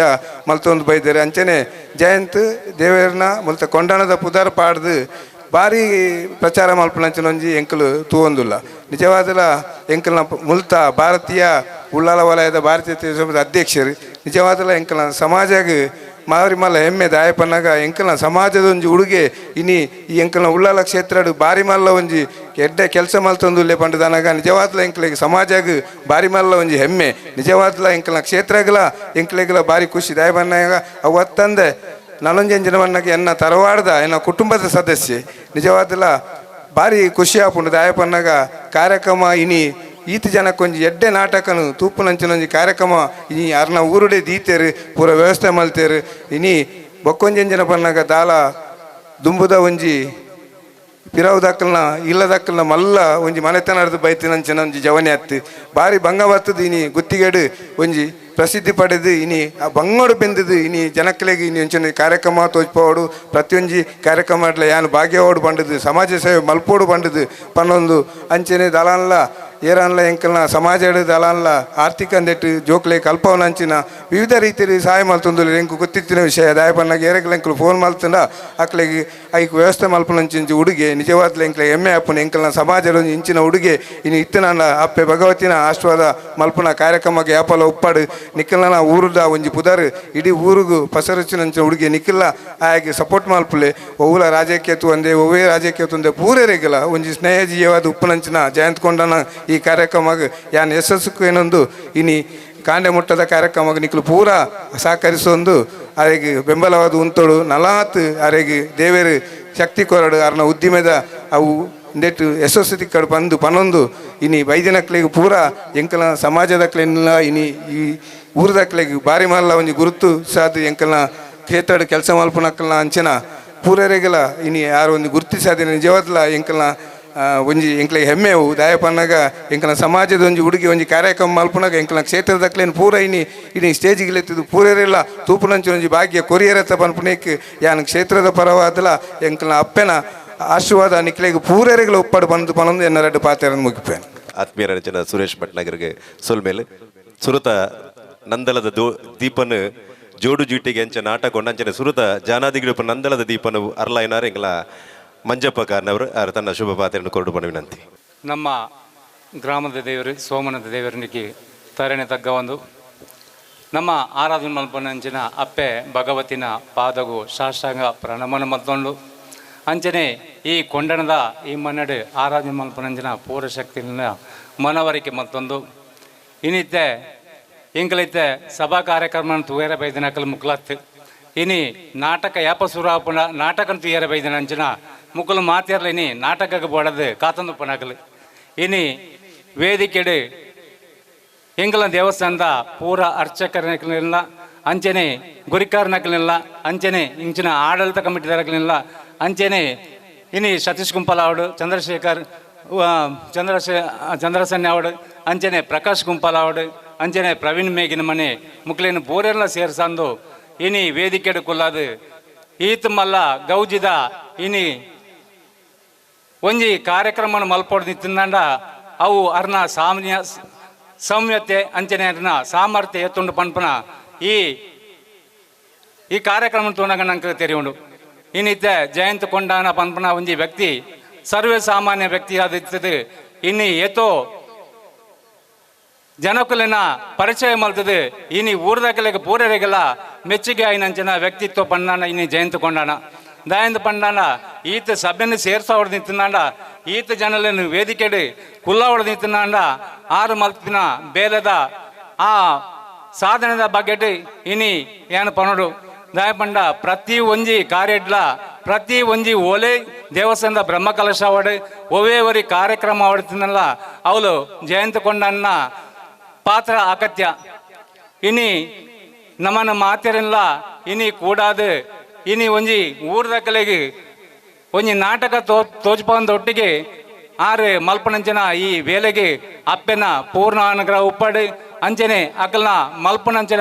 ಮಲ್ತೊಂದು ಬೈದಾರೆ. ಅಂಚನೆ ಜಯಂತ್ ದೇವೇರ್ನ ಮುಲ್ತ ಕೊಂಡಣದ ಪುದರ್ ಪಾಡ್ದು ಬಾರಿ ಪ್ರಚಾರ ಮಲ್ಪುನಂಚಿನ ಒಂಜಿ ಎಂಕಲು ತೂವೊಂದುಲ್ಲ. ನಿಜವಾದಲ ಎಂಕಲ್ನ ಮುಲ್ತ ಭಾರತೀಯ ಉಳ್ಳಾಲ ವಲಯದ ಭಾರತೀಯ ಸಭೆದ ಅಧ್ಯಕ್ಷರು ನಿಜವಾದಲ ಎಂಕಲ್ನ ಸಮಾಜಗ್ ಮಾರಿ ಮಲ್ಲ ಹೆಮ್ಮೆ ದಾಯಪನ್ನಾಗ ಎಂಕಲ್ನ ಸಮಾಜದ ಒಂಜಿ ಉಡುಗೆ ಇನಿ ಈ ಎಂಕಲ್ನ ಉಳ್ಳಾಲ ಕ್ಷೇತ್ರಡು ಬಾರಿ ಮಲ್ಲ ಒಂಜಿ ಎಡ್ಡೆ ಕೆಲಸ ಮಲ್ತೊಂದುಲ್ಲೆ ಪಂಡದನಾಗ ನಿಜವಾದ್ಲ ಎಂಕಲಿಗೆ ಸಮಾಜಗ್ ಬಾರಿ ಮಲ್ಲ ಒಂಜಿ ಹೆಮ್ಮೆ. ನಿಜವಾದ್ಲ ಎಂಕಲ್ನ ಕ್ಷೇತ್ರಗಳ ಎಂಕಲಿಗೆಲ್ಲ ಬಾರಿ ಖುಷಿ ದಾಯಪನ್ನಾಗ ಅವು ಅತ್ತಂದೆ ನಲೊಂಜೆಂಜಿನ ಮಣ್ಣಗೆ ಎನ್ನ ತರವಾಡ್ದ ಎನ್ನ ಕುಟುಂಬದ ಸದಸ್ಯೆ ನಿಜವಾದಲ ಭಾರಿ ಖುಷಿ ಆಪುಂಡು ದಾಯಪನ್ನಾಗ ಕಾರ್ಯಕ್ರಮ ಇನಿ ಈತ ಜನಕ್ಕೊಂಜಿ ಎಡ್ಡೆ ನಾಟಕನು ತೂಪುನಂಚಿನೊಂಜಿ ಕಾರ್ಯಕ್ರಮ ಇನಿ ಅರ್ನ ಊರುಡೆ ದೀತೇರು ಪೂರ ವ್ಯವಸ್ಥೆ ಮಲ್ತೇರು. ಇನಿ ಬೊಕ್ಕೊಂಜೆಂಜಿನ ಪನ್ನಾಗ ದಾಲ ದುಂಬುದ ಒಂಜಿ ಪಿರವು ದಕ್ಕಲ್ನ ಇಲ್ಲ ದಕ್ಕಲ್ನ ಮಲ್ಲ ಒಂಜಿ ಮನೆತನದ ಬೈತಿನಂಚಿನ ಒಂಜಿ ಜವನಿ ಅತ್ತು ಬಾರಿ ಭಂಗ ಬತ್ತದು. ಇನಿ ಗುತ್ತಿಗೆಡು ಒಂಜಿ ಪ್ರಸಿದ್ಧಿ ಪಡೆದು ಇನಿ ಆ ಬಂಗೋಡು ಬೆಂದದು ಇನಿ ಜನಕ್ಲೆಗ್ ಇನಿ ಒಂಚಿನ ಕಾರ್ಯಕ್ರಮ ತೋಜ್ಪೋಡು ಪ್ರತಿಯೊಂಜಿ ಕಾರ್ಯಕ್ರಮ ಯಾನ್ ಭಾಗ್ಯವಾಡು ಪಂಡದು ಸಮಾಜ ಸೇವೆ ಮಲ್ಪೋಡು ಪಂಡದು ಪನ್ನೊಂದು ಅಂಚನೆ ದಲಾನ್ಲ ಏರಾನ್ಲ ಎಂಕಲ್ನ ಸಮಾಜ ದಲಾನ್ಲ ಆರ್ಥಿಕ ಅಂದೆಟ್ಟು ಜೋಕ್ಲೆ ಕಲ್ಪವನಂಚಿನ ವಿವಿಧ ರೀತಿಯಲ್ಲಿ ಸಹಾಯ ಮಲ್ತೊಂದು ಎಂಕು ಗೊತ್ತಿತ್ತಿನ ವಿಷಯ ದಾಯಪನ್ನಾಗ ಏರೆಗ್ಲ ಎಂಕಲು ಫೋನ್ ಮಲ್ತಂಡ ಅಕ್ಲೆಗ್ ಐಕ್ ವ್ಯವಸ್ಥೆ ಮಲ್ಪನಂಚಿಂಚಿ ಉಡುಗೆ ನಿಜವಾದ್ಲ ಎಂಕ್ಲೆ ಹೆಮ್ಮೆ ಆಪುನ ಎಂಕಲ್ನ ಸಮಾಜದ ಒಂಜಿ ಇಂಚಿನ ಉಡುಗೆ ಇನಿ ಇತ್ತನಾಂಡ ಅಪ್ಪೆ ಭಗವತಿನ ಆಶೀರ್ವಾದ ಮಲ್ಪುನ ಕಾರ್ಯಕ್ರಮಕ್ಕೆ ಯಾಪಲ ಉಪ್ಪಾಡು ನಿಕ್ಕಲ್ನ ಊರುದ ಒಂಜಿ ಪುದರ್ ಇಡೀ ಊರುಗು ಪಸರಚಿನಂಚಿನ ಉಡುಗೆ ನಿಕ್ಕಲ್ಲ ಆಯಾಗೆ ಸಪೋರ್ಟ್ ಮಲ್ಪುಲೆ ಒವ್ವುಲ ರಾಜಕೀಯ ಒಂದೇ ಒವ್ವೇ ರಾಜಕೀಯ ಒಂದೇ ಪೂರೆರೆಗಲ ಒಂಜಿ ಸ್ನೇಹ ಜೀವಾದ ಉಪ್ಪುನಂಚಿನ ಜಯಂತ್ ಕೊಂಡನ ಈ ಕಾರ್ಯಕ್ರಮಗ್ ಯಾನ್ ಯಶಸ್ಸು ಏನೊಂದು ಇನಿ ಕಾಂಡೆ ಮುಟ್ಟದ ಕಾರ್ಯಕ್ರಮಕ್ಕೆ ನಿಕ್ಲು ಪೂರ ಸಹಕರಿಸೊಂದು ಅರೆಗ್ ಬೆಂಬಲವಾದ ಉಂತೋಡು ನಲಾತ್ ಅರೆಗ್ ದೇವೇರು ಶಕ್ತಿ ಕೊರಡು ಅರ್ನ ಉದ್ದಿಮೆದ ಅವು ಇಂದೆಟ್ಟು ಯಶಸ್ಸು ತಿಕ್ಕಡು ಬಂದು ಪನೊಂದು ಇನಿ ಬೈದಿನಕ್ಲೆಗ್ ಪೂರ ಎಂಕಲ್ನ ಸಮಾಜದಕ್ಲೆಲ್ಲ ಇನಿ ಈ ಊರದಕ್ಲೆಗ್ ಬಾರಿ ಮಲ್ಲ ಒಂಜಿ ಗುರುತು ಸಾದು ಎಂಕಲ್ನ ಕ್ಷೇತ್ರಡ್ ಕೆಲಸ ಮಲ್ಪುನಕ್ಲ್ನ ಅಂಚಿನ ಪೂರೆರೆಗಲ ಇನಿ ಯಾರು ಒಂದು ಗುರುತಿಸಾದಿನ ನಿಜವಾದ್ಲ ಎಂಕಲ್ನ ಒಂಜಿ ಎಂಕ್ಲೆಗ್ ಹೆಮ್ಮೆವು ದಾಯಪನ್ನಾಗ ಎಂಕಲ್ನ ಸಮಾಜದ ಒಂಜಿ ಉಡುಗೆ ಒಂಜಿ ಕಾರ್ಯಕ್ರಮ ಮಲ್ಪುನಾಗ ಎಂಕಲ್ನ ಕ್ಷೇತ್ರದಕ್ಲೇನು ಪೂರ ಇನಿ ಇನಿ ಸ್ಟೇಜಿಗೆ ಲೆತ್ತದು ಪೂರೆರೆಲ್ಲ ತೂಪುನಂಚಿನ ಒಂಜಿ ಭಾಗ್ಯ ಕೊರಿಯರತ್ತ ಪನ್ಪುನೇಕ್ ಯಾನ್ ಕ್ಷೇತ್ರದ ಪರವಾದಲ ಎಂಕಲ್ನ ಅಪ್ಪೆನ ಆಶೀರ್ವಾದ ನಿಕ್ಲೆಗ್ ಪೂರೆರೆಗಳ ಒಪ್ಪಾಡು ಬಂದು ಪನೊಂದು ಎನ್ನ ರೆಡ್ಡು ಪಾತೆರನ್ನು ಮುಗಿಪೇನು. ಆತ್ಮೀಯ ರಚನ ಸುರೇಶ್ ಭಟ್ನಾಗರ್ಗೆ ಸೊಲ್ಮೇಲೆ ಸುರುತ ನಂದಲದ ದೀಪನು ಜೋಡು ಜೀಟಿಗೆ ಅಂಚ ನಾಟಕ ಅಂಚನೆ ಸುರುತ ಜಾನಾದಿಗಿಡಪ್ಪ ನಂದಲದ ದೀಪನು ಅರ್ಲಾಯಿನಾರ್ ಎಂಗ್ಲ ಮಂಜಪ್ಪ ಕಾರ್ನವರು ಅವರು ತನ್ನ ಶುಭ ಪಾತ್ರೆಯನ್ನು ಕೊರಡು ಬಣ್ಣ ವಿನಂತಿ. ನಮ್ಮ ಗ್ರಾಮದ ದೇವರು ಸೋಮನದ ದೇವರನಿಗೆ ತರಣೆ ತಗ್ಗ ಒಂದು ನಮ್ಮ ಆರಾಧನೆ ಮಲ್ಪನಂಚಿನ ಅಪ್ಪೆ ಭಗವತಿನ ಪಾದಗು ಸಾಷ್ಟಾಂಗ ಪ್ರಣಮನ ಮಲ್ತೊಂಡು ಅಂಚನೆ ಈ ಕೊಂಡಣದ ಈ ಮನ್ನಡು ಆರಾಧನೆ ಮಲ್ಪನಂಚಿನ ಪೂರ್ವಶಕ್ತಿನ ಮನವರಿಕೆ ಮತ್ತೊಂದು ಇನ್ನಿತ್ತೆ ಇಂಕಲೈತೆ ಸಭಾ ಕಾರ್ಯಕ್ರಮ ತುವೇರ ಬೈದಿನಕಲ್ ಮುಕ್ಲತ್ ಇನಿ ನಾಟಕ ಯಾಪ ಸುರಾಪುನ ನಾಟಕನ ತುಯರ ಬೈದಿನ ಅಂಚಿನ ಮುಕ್ಕಲು ಮಾತಿರ್ಲ ಇನಿ ನಾಟಕಕ್ಕೆ ಬೋಡದು ಕಾತಂದು ಪನಕಲು ಇನಿ ವೇದಿಕೆಡು ಎಂಕಲ ದೇವಸ್ಥಾನದ ಪೂರ ಅರ್ಚಕರನಕಲಿಲ್ಲ ಅಂಚನೆ ಗುರಿಕಾರನಕಲಿಲ್ಲ ಅಂಚನೆ ಇಂಚಿನ ಆಡಳಿತ ಕಮಿಟಿದರಕಲಿಲ್ಲ ಅಂಚನೆ ಇನಿ ಸತೀಶ್ ಕುಂಪಲ್ ಅವಡು ಚಂದ್ರಶೇಖರ್ ಚಂದ್ರಸನ್ನೆ ಅವಡು ಅಂಚನೆ ಪ್ರಕಾಶ್ ಕುಂಪಲ್ ಅವಡು ಅಂಚನೆ ಪ್ರವೀಣ್ ಮೇಗಿನ ಮನೆ ಮುಕ್ಲೇನು ಬೋರೆಲ್ಲ ಸೇರ್ಸಂದು ಇನಿ ವೇದಿಕೆಡು ಕುಲ್ಲಾದು ಈತ ಮಲ್ಲ ಗೌಜಿದ ಇನಿ ಒಂಜಿ ಕಾರ್ಯಕ್ರಮನ ಮಲ್ಪೊಡು ನಿತ್ತಿಂದಂಡ ಅವು ಅರ್ನ ಸಾಮ್ಯ ಸೌಮ್ಯತೆ ಅಂಚನೆ ಅರ್ನ ಸಾಮರ್ಥ್ಯ ಎತ್ತುಂಡು ಪನ್ಪನ ಈ ಈ ಕಾರ್ಯಕ್ರಮ ತೋಣಗ ನಂಗೆ ತೆರೆಯುಂಡು. ಇನ್ನಿತ್ತೆ ಜಯಂತ್ ಕೊಂಡಾನ ಪನ್ಪನ ಒಂಜಿ ವ್ಯಕ್ತಿ ಸರ್ವೇ ಸಾಮಾನ್ಯ ವ್ಯಕ್ತಿ ಆದಿತ್ತದು ಇನ್ನು ಏತೋ ಜನಕುಲೆನ ಪರಿಚಯ ಮಲ್ತದೆ ಇನಿ ಊರ್ದಕಲೆಗೆ ಪೂರರಿಗೆಲ್ಲ ಮೆಚ್ಚುಗೆ ಆಯಿನಂಚಿನ ವ್ಯಕ್ತಿತ್ವ ಪಂಡಾನ ಇನಿ ಜಯಂತ ಕೊಂಡಾನ ದಾಯಂದ ಪಂಡಾನ ಈತ ಸಭೆಯನ್ನು ಸೇರ್ಸಾವಡ್ ನಿಂತಿನಾಂಡ ಈತ ಜನలను ವೇದಿಕೆಡು ಕುಲ್ಲಾವಡ್ ನಿಂತಿನಾಂಡ ಆರು ಮಲ್ತಿನ ಬೇಲದ ಆ ಸಾಧನದ ಬಗ್ಗೆ ಇನಿ ಏನು ಪನಡು ದಾಯಪಂಡ ಪ್ರತಿ ಒಂಜಿ ಕಾರ್ಯಡ್ಲ ಪ್ರತಿ ಒಂಜಿ ಓಲೆ ದೇವಸ್ಥಾನದ ಬ್ರಹ್ಮಕಲಶ ಅವಡು ಒವೇ ಕಾರ್ಯಕ್ರಮ ಅವಡ್ತಿನಲ್ಲ ಅವಳು ಜಯಂತ ಕೊಂಡನ್ನ ಪಾತ್ರ ಅಗತ್ಯ. ಇನಿ ನಮ್ಮನ ಮಾತಿರಲ್ಲ ಇನಿ ಕೂಡಾದು ಇನಿ ಒಂಜಿ ಊರ್ದಕಲೆಗೆ ಒಂಜಿ ನಾಟಕ ತೋಜ್ಪಂದ ಒಟ್ಟಿಗೆ ಆರು ಮಲ್ಪನಂಚನ ಈ ವೇಲೆಗೆ ಅಪ್ಪೆನ ಪೂರ್ಣ ಅನುಗ್ರಹ ಉಪ್ಪಡು ಅಂಚನೆ ಅಕಲ್ನ ಮಲ್ಪನಂಚನ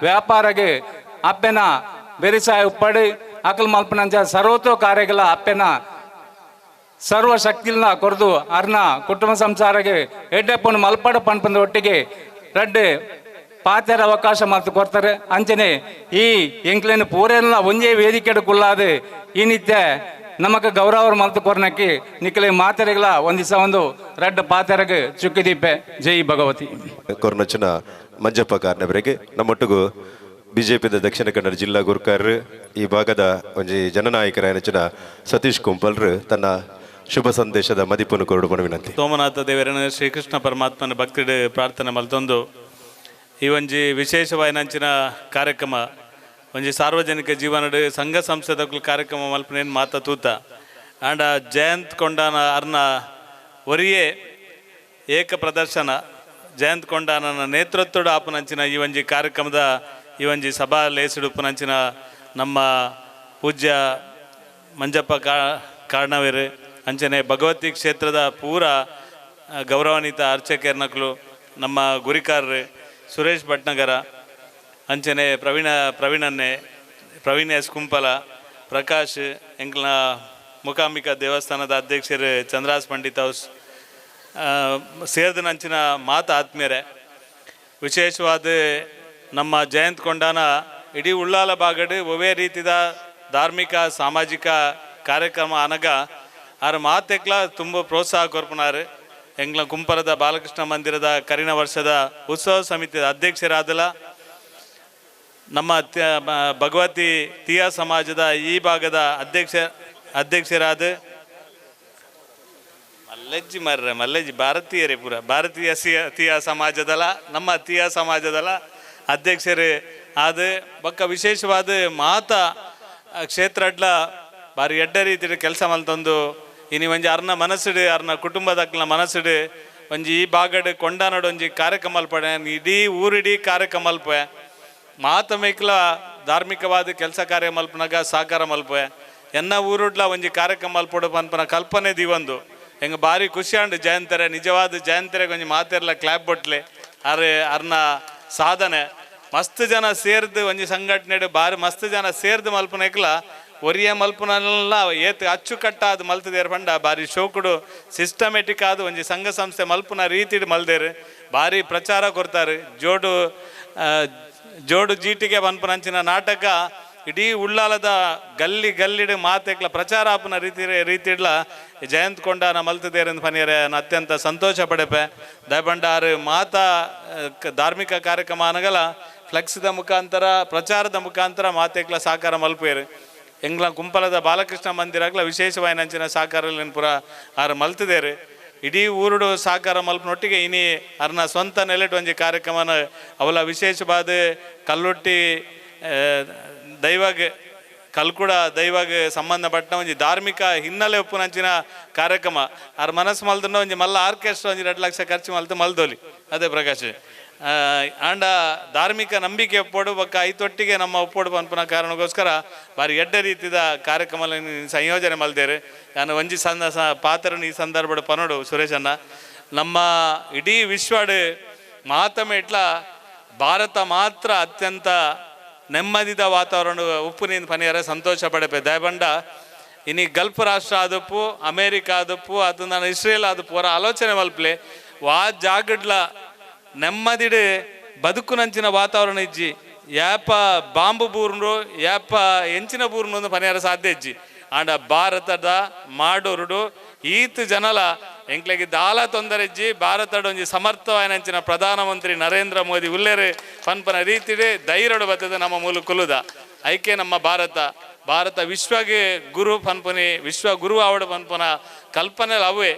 ವ್ಯಾಪಾರಗೆ ಅಪ್ಪೆನ ಬೆರಿಸಾಯ ಉಪ್ಪಡು ಅಕಲ್ ಮಲ್ಪನಂಚ ಸರ್ವತೋ ಕಾರ್ಯಗಳ ಅಪ್ಪೆನ ಸರ್ವ ಶಕ್ತಿನ ಕೊರದು ಅರ್ನ ಕುಟುಂಬ ಸಂಸಾರಗೆ ಎಡ್ಡೆಪ್ಪನ ಮಲ್ಪಡ ಪನ್ಪಂದ ಒಟ್ಟಿಗೆ ರಡ್ಡು ಪಾತೆರ ಅವಕಾಶ ಮಾತು ಕೊಡ್ತಾರೆ. ಅಂಚನೆ ಈ ಎಂಕ್ಲೇನು ಪೂರೆಲ್ಲ ಒಂಜೇ ವೇದಿಕೆ ಕುಲ್ಲಾದು ಈ ನಿತ್ಯ ನಮಕ್ ಗೌರವ ಮಲ್ತು ಕೊರ್ನಕ್ಕೆ ನಿಕ್ಕಲೆ ಮಾತೆರೆಗಳ ಒಂದಿಸ ಒಂದು ರಡ್ಡ ಪಾತೆರಗೆ ಚುಕ್ಕಿದೀಪೆ. ಜೈ ಭಗವತಿ. ಕೊರ್ನಚನ ಮಂಜಪ್ಪ ಕಾರ್ನವರಿಗೆ ನಮ್ಮೊಟ್ಟಿಗೂ ಬಿಜೆಪಿದ ದಕ್ಷಿಣ ಕನ್ನಡ ಜಿಲ್ಲಾ ಗುರುಕಾರರು ಈ ಭಾಗದ ಒಂಜಿ ಜನನಾಯಕರಾಯನಚಿನ ಸತೀಶ್ ಕುಂಪಲ್ರು ತನ್ನ ಶುಭ ಸಂದೇಶದ ಮದಿಪನ್ನು ಕೊರಡು ವಿನಂತಿ. ಸೋಮನಾಥ ದೇವರನ ಶ್ರೀಕೃಷ್ಣ ಪರಮಾತ್ಮನ ಭಕ್ತಿಡು ಪ್ರಾರ್ಥನೆ ಮಲ್ತೊಂದು ಈ ಒಂಜಿ ವಿಶೇಷವಾಯಿನಂಚಿನ ಕಾರ್ಯಕ್ರಮ ಒಂಜಿ ಸಾರ್ವಜನಿಕ ಜೀವನಡು ಸಂಘ ಸಂಸ್ಥೆದ ಕಾರ್ಯಕ್ರಮ ಮಲ್ಪನೇನು ಮಾತ ತೂತ ಆಂಡ ಜಯಂತ್ ಕೊಂಡಾನ ಅರ್ನ ಒರಿಯೇ ಏಕ ಪ್ರದರ್ಶನ ಜಯಂತ್ ಕೊಂಡಾನನ ನೇತೃತ್ವದ ಆಪನಂಚಿನ ಈ ಒಂಜಿ ಕಾರ್ಯಕ್ರಮದ ಈ ಒಂಜಿ ಸಭಾ ಲೇಸಿಡುಪನಂಚಿನ ನಮ್ಮ ಪೂಜ್ಯ ಮಂಜಪ್ಪ ಕಾರ್ಣವೇರು ಅಂಚನೆ ಭಗವತಿ ಕ್ಷೇತ್ರದ ಪೂರ ಗೌರವಾನ್ವಿತ ಅರ್ಚಕರ್ನಕ್ಲು ನಮ್ಮ ಗುರಿಕಾರರು ಸುರೇಶ್ ಭಟ್ನಗರ ಅಂಚನೆ ಪ್ರವೀಣನ್ನೇ ಪ್ರವೀಣ್ ಎಸ್ ಕುಂಪಲ ಪ್ರಕಾಶ್ ಎಂಕ್ಲ ಮೂಕಾಂಬಿಕಾ ದೇವಸ್ಥಾನದ ಅಧ್ಯಕ್ಷರು ಚಂದ್ರಾಸ್ ಪಂಡಿತ್ ಹೌಸ್ ಸೇರಿದ ನಂಚಿನ ಮಾತು ಆತ್ಮೀಯರೇ, ವಿಶೇಷವಾದ ನಮ್ಮ ಜಯಂತ್ ಕೊಂಡಾನ ಇಡೀ ಉಳ್ಳಾಲ ಭಾಗಡು ಒವೇ ರೀತಿದ ಧಾರ್ಮಿಕ ಸಾಮಾಜಿಕ ಕಾರ್ಯಕ್ರಮ ಅನಗ ಆರು ಮಾತೆಕ್ಲ ತುಂಬ ಪ್ರೋತ್ಸಾಹ ಕೊರ್ಪನಾರು. ಎಂಗ್ಲ ಕುಂಪರದ ಬಾಲಕೃಷ್ಣ ಮಂದಿರದ ಕರಿನ ವರ್ಷದ ಉತ್ಸವ ಸಮಿತಿಯ ಅಧ್ಯಕ್ಷರಾದಲ ನಮ್ಮ ಭಗವತಿ ತಿಯಾ ಸಮಾಜದ ಈ ಭಾಗದ ಅಧ್ಯಕ್ಷರಾದ ಮಲ್ಲಜ್ಜಿ ಮರ್ರೆ ಮಲ್ಲಜ್ಜಿ ಭಾರತೀಯರೇ ಪೂರ ಭಾರತೀಯ ತಿಯಾ ಸಮಾಜದಲ್ಲ ನಮ್ಮ ತಿಯಾ ಸಮಾಜದಲ್ಲ ಅಧ್ಯಕ್ಷರು ಆದ ಬೊಕ್ಕ ವಿಶೇಷವಾದ ಮಾತ ಕ್ಷೇತ್ರಡ್ಲ ಬಾರಿ ಎಡ್ಡ ರೀತಿಯ ಕೆಲಸ ಮಲ್ತೊಂದು ಇನಿ ಒಂಜಿ ಅರ್ನ ಮನಸ್ಸುಡು ಅರ್ನ ಕುಟುಂಬದಕ್ಲ ಮನಸ್ಸುಡು ಒಂಜಿ ಈ ಭಾಗಡು ಕೊಂಡಾನಡು ಒಂಜಿ ಕಾರ್ಯಕ್ರಮ ಅಲ್ಪಡೆ ಇಡೀ ಊರಿಡೀ ಕಾರ್ಯಕ್ರಮ ಅಲ್ಪೆ ಮಾತ ಮೇಕ್ಲ ಧಾರ್ಮಿಕವಾದ ಕೆಲಸ ಕಾರ್ಯ ಮಲ್ಪನಾಗ ಸಹಕಾರ ಮಲ್ಪೆ ಎನ್ನ ಊರುಡ್ಲ ಒಂಜಿ ಕಾರ್ಯಕ್ರಮ ಮಲ್ಪಡು ಪನ್ಪನ ಕಲ್ಪನೆ ದಿವಂದು ಹೆಂಗೆ ಭಾರಿ ಖುಷಿ ಅಂಡು ಜಯಂತರೆ ನಿಜವಾದ ಜಯಂತರೆ ಒಂಜಿ ಮಾತೆರ್ಲ ಕ್ಲಾಪ್ ಬೊಟ್ಲೆ ಅರೆ ಅರ್ನ ಸಾಧನೆ ಮಸ್ತ್ ಜನ ಸೇರ್ದು ಒಂಜಿ ಸಂಘಟನೆ ಬಾರಿ ಮಸ್ತ್ ಜನ ಸೇರ್ದು ಮಲ್ಪನೆಕ್ಲ ಒರಿಯ ಮಲ್ಪನಲ್ಲ ಏತ್ ಅಚ್ಚುಕಟ್ಟಾದ ಮಲ್ತದೇರು ಪಂಡ ಬಾರಿ ಶೋಕುಡು ಸಿಸ್ಟಮೆಟಿಕ್ ಆದ ಒಂಜಿ ಸಂಘ ಸಂಸ್ಥೆ ಮಲ್ಪನ ರೀತಿಡ್ ಮಲ್ದೇರು ಭಾರಿ ಪ್ರಚಾರ ಕೊಡ್ತಾರೆ. ಜೋಡು ಜೋಡು ಜೀಟಿಗೆ ಪನ್ಪನಂಚಿನ ನಾಟಕ ಇಡೀ ಉಳ್ಳಾಲದ ಗಲ್ಲಿ ಗಲ್ಲಿಡು ಮಾತೆಕ್ಲ ಪ್ರಚಾರ ಆಪನ ರೀತಿಡ್ಲ ಜಯಂತ್ ಕೊಂಡಾನ ಮಲ್ತದೇರಂದು ಪನಿಯರೆ ಅತ್ಯಂತ ಸಂತೋಷ ಪಡೆಪೆ. ದಯಬಂಡಾರು ಮಾತಾ ಧಾರ್ಮಿಕ ಕಾರ್ಯಕ್ರಮ ಅನಗಲ ಫ್ಲೆಕ್ಸ್ದ ಮುಖಾಂತರ ಪ್ರಚಾರದ ಮುಖಾಂತರ ಮಾತೆಕ್ಲ ಸಾಕಾರ ಮಲ್ಪೇರು. ಎಂಗ್ಲ ಕುಂಪಲದ ಬಾಲಕೃಷ್ಣ ಮಂದಿರಗ್ಲ ವಿಶೇಷವಾಯಿನಂಚಿನ ಸಾಕಾರ ಪುರ ಆರು ಮಲ್ತದೇರು. ಇಡೀ ಊರುಡು ಸಾಕಾರ ಮಲ್ಪನೊಟ್ಟಿಗೆ ಇನಿ ಅರ್ನ ಸ್ವಂತ ನೆಲೆಟ್ ಒಂಜಿ ಕಾರ್ಯಕ್ರಮನ ಅವಲ ವಿಶೇಷವಾದ ಕಲ್ಲುಟ್ಟಿ ದೈವಗೆ ಕಲ್ಕುಡ ದೈವಗೆ ಸಂಬಂಧಪಟ್ಟ ಒಂಜಿ ಧಾರ್ಮಿಕ ಹಿನ್ನೆಲೆ ಉಪ್ಪುನಂಚಿನ ಕಾರ್ಯಕ್ರಮ ಆರ್ ಮನಸ್ಸು ಮಲ್ತಂಡ ಒಂಜಿ ಮಲ್ಲ ಆರ್ಕೆಸ್ಟ್ರಾ ಒಂಜಿ 2 ಲಕ್ಷ ಖರ್ಚು ಮಲ್ತು ಮಲ್ದೋಲಿ ಅದೇ ಪ್ರಕಾಶ್ ಆಂಡ ಧಾರ್ಮಿಕ ನಂಬಿಕೆ ಒಪ್ಪೋಡು ಬೊಕ್ಕ ಐತೊಟ್ಟಿಗೆ ನಮ್ಮ ಒಪ್ಪೋಡು ಪನ್ಪುನ ಕಾರಣಕ್ಕೋಸ್ಕರ ಬಾರಿ ಎಡ್ಡೆ ರೀತಿದ ಕಾರ್ಯಕ್ರಮ ಸಂಯೋಜನೆ ಮಲ್ದೇರು. ನಾನು ಒಂಜಿ ಸಂದ ಪಾತ್ರನ ಈ ಸಂದರ್ಭದ ಪನೋಡು ಸುರೇಶಣ್ಣ ನಮ್ಮ ಇಡೀ ವಿಶ್ವಡು ಮಾತಮೇಟ್ಲ ಭಾರತ ಮಾತ್ರ ಅತ್ಯಂತ ನೆಮ್ಮದಿದ ವಾತಾವರಣ ಉಪ್ಪು ನೀನು ಪನಿಯರ ಸಂತೋಷ ಪಡೆಪೆ. ದಯಬಂಡ ಇನಿ ಗಲ್ಫ್ ರಾಷ್ಟ್ರ ಆದಪ್ಪು ಅಮೇರಿಕ ಆದಪ್ಪು ಅದು ನಾನು ಇಸ್ರೇಲ್ ಆದಪ್ಪು ಅವರ ಆಲೋಚನೆ ಮಲ್ಪಲೆ ವಾ ಜಾಗಡ್ಲ ನೆಮ್ಮದಿಡು ಬದುಕುನಂಚಿನ ವಾತಾವರಣ ಇಜ್ಜಿ ಯಾಪ ಬಾಂಬು ಬೂರ್ನು ಯಾಪ ಎಂಚಿನ ಬೂರ್ನು ಪನಿಯರ ಸಾಧ್ಯ ಇಜ್ಜಿ. ಆಂಡ ಭಾರತದ ಮಾಡೋರುಡು ಈತ ಜನಲ ಎಂಕ್ಲೆಗ್ ದಾಲ ತೊಂದರೆ ಇಜ್ಜಿ. ಭಾರತಡ್ ಒಂಜಿ ಸಮರ್ಥವಾಯಿನಂಚಿನ ಪ್ರಧಾನಮಂತ್ರಿ ನರೇಂದ್ರ ಮೋದಿ ಉಲ್ಲೆರ್ ಪನ್ಪನ ರೀತಿಡೆ ಧೈರ್ಯಡು ಬತ್ತದ ನಮ್ಮ ಮೂಲ ಕುಲುದ ಐಕೆ ನಮ್ಮ ಭಾರತ ಭಾರತ ವಿಶ್ವಗೆ ಗುರು ಪನ್ಪುನಿ ವಿಶ್ವ ಗುರು ಆವಡು ಪನ್ಪುನ ಕಲ್ಪನೆ ಅವೇ.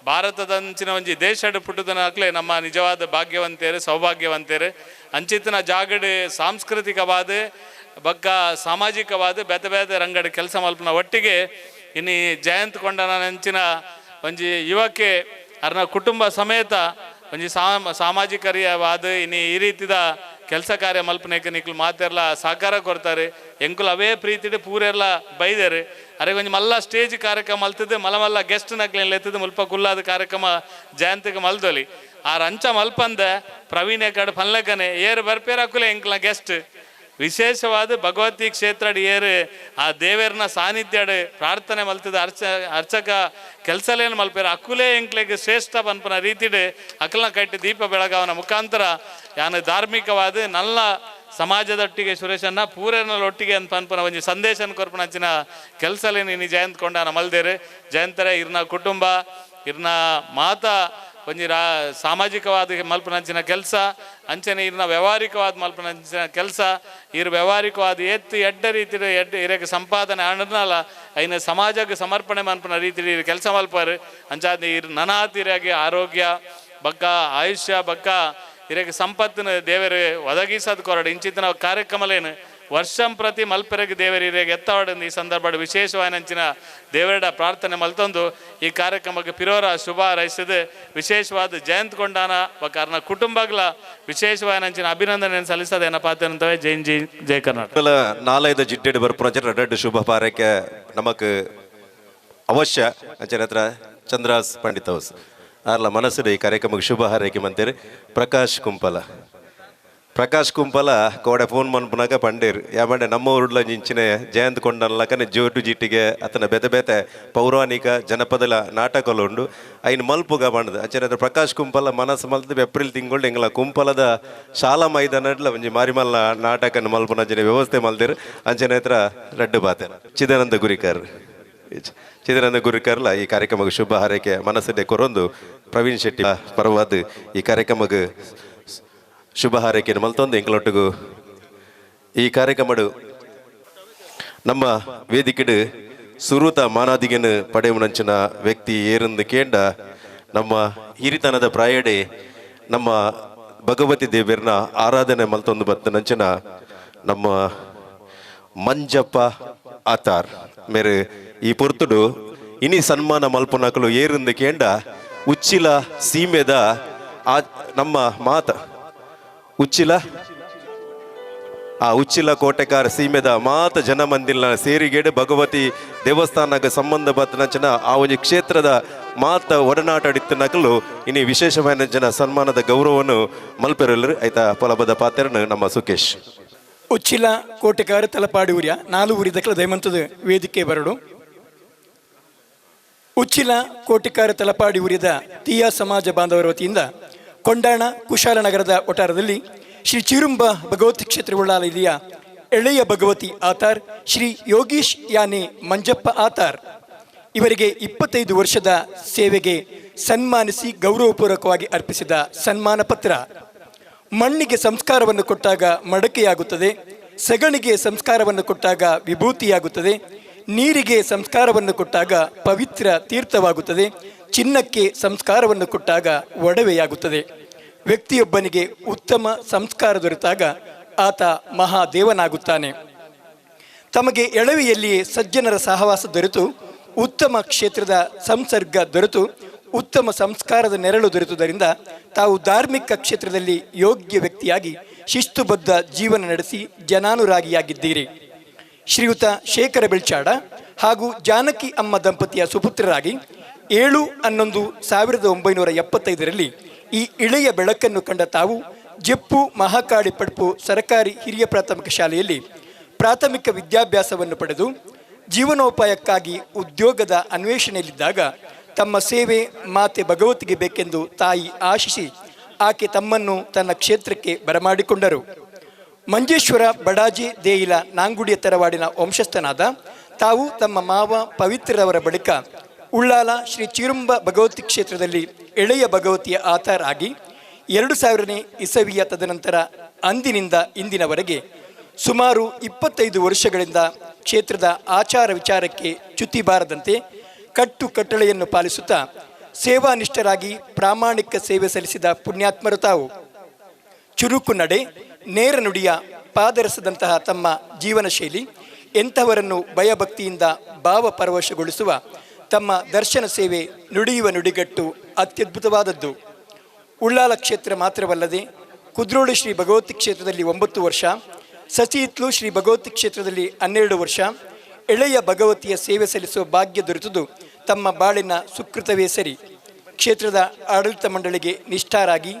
ಭಾರತದಂಚಿನ ಒಂಜಿ ದೇಶಡ್ ಪುಟ್ಟುದನಕ್ಲೆ ನಮ್ಮ ನಿಜವಾದ ಭಾಗ್ಯವಂತೇರು ಸೌಭಾಗ್ಯವಂತೇರು. ಅಂಚಿತನ ಜಾಗಡ್ ಸಾಂಸ್ಕೃತಿಕವಾದ ಬಕ್ಕ ಸಾಮಾಜಿಕವಾದ ಬೇತೆ ಬೇತೆ ರಂಗಡ್ ಕೆಲಸ ಮಲ್ಪನ ಒಟ್ಟಿಗೆ ಇನ್ನು ಜಯಂತ್ ಕೊಂಡನಂಚಿನ ಒಂಜಿ ಯುವಕೆ ಅರ್ನ ಕುಟುಂಬ ಸಮೇತ ಒಂಜಿ ಸಾಮಾಜಿಕರಿಯವಾದ ಇನ್ನು ಈ ರೀತಿದ ಕೆಲಸ ಕಾರ್ಯ ಮಲ್ಪನೇಕ ನಿಕ್ಲು ಮಾತೆರ್ಲ ಸಹಕಾರ ಕೊಡ್ತಾರೆ. ಎಂಕುಲು ಅವೇ ಪ್ರೀತಿಡ್ ಪೂರೆರ್ಲ ಬೈದೇರು. ಅರೆ ಒಂಜಿ ಮಲ್ಲ ಸ್ಟೇಜ್ ಕಾರ್ಯಕ್ರಮ ಮಲ್ತದೆ ಮಲ್ಲ ಮಲ್ಲ ಗೆಸ್ಟ್ ನಕ್ಲೆನ್ ಎತ್ತದು ಮುಲ್ಪ ಕುಲ್ಲಾದ ಕಾರ್ಯಕ್ರಮ ಜಯಂತಿಗೆ ಮಲ್ದೊಲಿ. ಆ ರಂಚ ಮಲ್ಪಂದೆ ಪ್ರವೀಣ್ ಕಡೆ ಪನ್ಲಕನೆ ಏರು ಬರ್ಪೇರು ಅಕುಲೆ ಎಂಕ್ಲ ಗೆಸ್ಟ್. ವಿಶೇಷವಾದ ಭಗವತಿ ಕ್ಷೇತ್ರಡ್ ಏರು ಆ ದೇವೇರ್ನ ಸಾನ್ನಿಧ್ಯಡ್ ಪ್ರಾರ್ಥನೆ ಮಲ್ತದ ಅರ್ಚಕ ಕೆಲಸಲೇನು ಮಲ್ಪೇರು ಅಕುಲೇ ಎಂಕ್ಲೆಗ್ ಶ್ರೇಷ್ಠ ಪನ್ಪನ ರೀತಿಡ್ ಅಕಲ್ನ ಕಟ್ಟಿ ದೀಪ ಬೆಳಗಾವನ ಮುಖಾಂತರ ಯಾನು ಧಾರ್ಮಿಕವಾದ ನಲ್ಲ ಸಮಾಜದೊಟ್ಟಿಗೆ ಸುರೇಶನ್ನ ಪೂರನ ಒಟ್ಟಿಗೆ ಅಂತ ಪನ್ಪನ ಒಂಜಿ ಸಂದೇಶನ ಕೊರ್ಪನಂಚಿನ ಕೆಲಸಲೇನು ಇನಿ ಜಯಂತ್ ಕೊಂಡಾನ ಮಲ್ದೇರು. ಜಯಂತರ ಇರ್ನ ಕುಟುಂಬ ಇರ್ನ ಮಾತಾ ಒಂಜಿ ಸಾಮಾಜಿಕವಾದ ಮಲ್ಪನಂಚಿನ ಕೆಲಸ ಅಂಚನೆ ಇರ್ನ ವ್ಯವಹಾರಿಕವಾದ ಮಲ್ಪನಂಚಿನ ಕೆಲಸ ಇರ್ ವ್ಯವಹಾರಿಕವಾದ ಎತ್ತು ಎಡ್ಡ ರೀತಿಯ ಎಡ್ಡ ಇರಕ್ಕೆ ಸಂಪಾದನೆ ಆಂಡನಲ್ಲ ಐನ ಸಮಾಜಕ್ಕೆ ಸಮರ್ಪಣೆ ಮನ್ಪನ ರೀತಿ ಇರ್ ಕೆಲಸ ಮಲ್ಪಾರು. ಅಂಚಾದ ಇರ್ ನನಾತಿರಾಗಿ ಆರೋಗ್ಯ ಬಕ್ಕ ಆಯುಷ್ಯ ಬಕ್ಕ ಇರಕ್ಕೆ ಸಂಪತ್ತಿನ ದೇವರು ಒದಗಿಸೋದು ಕೊರಡು. ಇಂಚಿತ್ತಿನ ಕಾರ್ಯಕ್ರಮಲೇನು ವರ್ಷಂ ಪ್ರತಿ ಮಲ್ಪೆರಗೆ ದೇವರು ಇರೆಗೆ ಎತ್ತಾವಡಿಂದ ಈ ಸಂದರ್ಭ ವಿಶೇಷವಾದಂಚಿನ ದೇವರ ಪ್ರಾರ್ಥನೆ ಮಲ್ತೊಂದು ಈ ಕಾರ್ಯಕ್ರಮಕ್ಕೆ ಪಿರೋರ ಶುಭ ಹಾರೈಸಿದೆ. ವಿಶೇಷವಾದ ಜಯಂತ್ ಕೊಂಡಾನ ಬಕಾರನ ಕುಟುಂಬಗಳ ವಿಶೇಷವಾದಂಚಿನ ಅಭಿನಂದನೆ ಸಲ್ಲಿಸೋದು ಏನಪ್ಪ ಅಂತಂತವೆ. ಜೈ ಜೈ ಜೈ ಕರ್ನಾಟಕ. ನಾಲೈದು ಜಿಡ್ಡೆಡ್ ಬರ್ಪುನ ರಡ್ಡು ಶುಭ ಪಾರಕ್ಕೆ ನಮಕ್ ಅವಶ್ಯ ಅಂಚಿನ ಹತ್ರ ಚಂದ್ರಾಸ್ ಪಂಡಿತ್ ಹೌಸ್ ಆರ್ಲ ಮನಸ್ಸು ಈ ಕಾರ್ಯಕ್ರಮಕ್ಕೆ ಶುಭ ಹಾರೈಕೆ ಮಂತೇರಿ. ಪ್ರಕಾಶ್ ಕುಂಪಲ ಪ್ರಕಾಶ್ ಕುಂಪಲ ಕೋಡೆ ಫೋನ್ ಮನ್ಪುನಾಗ ಪಂಡೇರು ಯಾಮಂಡೆ ನಮ್ಮ ಊರುಡ್ಲ ಇಂಚಿನ ಜಯಂತ್ ಕೊಂಡನ್ಲಕನೆ ಜೋಟು ಜಿಟ್ಟಿಗೆ ಅತನ ಬೇತೆ ಬೇತೆ ಪೌರಾಣಿಕ ಜನಪದಲ ನಾಟಕಲು ಉಂಡು ಐನ್ ಮಲ್ಪುಗ ಬಂಡದು. ಅಂಚನೆ ಪ್ರಕಾಶ್ ಕುಂಪಲ ಮನಸ್ಸು ಮಲ್ತು ಏಪ್ರಿಲ್ ತಿಂಗಳು ಎಂಗ್ಲ ಕುಂಪಲದ ಶಾಲಾ ಮೈದಾನಡ್ಲ ಒಂಜಿ ಮಾರಿಮಲ್ಲ ನಾಟಕನ ಮಲ್ಪುನ ಅಂಚನೆ ವ್ಯವಸ್ಥೆ ಮಲ್ದಿರು. ಅಂಚನೆ ಹತ್ರ ರಡ್ಡು ಬಾತೆ ಚಿದಾನಂದ ಗುರಿಕಾರ್ ಚಿದಾನಂದ ಗುರಿಕಾರ್ಲ ಈ ಕಾರ್ಯಕ್ರಮಕ್ಕೆ ಶುಭ ಹಾರೈಕೆ ಮನಸ್ಸನ್ನೇ ಕೊರೊಂದು ಪ್ರವೀಣ್ ಶೆಟ್ಟಿ ಪರವಾದ ಈ ಕಾರ್ಯಕ್ರಮಕ್ಕೆ ಶುಭ ಹಾರೈಕೆಯನ್ನು ಮಲ್ತೊಂದು ಎಂಕಲೊಟ್ಟಿಗೂ ಈ ಕಾರ್ಯಕ್ರಮಡು ನಮ್ಮ ವೇದಿಕೆಡು ಸುರೂತ ಮಾನಾದಿಗೆನು ಪಡೆಯುವನಂಚಿನ ವ್ಯಕ್ತಿ ಏರಂದು ಕೇಂಡ ನಮ್ಮ ಹಿರಿತನದ ಪ್ರಾಯಡೆ ನಮ್ಮ ಭಗವತಿ ದೇವಿಯರ್ನ ಆರಾಧನೆ ಮಲ್ತೊಂದು ಬತ್ತನಂಚಿನ ನಮ್ಮ ಮಂಜಪ್ಪ ಆತಾರ್ ಮೇರೆ ಈ ಪೊರ್ತುಡು ಇನಿ ಸನ್ಮಾನ ಮಲ್ಪುನಕಲು ಏರಂದು ಕೇಂಡ ಉಚ್ಚಿಲ ಸೀಮೆದ ಆ ನಮ್ಮ ಮಾತ ಉಚ್ಚಿಲ ಆ ಉಚ್ಚಿಲ ಕೋಟೆಕಾರ ಸೀಮೆದ ಮಾತ ಜನ ಮಂದಿಲ್ನ ಸೇರಿಗೇಡು ಭಗವತಿ ದೇವಸ್ಥಾನಕ್ಕೆ ಸಂಬಂಧ ಬತ್ತನಂಚಿನ ಆ ಒಂದು ಕ್ಷೇತ್ರದ ಮಾತ ಒಡನಾಟಡಿತ್ತ ನಕಲು ಇನಿ ವಿಶೇಷವಾದ ಜನ ಸನ್ಮಾನದ ಗೌರವವನ್ನು ಮಲ್ಪೆರಲ್ಲರು. ಆಯ್ತಾ ಫಲಬದ ಪಾತ್ರನು ನಮ್ಮ ಸುಕೇಶ್. ಉಚ್ಚಿಲ ಕೋಟೆಕಾರ ತಲಪಾಡಿ ಊರ್ಯ ನಾಲು ಊರಿದಕ್ಕಲ ದಯಮಂತದ ವೇದಿಕೆ ಬರಡು. ಉಚ್ಚಿಲ ಕೋಟೆಕಾರ ತಲಪಾಡಿ ಊರಿದ ತೀಯಾ ಸಮಾಜ ಬಾಂಧವರ ವತಿಯಿಂದ ಕೊಂಡಾಣ ಕುಶಾಲನಗರದ ಒಟಾರದಲ್ಲಿ ಶ್ರೀ ಚಿರುಂಬ ಭಗವತಿ ಕ್ಷೇತ್ರ ಉಳ್ಳಾಲಯ ಎಳೆಯ ಭಗವತಿ ಆತಾರ್ ಶ್ರೀ ಯೋಗೀಶ್ ಯಾನೆ ಮಂಜಪ್ಪ ಆತಾರ್ ಇವರಿಗೆ 25 ವರ್ಷದ ಸೇವೆಗೆ ಸನ್ಮಾನಿಸಿ ಗೌರವಪೂರ್ವಕವಾಗಿ ಅರ್ಪಿಸಿದ ಸನ್ಮಾನ ಪತ್ರ. ಮಣ್ಣಿಗೆ ಸಂಸ್ಕಾರವನ್ನು ಕೊಟ್ಟಾಗ ಮಡಕೆಯಾಗುತ್ತದೆ, ಸಗಣಿಗೆ ಸಂಸ್ಕಾರವನ್ನು ಕೊಟ್ಟಾಗ ವಿಭೂತಿಯಾಗುತ್ತದೆ, ನೀರಿಗೆ ಸಂಸ್ಕಾರವನ್ನು ಕೊಟ್ಟಾಗ ಪವಿತ್ರ ತೀರ್ಥವಾಗುತ್ತದೆ, ಚಿನ್ನಕ್ಕೆ ಸಂಸ್ಕಾರವನ್ನು ಕೊಟ್ಟಾಗ ಒಡವೆಯಾಗುತ್ತದೆ. ವ್ಯಕ್ತಿಯೊಬ್ಬನಿಗೆ ಉತ್ತಮ ಸಂಸ್ಕಾರ ದೊರೆತಾಗ ಆತ ಮಹಾದೇವನಾಗುತ್ತಾನೆ. ತಮಗೆ ಎಳವೆಯಲ್ಲಿಯೇ ಸಜ್ಜನರ ಸಹವಾಸ ದೊರೆತು ಉತ್ತಮ ಕ್ಷೇತ್ರದ ಸಂಸರ್ಗ ದೊರೆತು ಉತ್ತಮ ಸಂಸ್ಕಾರದ ನೆರಳು ದೊರೆತುದರಿಂದ ತಾವು ಧಾರ್ಮಿಕ ಕ್ಷೇತ್ರದಲ್ಲಿ ಯೋಗ್ಯ ವ್ಯಕ್ತಿಯಾಗಿ ಶಿಸ್ತುಬದ್ಧ ಜೀವನ ನಡೆಸಿ ಜನಾನುರಾಗಿಯಾಗಿದ್ದೀರಿ. ಶ್ರೀಯುತ ಶೇಖರ ಬೆಳ್ಚಾಡ ಹಾಗೂ ಜಾನಕಿ ಅಮ್ಮ ದಂಪತಿಯ ಸುಪುತ್ರರಾಗಿ 7-11-1975ರಲ್ಲಿ ಈ ಇಳೆಯ ಬೆಳಕನ್ನು ಕಂಡ ತಾವು ಜೆಪ್ಪು ಮಹಾಕಾಳಿ ಪಡ್ಪು ಸರಕಾರಿ ಹಿರಿಯ ಪ್ರಾಥಮಿಕ ಶಾಲೆಯಲ್ಲಿ ಪ್ರಾಥಮಿಕ ವಿದ್ಯಾಭ್ಯಾಸವನ್ನು ಪಡೆದು ಜೀವನೋಪಾಯಕ್ಕಾಗಿ ಉದ್ಯೋಗದ ಅನ್ವೇಷಣೆಯಲ್ಲಿದ್ದಾಗ ತಮ್ಮ ಸೇವೆ ಮಾತೆ ಭಗವತಿಗೆ ಬೇಕೆಂದು ತಾಯಿ ಆಶಿಸಿ ಆಕೆ ತಮ್ಮನ್ನು ತನ್ನ ಕ್ಷೇತ್ರಕ್ಕೆ ಬರಮಾಡಿಕೊಂಡರು. ಮಂಜೇಶ್ವರ ಬಡಾಜಿ ದೇಯಿಲ ನಾಂಗುಡಿಯ ತರವಾಡಿನ ವಂಶಸ್ಥನಾದ ತಾವು ತಮ್ಮ ಮಾವ ಪವಿತ್ರರವರ ಬಳಿಕ ಉಳ್ಳಾಲ ಶ್ರೀ ಚಿರುಂಬ ಭಗವತಿ ಕ್ಷೇತ್ರದಲ್ಲಿ ಎಳೆಯ ಭಗವತಿಯ ಆತಾರಾಗಿ 2000ನೇ ಇಸವಿಯ ತದನಂತರ ಅಂದಿನಿಂದ ಇಂದಿನವರೆಗೆ ಸುಮಾರು 25 ವರ್ಷಗಳಿಂದ ಕ್ಷೇತ್ರದ ಆಚಾರ ವಿಚಾರಕ್ಕೆ ಚ್ಯುತಿ ಬಾರದಂತೆ ಕಟ್ಟು ಕಟ್ಟಳೆಯನ್ನು ಪಾಲಿಸುತ್ತಾ ಸೇವಾನಿಷ್ಠರಾಗಿ ಪ್ರಾಮಾಣಿಕ ಸೇವೆ ಸಲ್ಲಿಸಿದ ಪುಣ್ಯಾತ್ಮರು ತಾವು. ಚುರುಕು ನಡೆ, ನೇರ ನುಡಿಯ ಪಾದರಸದಂತಹ ತಮ್ಮ ಜೀವನ ಶೈಲಿ ಎಂಥವರನ್ನು ಭಯಭಕ್ತಿಯಿಂದ ಭಾವಪರವಶಗೊಳಿಸುವ ತಮ್ಮ ದರ್ಶನ ಸೇವೆ ನುಡಿಯುವ ನುಡಿಗಟ್ಟು ಅತ್ಯದ್ಭುತವಾದದ್ದು. ಉಳ್ಳಾಲ ಕ್ಷೇತ್ರ ಮಾತ್ರವಲ್ಲದೆ ಕುದ್ರೋಳಿ ಶ್ರೀ ಭಗವತಿ ಕ್ಷೇತ್ರದಲ್ಲಿ 9 ವರ್ಷ, ಸಸಿಹಿತ್ಲು ಶ್ರೀ ಭಗವತಿ ಕ್ಷೇತ್ರದಲ್ಲಿ 12 ವರ್ಷ ಎಳೆಯ ಭಗವತಿಯ ಸೇವೆ ಸಲ್ಲಿಸುವ ಭಾಗ್ಯ ದೊರೆತುದು ತಮ್ಮ ಬಾಳಿನ ಸುಕೃತವೇ ಸರಿ. ಕ್ಷೇತ್ರದ ಆಡಳಿತ ಮಂಡಳಿಗೆ ನಿಷ್ಠಾರಾಗಿ,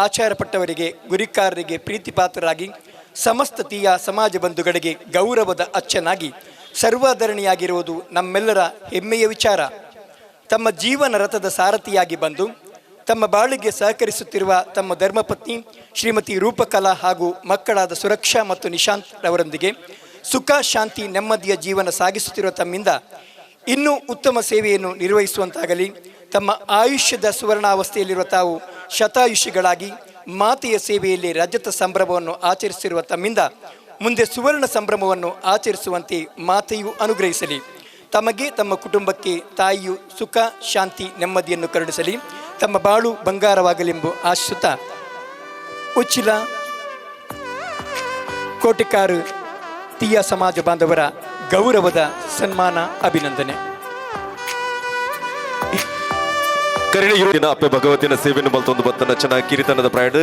ಆಚಾರಪಟ್ಟವರಿಗೆ, ಗುರಿಕಾರರಿಗೆ ಪ್ರೀತಿಪಾತ್ರರಾಗಿ, ಸಮಸ್ತ ತೀಯ ಸಮಾಜ ಬಂಧುಗಳಿಗೆ ಗೌರವದ ಅಚ್ಚನಾಗಿ ಸರ್ವಾಧರಣಿಯಾಗಿರುವುದು ನಮ್ಮೆಲ್ಲರ ಹೆಮ್ಮೆಯ ವಿಚಾರ. ತಮ್ಮ ಜೀವನ ರಥದ ಸಾರಥಿಯಾಗಿ ಬಂದು ತಮ್ಮ ಬಾಳಿಗೆ ಸಹಕರಿಸುತ್ತಿರುವ ತಮ್ಮ ಧರ್ಮಪತ್ನಿ ಶ್ರೀಮತಿ ರೂಪಕಲಾ ಹಾಗೂ ಮಕ್ಕಳಾದ ಸುರಕ್ಷಾ ಮತ್ತು ನಿಶಾಂತ್ ರವರೊಂದಿಗೆ ಸುಖ, ಶಾಂತಿ, ನೆಮ್ಮದಿಯ ಜೀವನ ಸಾಗಿಸುತ್ತಿರುವ ತಮ್ಮಿಂದ ಇನ್ನೂ ಉತ್ತಮ ಸೇವೆಯನ್ನು ನಿರ್ವಹಿಸುವಂತಾಗಲಿ. ತಮ್ಮ ಆಯುಷ್ಯದ ಸುವರ್ಣಾವಸ್ಥೆಯಲ್ಲಿರುವ ತಾವು ಶತಾಯುಷಿಗಳಾಗಿ ಮಾತೆಯ ಸೇವೆಯಲ್ಲಿ ರಜತ ಸಂಭ್ರಮವನ್ನು ಆಚರಿಸಿರುವ ತಮ್ಮಿಂದ ಮುಂದೆ ಸುವರ್ಣ ಸಂಭ್ರಮವನ್ನು ಆಚರಿಸುವಂತೆ ಮಾತೆಯು ಅನುಗ್ರಹಿಸಲಿ. ತಮಗೆ, ತಮ್ಮ ಕುಟುಂಬಕ್ಕೆ ತಾಯಿಯು ಸುಖ, ಶಾಂತಿ, ನೆಮ್ಮದಿಯನ್ನು ಕರುಣಿಸಲಿ. ತಮ್ಮ ಬಾಳು ಬಂಗಾರವಾಗಲೆಂಬು ಆಶಿಸುತ್ತಾ ಉಚ್ಚಿಲ ಕೋಟಿಕಾರು ತೀಯ ಸಮಾಜ ಬಾಂಧವರ ಗೌರವದ ಸನ್ಮಾನ ಅಭಿನಂದನೆ. ಕರಿಣಿನ ಅಪ್ಪೆ ಭಗವತಿನ ಸೇವೆಯನ್ನು ಬಲ್ತೊಂದು ಬತ್ತ ನಚ್ಚನ ಕಿರಿತನದ ಪ್ರಾಯಡ್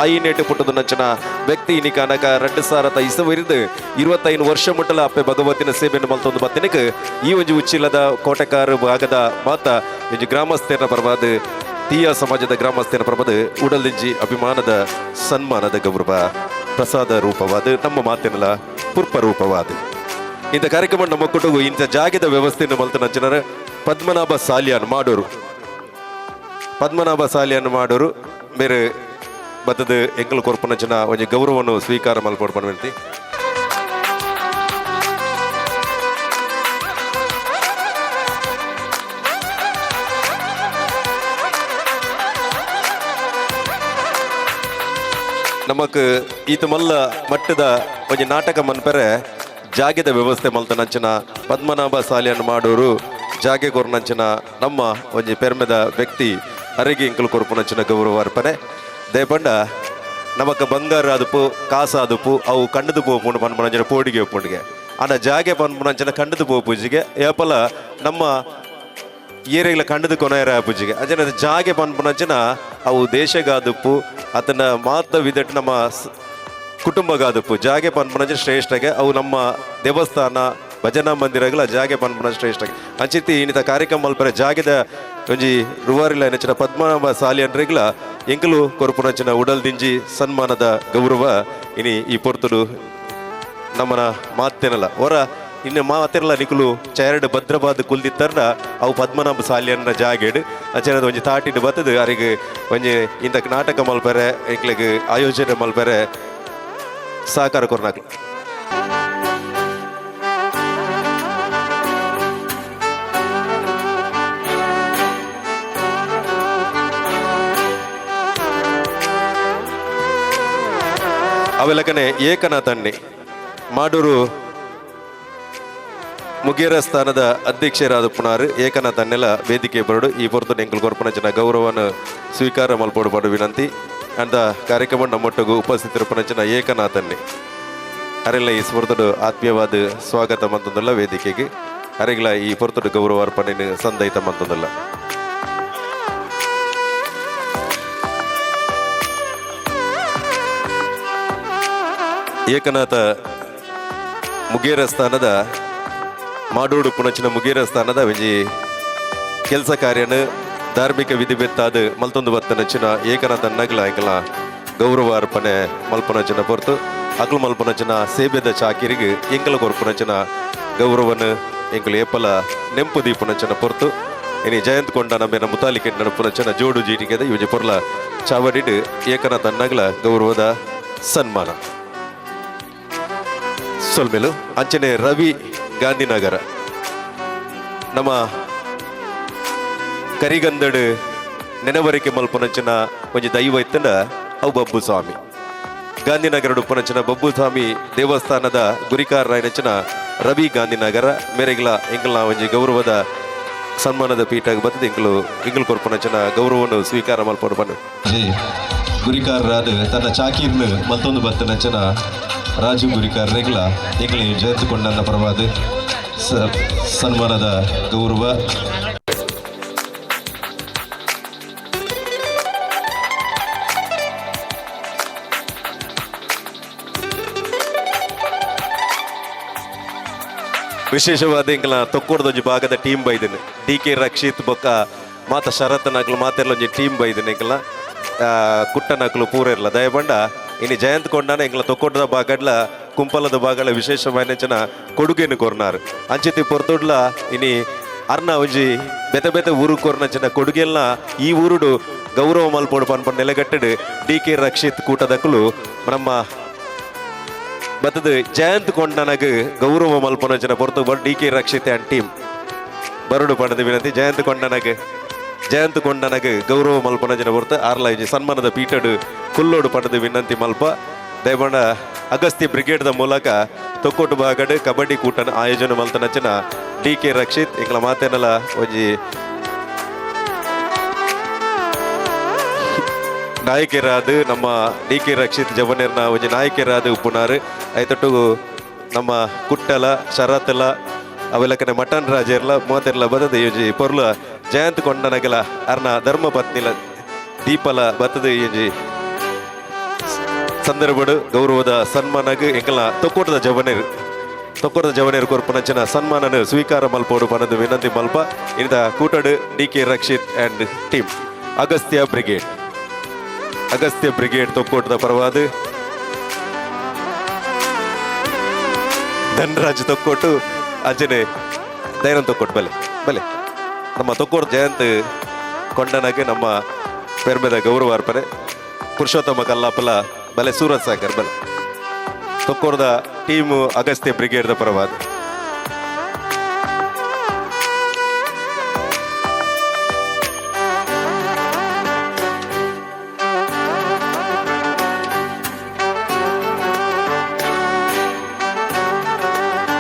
ಐನೇಟು ಪುಟ್ಟದ ನಚ್ಚನ ವ್ಯಕ್ತಿ ಇನಿಕಾನಕ 2000 ಇಸವಿರಿದು 25 ವರ್ಷ ಮುಟ್ಟಲ ಅಪ್ಪೆ ಭಗವತಿನ ಸೇವೆಯನ್ನು ಮಲ್ತೊಂದು ಬತ್ತಿನಕ್ ಈ ಒಂಜಿ ಉಚ್ಚಿಲದ ಕೋಟೆಕಾರು ಭಾಗದ ಮಾತ ಒಂಜಿ ಗ್ರಾಮಸ್ಥೇನ ಪರವಾದ ತೀಯ ಸಮಾಜದ ಗ್ರಾಮಸ್ಥೇನ ಪರವಾದ ಉಡಲಿಂಜಿ ಅಭಿಮಾನದ ಸನ್ಮಾನದ ಗೌರವ ಪ್ರಸಾದ ರೂಪವಾದ ನಮ್ಮ ಮಾತಿನಲ ಪುರ್ಪ ರೂಪವಾದ ಇಂಥ ಕಾರ್ಯಕ್ರಮ ನಮ್ಮ ಕುಟುಂಬ ಇಂಥ ಜಾಗದ ವ್ಯವಸ್ಥೆಯನ್ನು ಮಲ್ತ ನಚ್ಚನರ ಪದ್ಮನಾಭ ಸಾಲಿಯಾನ್ ಮಾಡೋರು ಪದ್ಮನಾಭ ಸಾಲಿಯನ್ನು ಮಾಡೋರು ಬೇರೆ ಬತ್ತದ ಎಂಕಲ್ ಕೊರ್ಪುನ ಜನ ಒಂಜಿ ಗೌರವವನ್ನು ಸ್ವೀಕಾರ ಮಲ್ಪೊಡು ಪನ್ವೆಂತಿ. ನಮಕ್ ಈತ ಮಲ್ಲ ಮಟ್ಟದ ಒಂಜಿ ನಾಟಕ ಮನ್ಪೆರೆ ಜಾಗೆದ ವ್ಯವಸ್ಥೆ ಮಲ್ತನಂಚಿನ ಪದ್ಮನಾಭ ಸಾಲಿಯನ್ನು ಮಾಡೋರು ಜಾಗೆ ಕೊರ್ನಂಚಿನ ನಮ್ಮ ಒಂಜಿ ಪೆರ್ಮೆದ ವ್ಯಕ್ತಿ ಅರೆಗೆ ಇಂಕಲ್ ಕೊರ್ಪುನಂಚಿನ ಗೌರವ ಅರ್ಪಣೆ. ದೇಪಂಡ ನಮಕ್ ಬಂಗಾರ ಅದುಪು ಕಾಸ ಅದುಪು ಅವು ಕಂಡದು ಪೋಪುಂಡು ಪನ್ಪುನಂಚಿನ ಪೋಡಿಗೆ ಉಪ್ಪುಂಡಿಗೆ ಆಂಡ ಜಾಗೆ ಪನ್ಪುನಂಚಿನ ಕಂಡದು ಪೋಪುಜಿಗೆ ಏಪಲ ನಮ್ಮ ಏರಿಗಳ ಕಂಡದು ಕೊನೆಯರ ಪೂಜೆಗೆ ಅಂಚನೆ ಜಾಗೆ ಪನ್ಪುನಂಚಿನ ಅವು ದೇಶಗಾದುಪ್ಪು ಅದನ್ನ ಮಾತ ವಿದಟ್ ನಮ್ಮ ಕುಟುಂಬಗಾದುಪ್ಪು ಜಾಗೆ ಪನ್ಪುನಂಚಿನ ಶ್ರೇಷ್ಠಗೆ ಅವು ನಮ್ಮ ದೇವಸ್ಥಾನ ಭಜನಾ ಮಂದಿರಗಳ ಜಾಗೆ ಪನ್ಪುನ ಶ್ರೇಷ್ಠಗೆ ಅಂಚಿತಿ ಇನ್ನಿತ ಕಾರ್ಯಕ್ರಮ ಮಲ್ಪರೆ ಜಾಗೆದ ಒಂಜಿ ರುವಾರಿಲ ನೆಚ್ಚಿನ ಪದ್ಮನಾಭ ಸಾಲಿಯನ್ರಿಗ್ಲ ಎಂಕಲು ಕೊರ್ಪುನಂಚಿನ ಉಡಲ್ ದಿಂಜಿ ಸನ್ಮಾನದ ಗೌರವ ಇನಿ ಈ ಪೊರ್ತುಡು ನಮ್ಮನ ಮಾತೇನಲ್ಲ ಹೊರ ಇನ್ನು ಮಾತಿರಲ್ಲ ನಿಕುಲು ಚೇರಡ್ ಭದ್ರವಾದ ಕುಲ್ದಿತ್ತರ್ನ ಅವು ಪದ್ಮನಾಭ ಸಾಲಿಯನ್ನ ಜಾಗೆಡ್ ಅಂಚನೆ ಒಂಜಿ ತಾಟಿಡ್ ಬತ್ತದು ಅರಿಗೆ ಒಂಜಿ ಇಂತ ನಾಟಕ ಮಲ್ಪರೆ ಎಂಕ್ಲೆಗ್ ಆಯೋಜನೆ ಮಲ್ಪರೆ ಸಹಕಾರ ಕೊರ್ನಾಕ್ಲು. ಅವೆಲ್ಲಕನೆ ಏಕನಾಥಣ್ಣಿ ಮಾಡೂರು ಮುಗೇರ ಸ್ಥಾನದ ಅಧ್ಯಕ್ಷರಾದ ಪುನಾರ್ ಏಕನಾಥ್ ಅನ್ನೆಲ್ಲ ವೇದಿಕೆ ಬರಡು ಈ ಪೊರ್ತು ಎಂಕಲ್ ಕೊರ್ಪನಂಚಿನ ಗೌರವವನ್ನು ಸ್ವೀಕಾರ ಮಲ್ಪೊಡು ಪಡು ವಿನಂತಿ. ಅಂತ ಕಾರ್ಯಕ್ರಮ ನಮ್ಮೊಟ್ಟಿಗೂ ಉಪಸ್ಥಿತರು ಏಕನಾಥನ್ನೇ ಅರೆಲ್ಲ ಈ ಸ್ಫೂರ್ತಡು ಆತ್ಮೀಯವಾದ ಸ್ವಾಗತ ಮಂತಂದಲ್ಲ ವೇದಿಕೆಗೆ ಅರೆಗಳ ಈ ಪೊರ್ತುಡು ಗೌರವ ಅರ್ಪಣೆ ಸಂದೈತ ಮಂತಂದಲ್ಲ. ಏಕನಾಥ ಮುಗೇರ ಸ್ಥಾನದ ಮಾಡೂಡು ಪುಣಚಿನ ಮುಗೇರ ಸ್ಥಾನದ ಒಂಜಿ ಕೆಲಸ ಕಾರ್ಯನ ಧಾರ್ಮಿಕ ವಿಧಿ ಬೆತ್ತಾದ ಮಲ್ತೊಂದು ಬತ್ತನಚಿನ ಏಕನಾಥ ನಗಲ ಎಂಕಲ ಗೌರವ ಅರ್ಪಣೆ ಮಲ್ಪನಚಿನ ಪೊರ್ತು ಅಕ್ಲು ಮಲ್ಪನಚಿನ ಸೇಬೆದ ಚಾಕಿರಿಗೆ ಎಂಕಲ ಕೊರ್ಪುನಚಿನ ಗೌರವನ ಎಂಕಲು ಏಪಲ ನೆಂಪು ದೀಪನಚಿನ ಪೊರ್ತು ಇನಿ ಜಯಂತ್ ಕೊಂಡ ನಮ್ಮೆನ ಮುತಾಲಿಕೆ ನಡಪುನಚಿನ ಜೋಡು ಜೀಟಿಗೆದ ಇವಜಿ ಪೊರ್ಲ ಚಾವಡಿಡ್ ಏಕನಾಥ ನಗಲ ಗೌರವದ ಸನ್ಮಾನ. ಸೊಲ್ಮೆಲು ಅಂಚನೆ ರವಿ ಗಾಂಧಿನಗರ ನಮ್ಮ ಕರಿಗಂದಡು ನೆನವರಿಕೆ ಮಲ್ಪನಂಚಿನ ಒಂಜಿ ದೈವ ಇತ್ತಂಡ ಅವು ಬಬ್ಬು ಸ್ವಾಮಿ. ಗಾಂಧಿನಗರ ಉಪ್ಪನಂಚಿನ ಬಬ್ಬು ಸ್ವಾಮಿ ದೇವಸ್ಥಾನದ ಗುರಿಕಾರರಾಯನಂಚಿನ ರವಿ ಗಾಂಧಿನಗರ ಮೇರೆಗ್ಲ ಎಂಕಲ್ನ ಒಂಜಿ ಗೌರವದ ಸನ್ಮಾನದ ಪೀಠ ಬತ್ತದ ಎಂಕಲು ಎಂಕಲ್ ಕೊರ್ಪನಂಚಿನ ಗೌರವವನ್ನು ಸ್ವೀಕಾರ ಮಲ್ಪೊಡು ಪನ್ನು ಗುರಿಕಾರರಾದ ತನ್ನ ಚಾಕೀರ್ನ ಮತ್ತೊಂದು ಬತ್ತನಂಚಿನ ರಾಜು ಗುರಿಕಾರರೆಗ್ಲ ಎಂಕಲಿ ಜಯಂತ್ ಕೊಂಡನ್ನ ಪರವಾದ ಸನ್ಮಾನದ ಗೌರವ. ವಿಶೇಷವಾದ ಎಂಕಲ್ನ ತೊಕ್ಕೋಡ್ದೊಂಜಿ ಭಾಗದ ಟೀಮ್ ಬೈದಿನಿ ಡಿ ಕೆ ರಕ್ಷಿತ್ ಬೊಕ್ಕ ಮಾತ ಶರತ್ನಕ್ಲು ಮಾತೆರ್ಲೊಂಜಿ ಟೀಮ್ ಬೈದಿನಿ ಎಂಕಲ್ನ ಕುಟ್ಟನಕ್ಲು ಪೂರ ಇರ್ಲ ದಯಬಂಡ ಇನಿ ಜಯಂತ್ ಕೊಂಡಾನ ಎಂಕಲ್ನ ತೊಕ್ಕೋಟದ ಭಾಗಡ್ಲ ಕುಂಪಲದ ಭಾಗಲ ವಿಶೇಷವಾಯಿನಂಚಿನ ಕೊಡುಗೆನು ಕೊರ್ನಾರು ಅಂಚಿತಿ ಪೊರ್ತುಡ್ಲ ಇನಿ ಅರ್ನ ಒಂಜಿ ಬೆತೆ ಬೆತೆ ಊರು ಕೊರ್ನಂಚಿನ ಕೊಡುಗೆಲ್ನ ಈ ಊರುಡು ಗೌರವ ಮಲ್ಪೋಡು ಪನ್ಪನ್ ನೆಲೆಗಟ್ಟಡು ಡಿ ಕೆ ರಕ್ಷಿತ್ ಕೂಟದಕ್ಕಲು ನಮ್ಮ ಬತ್ತದ ಜಯಂತ್ ಕೊಂಡನಗ್ ಗೌರವ ಮಲ್ಪನಂಚಿನ ಪೊರ್ತು D K Rakshit and team ಬರುಡು ಪಣದ ವಿನಂತಿ. ಜಯಂತ್ ಕೊಂಡನಗ್ ಗೌರವ ಮಲ್ಪನಂಚಿನ ಪೊರ್ತು ಆರ್ಲ ಇಂಜಿ ಸನ್ಮಾನದ ಪೀಠಡು ಕುಲ್ಲೋಡು ಪಣದ ವಿನಂತಿ ಮಲ್ಪ. ದಯಬಂಡ ಅಗಸ್ತ್ಯ ಬ್ರಿಗೇಡ್ದ ಮೂಲಕ ತೊಕ್ಕೋಟು ಭಾಗಡ್ ಕಬಡ್ಡಿ ಕೂಟನ ಆಯೋಜನೆ ಮಲ್ತನಂಚಿನ ಡಿ ಕೆ ರಕ್ಷಿತ್ ಇಂಗ್ಲ ಮಾತೇನಲ ಒಂಜಿ ನಾಯಕರಾದ ನಮ್ಮ ಡಿ ಕೆ ರಕ್ಷಿತ್ ಜವನೇರ್ನ ಒಂಜಿ ನಾಯಕರಾದ ಉಪ್ಪುನಾರು ಐತೊಟ್ಟು ನಮ್ಮ ಕುಟ್ಟಲ ಶರತ್ಲ ಅವೆಲಕನೆ ಮಟನ್ ರಾಜೆರ್ಲ ಮೂವತ್ತೆರ್ಲ ಬದದ ಯೋಜಿ ಪೊರ್ಲ ಜಯಂತ್ ಕೊಂಡನಗಲ ಅರ್ನ ಧರ್ಮ ಪತ್ನಿಲ ದೀಪಲ ಬತ್ತದ ಯೋಜಿ ಸಂದರ್ಭಡು ಗೌರವದ ಸನ್ಮಾನಗ್ ಎಂಕಲ್ನ ತೊಕ್ಕೋಟದ ಜವನೇರ್ ಕೊರ್ಪನಂಚಿನ ಸನ್ಮಾನನ ಸ್ವೀಕಾರ ಮಲ್ಪೋಡು ಪನದು ವಿನಂತಿ ಮಲ್ಪ. ಇಂದ ಕೂಟಡು D K Rakshit and team Agastya brigade ತೊಕ್ಕೋಟದ ಪರವಾದ ಧನರಾಜ್ ತೊಕ್ಕೋಟು ಅಂಜನೆ ದೈನಂದ್ ತೊಕ್ಕೋಟು ಬಲೆ ಬಲೆ ನಮ್ಮ ತೊಕ್ಕೋಟು ಜಯಂತ್ ಕೊಂಡನಾಗ ನಮ್ಮ ಪೆರ್ಮೆದ ಗೌರವ ಅರ್ಪಣೆ ಪುರುಷೋತ್ತಮ ಕಲ್ಲಾಪಲ ಬಲೆ ಸೂರಜ್ ಸಾಗರ್ ಬಲೆ ತೊಕ್ಕೋಟದ ಟೀಮು ಅಗಸ್ತ್ಯ ಬ್ರಿಗೇಡ್ದ ಪರವಾದ.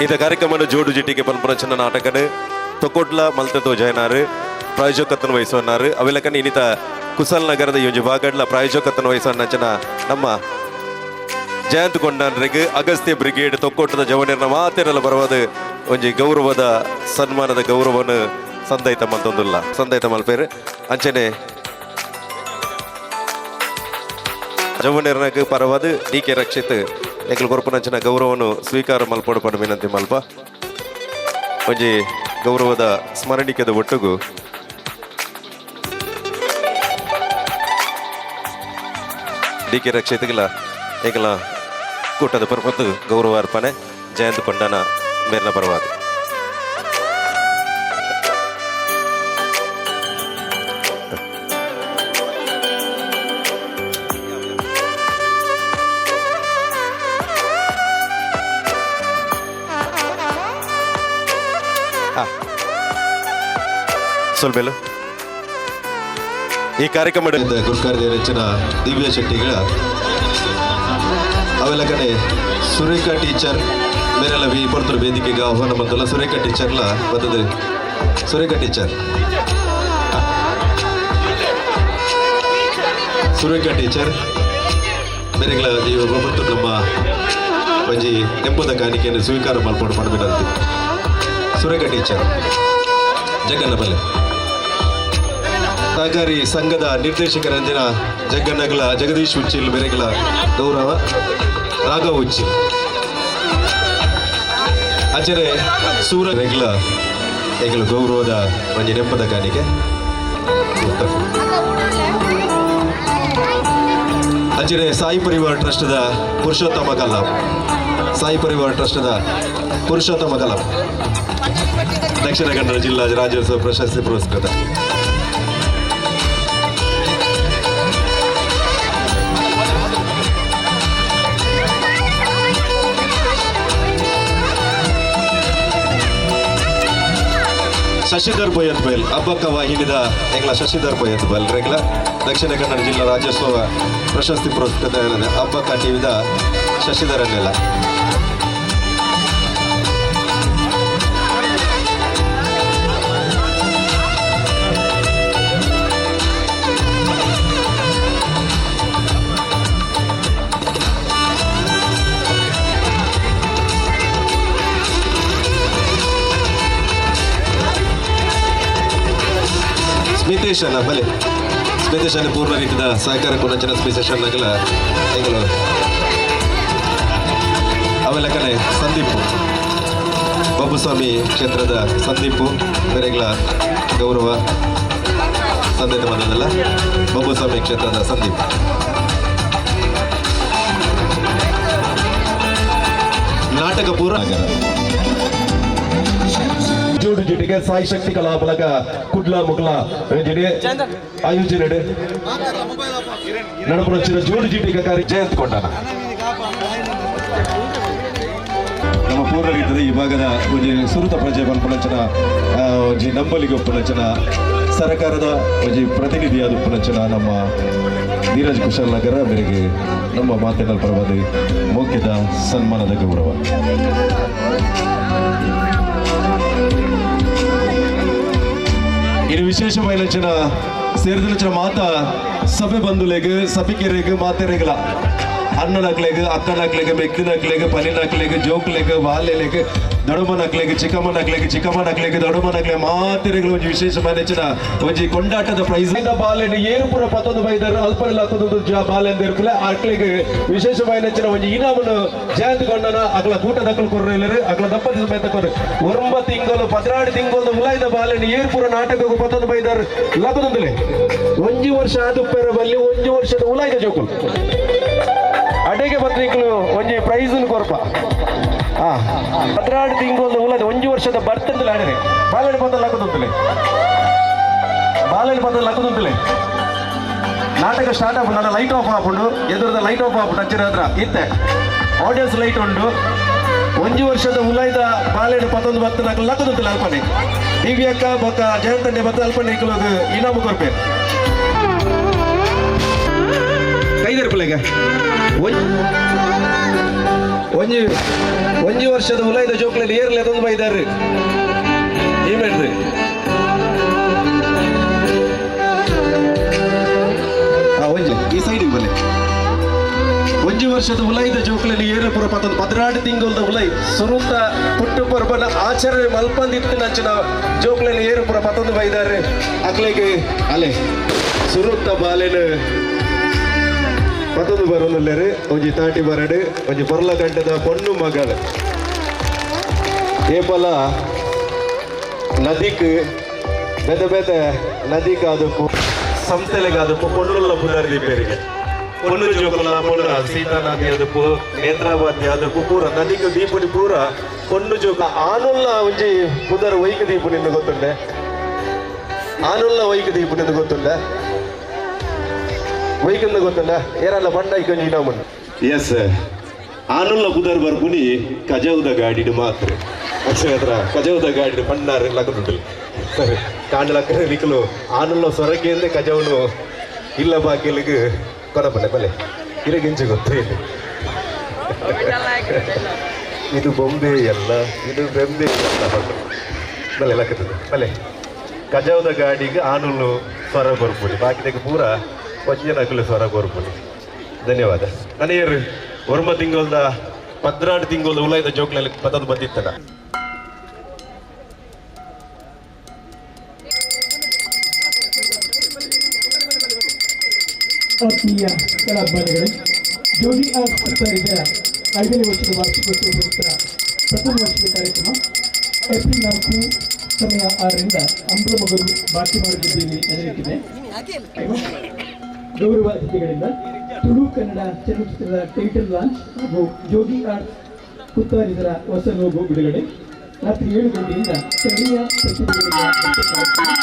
ಇದ ಕಾರ್ಯಕ್ರಮದ ಜೋಡು ಜಿಟ್ಟಿಗೆ ಪನ್ಪುನಂಚಿನ ನಾಟಕನು ತೊಕ್ಕೊಟ್ಲ ಮಲ್ತತೋ ಜಯನಾರು ಪ್ರಾಯೋಜಕತ್ವನ ವಹಿಸೋನಾರು ಅವೆಲಕನ ಇನ್ನಿತ ಕುಶಲ್ ನಗರದ ಯೋಜಿ ಭಾಗಡ್ಲ ಪ್ರಾಯೋಜಕತ್ವನ ವಹಿಸೋನಂಚಿನ ನಮ್ಮ ಜಯಂತ್ ಕೊಂಡನ್ರಿಗೆ ಅಗಸ್ತ್ಯ ಬ್ರಿಗೇಡ್ ತೊಕ್ಕೊಟ್ಟದ ಜವನಿರ್ನ ಮಾತೆರಲ್ಲ ಬರವಾದ ಒಂಜಿ ಗೌರವದ ಸನ್ಮಾನದ ಗೌರವನು ಸಂದೈತ ಮಲ್ತೊಂದುಲ್ಲ ಸಂದೈತ ಮಲ್ಪೇರು ಅಂಚನೆ ಜವನಿರ್ನಗ್ ಪರವಾದ ಡಿ ಕೆ ರಕ್ಷಿತ್ ಎಂಕಲ್ ಕೊರ್ಪುನಂಚಿನ ಗೌರವನು ಸ್ವೀಕಾರ ಮಲ್ಪೊಡು ಪಂಡ ವಿನಂತಿ ಮಲ್ಪ. ಒಂಜಿ ಗೌರವದ ಸ್ಮರಣಿಕೆದ ಒಟ್ಟುಗು ಡಿ ಕೆ ರಕ್ಷಿತ್ಗಳ ಎಂಕಲ್ನ ಕೂಟದ ಪರಪತ್ತು ಗೌರವ ಅರ್ಪಣೆ ಜಯಂತ್ ಕೊಂಡನ ಮೇರ್ನ ಪರವಾದ. ಸೊಲ್ಬೇಲು ಈ ಕಾರ್ಯಕ್ರಮ ಗುರುಕಾರ್ಯ ದಿವ್ಯಾ ಶೆಟ್ಟಿಗಳ ಅವೆಲ್ಲ ಕಡೆ ಸುರೇಖಾ ಟೀಚರ್ ಮೇರೆಲ್ಲ ವಿ ಪೊರ್ತರು ವೇದಿಕೆಗೆ ಆಹ್ವಾನ ಬಂದಲ್ಲ ಸುರೇಖಾ ಟೀಚರ್ಲ ಬರ್ತದೆ. ಸುರೇಖಾ ಟೀಚರ್ ಸುರೇಖಾ ಟೀಚರ್ ಮೇರೆಗಳ ಈ ನಮ್ಮ ಒಂಜಿ ನೆಂಪುದ ಕಾಣಿಕೆಯನ್ನು ಸ್ವೀಕಾರ ಮಲ್ಪೊಡು ಪಂಡ ಸುರೇಖಾ ಟೀಚರ್ ಜಗ್ಗಣ್ಣ ಬಲ್ಲೆ ಸಹಕಾರಿ ಸಂಘದ ನಿರ್ದೇಶಕರಂಜಿನ ಜಗ್ಗಣ್ಣಗಳ ಜಗದೀಶ್ ಉಚ್ಚಿಲ್ ಬೆರೆಗಳ ಗೌರವ ರಾಘವ ಉಚ್ಚಿಲ್ ಆಚರೆ ಸೂರ ರೆಗ್ಲ ಎಂಗಳು ಗೌರವದ ಒಂಜಿ ನೆಂಪದ ಕಾಣಿಕೆ. ಅಂಚನೆ ಸಾಯಿ ಪರಿವಾರ ಟ್ರಸ್ಟ್ದ ಪುರುಷೋತ್ತಮ ಕಲ್ಲಾಪ್ ಸಾಯಿ ಪರಿವಾರ ಟ್ರಸ್ಟ್ದ ಪುರುಷೋತ್ತಮ ಕಲ್ಲಾಪ್ ದಕ್ಷಿಣ ಕನ್ನಡ ಜಿಲ್ಲಾ ರಾಜ್ಯೋತ್ಸವ ಪ್ರಶಸ್ತಿ ಪುರಸ್ಕೃತ. ಶಶಿಧರ್ ಬೊಯ್ಯತ್ ಬೈಲ್ ಅಬ್ಬಕ್ಕ ವಾಹಿನಿದ ಎಂಗ್ಲ ಶಶಿಧರ್ ಬೊಯ್ಯತ್ ಬೈಲ್ ರೆಗ್ಲ ದಕ್ಷಿಣ ಕನ್ನಡ ಜಿಲ್ಲಾ ರಾಜ್ಯೋತ್ಸವ ಪ್ರಶಸ್ತಿ ಪುರಸ್ಕೃತ ಅಬ್ಬಕ್ಕ ಟಿವಿದ ಶಶಿಧರ್ ಅನ್ನೆಲ್ಲ. ಸ್ಮಿತೇಶನ ಬಲೆ ಸ್ಮಿತೇಶನ ಪೂರ್ಣ ರೀತಿಯ ಸಹಕಾರ ಕೊನಂಚಿನ ಸ್ಮಿತೇಶನ್ ನಗಲ ಎಂಗಳು ಅವೆಲ್ಲ ಕಡೆ ಸಂದೀಪ್ ಬಬ್ಬುಸ್ವಾಮಿ ಕ್ಷೇತ್ರದ ಸಂದೀಪು ಬೇರೆಗಳ ಗೌರವ ಸಂದೇಶ ಬಂದದಲ್ಲ ಬಬ್ಬುಸ್ವಾಮಿ ಕ್ಷೇತ್ರದ ಸಂದೀಪ್. ನಾಟಕ ಪೂರ ಜೋಡು ಜಿಟಿಗೆ ಸಾಯಿ ಶಕ್ತಿ ಕಲಾ ಫಲಕ ಕುಡ್ಲ ಮುಗ್ಲ ಆಯೋಜನೆ ನಡಪುರಚಿನ ಜೋಡು ಜಿಟಿಗೆ ಕಾರ್ಯ ಜಯಂತ್ ಕೊಂಡಾನ. ನಮ್ಮ ಪೂರ್ಣ ರೀತಿಯ ಈ ಭಾಗದ ಒಂಜಿ ಸುರುತ ಪ್ರಜೆ ಪನ್ಪುನಂಚಿನ ಒಂಜಿ ನಂಬಲಿಗೆ ಉಪ್ಪುನಂಚಿನ ಸರ್ಕಾರದ ಒಂಜಿ ಪ್ರತಿನಿಧಿಯಾದ ಉಪ್ಪುನಂಚಿನ ನಮ್ಮ ಧೀರಜ್ ಕುಶಾಲ್ ನಗರ ಮೇರೆಗೆ ನಮ್ಮ ಮಾತಿನ ಪರವಾದ ಮೌಖ್ಯದ ಸನ್ಮಾನದ ಗೌರವ. ಇದು ವಿಶೇಷమైన ಸೇರಿದ ಮಾತಾ ಸಭೆ ಬಂಧುಲೆಗ್ ಸಭಿಕೆರೆಗ್ ಮಾತೆರೆಗ್ಲ ಅಣ್ಣನಕ್ಲೆಗ್ ಅಕ್ಕನಕ್ಲೆಗ್ ಮೆಕ್ಕಿನಕ್ಲೆಗ್ ಪನಿನಕ್ಲೆಗ್ ಜೋಕ್ಲೆಗ್ ಬಾಲ್ಯಲೆಗ್ ದೊಡಮನಕ್ಲೆಗ್ ಚಿಕ್ಕಮ್ಮನಕ್ಲೆಗ್ ಚಿಕ್ಕಮ್ಮನಕ್ಲೆಗ್ ದೊಡಮನಕ್ಲೆ ಮಾತೆರೆಗ್ಲ ಒಂಜಿ ವಿಶೇಷమైన ಒಂಜಿ ಕೊಂಡಾಟದ ಪ್ರೈಸ್. ಬಾಲೆನ್ ಏರುಪುರ ಪತ್ತೊಂದು ಬೈದರು ಅಲ್ಪರೆಲ್ಲ ಹತ್ತೊಂದು ಬಾಲೆನ್ ದೇರ್ಪುಲೆ ಅಕ್ಲೆಗ್ ವಿಶೇಷమైన ಒಂಜಿ ಇನಾಮನು ಜಯಂತ್ ಕೊಂಡನ ಅಕ್ಲ ಕೂಟದಕ್ಕಲು ಕೊರ್ರೆಲ್ಲರು ಅಕ್ಲ ದಂಪತಿ ಸಮೇತ ಕೊರ್ರು. 9 ತಿಂಗಳು 12 ತಿಂಗಳು ಉಲಾಯ್ದ ಬಾಲೆನ್ ಏರುಪುರ ನಾಟಕಕ್ಕೆ ಪತ್ತೊಂದು ಬೈದರು ಲಕದೊಂದುಲೆ ಒಂಜಿ ವರ್ಷ ಆದುಪ್ಪೆರ ಬಲ್ಲಿ ಒಂಜಿ ವರ್ಷದ ಉಲಾಯ್ದ ಜೋಕುಲು ಅಡೆಗೆ ಪತ್ರಿಕಲು ಒಂಜಿ ಪ್ರೈಸ್ ಕೊರ್ಪ. 12 ತಿಂಗಳು ಉಲದ ಒಂಜಿ ವರ್ಷದ ಬರ್ತಂತಲೇ ಆಡಿದೆ ಬಾಲೆಡ್ ಪದ ಲಕ್ಕದಂತಲೇ ಬಾಲೆಡ್ ಪದ ಲಕ್ಕದಂತಲೇ ನಾಟಕ ಸ್ಟಾರ್ಟ್ ಆಪುಂಡು ನನ್ನ ಲೈಟ್ ಆಫ್ ಆಪುಂಡು ಎದುರದ ಲೈಟ್ ಆಫ್ ಆಪುಂಡು ಹಚ್ಚಿರ ಹತ್ರ ಇತ್ತೆ ಆಡಿಯನ್ಸ್ ಲೈಟ್ ಉಂಡು. ಒಂಜಿ ವರ್ಷದ ಉಲಾಯ್ದ ಬಾಲೆಡ್ ಪತ್ತೊಂದು ಬತ್ತ ನಾಲ್ಕು ಲಕ್ಕದಂತಲೇ ಅಲ್ಪನೆ ದಿವ್ಯಕ್ಕ ಬೊಕ್ಕ ಜಯಂತಂಡೆ ಬತ್ತ ಅಲ್ಪನೆ ಇನಾಮು ಕೊರ್ಪೆ ಕೈದರ್ಪಲೆಗ ಒಂಜಿ ಒಂಜಿ ವರ್ಷದ ಉಲಾಯ್ದ ಜೋಕ್ಲಲ್ಲಿ ಏರ್ಲೆ ತಂದು ಬೈದಾರೆ ಈ ಮೇಡ್ರಿ. ಒಂಜಿ ಈ ಸೈಡಿಗೆ ಬಲೆ ಒಂಜಿ ವರ್ಷದ ಉಲಾಯ್ದ ಜೋಕ್ಲಲ್ಲಿ ಏರು ಪುರ ಪತ್ತೊಂದು 12 ತಿಂಗಳದ ಉಲೈ ಸುರುತ ಪುಟ್ಟು ಪರ್ಬನ ಆಚರಣೆ ಮಲ್ಪಂದಿತ್ತು ನಚ್ಚಿನ ಜೋಕ್ಲಲ್ಲಿ ಏರು ಪುರ ಪತ್ತೊಂದು ಬೈದಾರೆ ಅಕ್ಲೆಗೆ ಅಲೆ ಸುರುತ್ತ ಬಾಲೆನ ಪತ್ತೊಂದು ಬರೋಲ್ಲರು ಒಂಜಿ ತಾಟಿ ಬರಡು ಒಂಜಿ ಪೊರ್ಲ ಗಂಟದ ಪೊಣ್ಣು ಮಗಳು ಏಪಲ ನದಿಕ್ ಬೆದ ಬೆದ ನದಿಗಾದಪ್ಪು ಸಂಸ್ಥೆಲೆಗಾದಪ್ಪು ಪೊಣ್ಣುಲ್ಲ ಪುನರ್ ದೀಪೇರಿಗೆ ಪೊಣ್ಣು ಜೋಕುಲ ಪೊಣ್ಣ ಸೀತಾ ನದಿ ಅದಪ್ಪು ನೇತ್ರಾವತಿ ಅದಪ್ಪು ಪೂರ ನದಿಗೆ ದೀಪುನಿ ಪೂರ ಪೊಣ್ಣು ಜೋಕ ಆನುಲ್ಲ ಒಂಜಿ ಪುದರ್ ವೈಕ ದೀಪುನಿ ಗೊತ್ತುಂಡೆ ಆನುಲ್ಲ ವೈಕ ದೀಪುನಿ ಗೊತ್ತುಂಡೆ ವೈಕಂದ ಗೊತ್ತಲ್ಲ ಏರಲ್ಲ ಬಂಡ ಇಕೊಂಜಿ ಇನಾಮನ್ ಎಸ್ ಆನುಲ್ಲ ಪುದರ್ ಬರ್ಪುನಿ ಕಜೌದ ಗಾಡಿಡು ಮಾತ್ರ ಹತ್ರ ಕಜೌದ ಗಾಡಿಡು ಪಣ್ಣಾರು ಲಕ್ಕದುಂಟು ಸರಿ ಕಾಂಡಲಕ್ಕರೆ ನಿಕ್ಕಲು ಆನುಲ್ಲ ಸೊರಕೆಂದೆ ಕಜೌನು ಇಲ್ಲ ಬಾಕಿಲಿಗೆ ಕೊನಪಲೆ ಬಲೆ ಇರಗಿಂಚು ಗೊತ್ತೇ ಇದು ಬೊಂಬೆ ಎಲ್ಲ ಇದು ಬೆಂಬೆ ಎಲ್ಲ ಬಲೆ ಲಕ್ಕದ ಬಲೆ ಕಜೌದ ಗಾಡಿಗೆ ಆನುಲ್ಲು ಸ್ವರ ಬರ್ಪುನಿ ಬಾಕಿದಕ್ಕೆ ಪೂರ ವಜ್ಜನಕಲು ಸ್ವರ ಕೊರ್ಪುನಿ. ಧನ್ಯವಾದ. ನನಗೇರು 9 ತಿಂಗಳದ 12 ತಿಂಗಳದ ಉಲಾಯ್ದ ಜೋಕ್ಲಲ್ಲಿ ಪತ್ತೊಂದು ಬಂದಿತ್ತಲ್ಲ. ಆತ್ಮೀಯ ಕಲಾಭಿಮಾನಿಗಳೇ, ಜೋಗಿ ಆರ್ಟ್ಸ್ ಪುತ್ತೂರಿನ 5ನೇ ವರ್ಷದ ವಾರ್ಷಿಕೋತ್ಸವ ಪ್ರಯುಕ್ತ ಪ್ರಥಮ ವರ್ಷದ ಕಾರ್ಯಕ್ರಮ ಏಪ್ರಿಲ್ 4 ಸಮಯ 6ರಿಂದ ಅಂಬ್ರಮೊಗರು ಬಾಕಿಮಾರುಗುಡ್ಡೆಯಲ್ಲಿ ನಡೆಯುತ್ತಿದೆ. ಗೌರವ ಅತಿಥಿಗಳಿಂದ ತುಳು ಕನ್ನಡ ಚಲನಚಿತ್ರದ ಟೈಟಲ್ ಲಾಂಚ್ ಹಾಗೂ ಜೋಗಿ ಆರ್ಟ್ಸ್ ಪುತ್ತಾರಿದರ ಹೊಸ ಲೋಗೋ ಬಿಡುಗಡೆ. ರಾತ್ರಿ 7 ಗಂಟೆಯಿಂದ ಸ್ಥಳೀಯ ಪ್ರತಿಭೆಗಳಿಂದ ನೃತ್ಯ ಕಾರ್ಯಕ್ರಮ,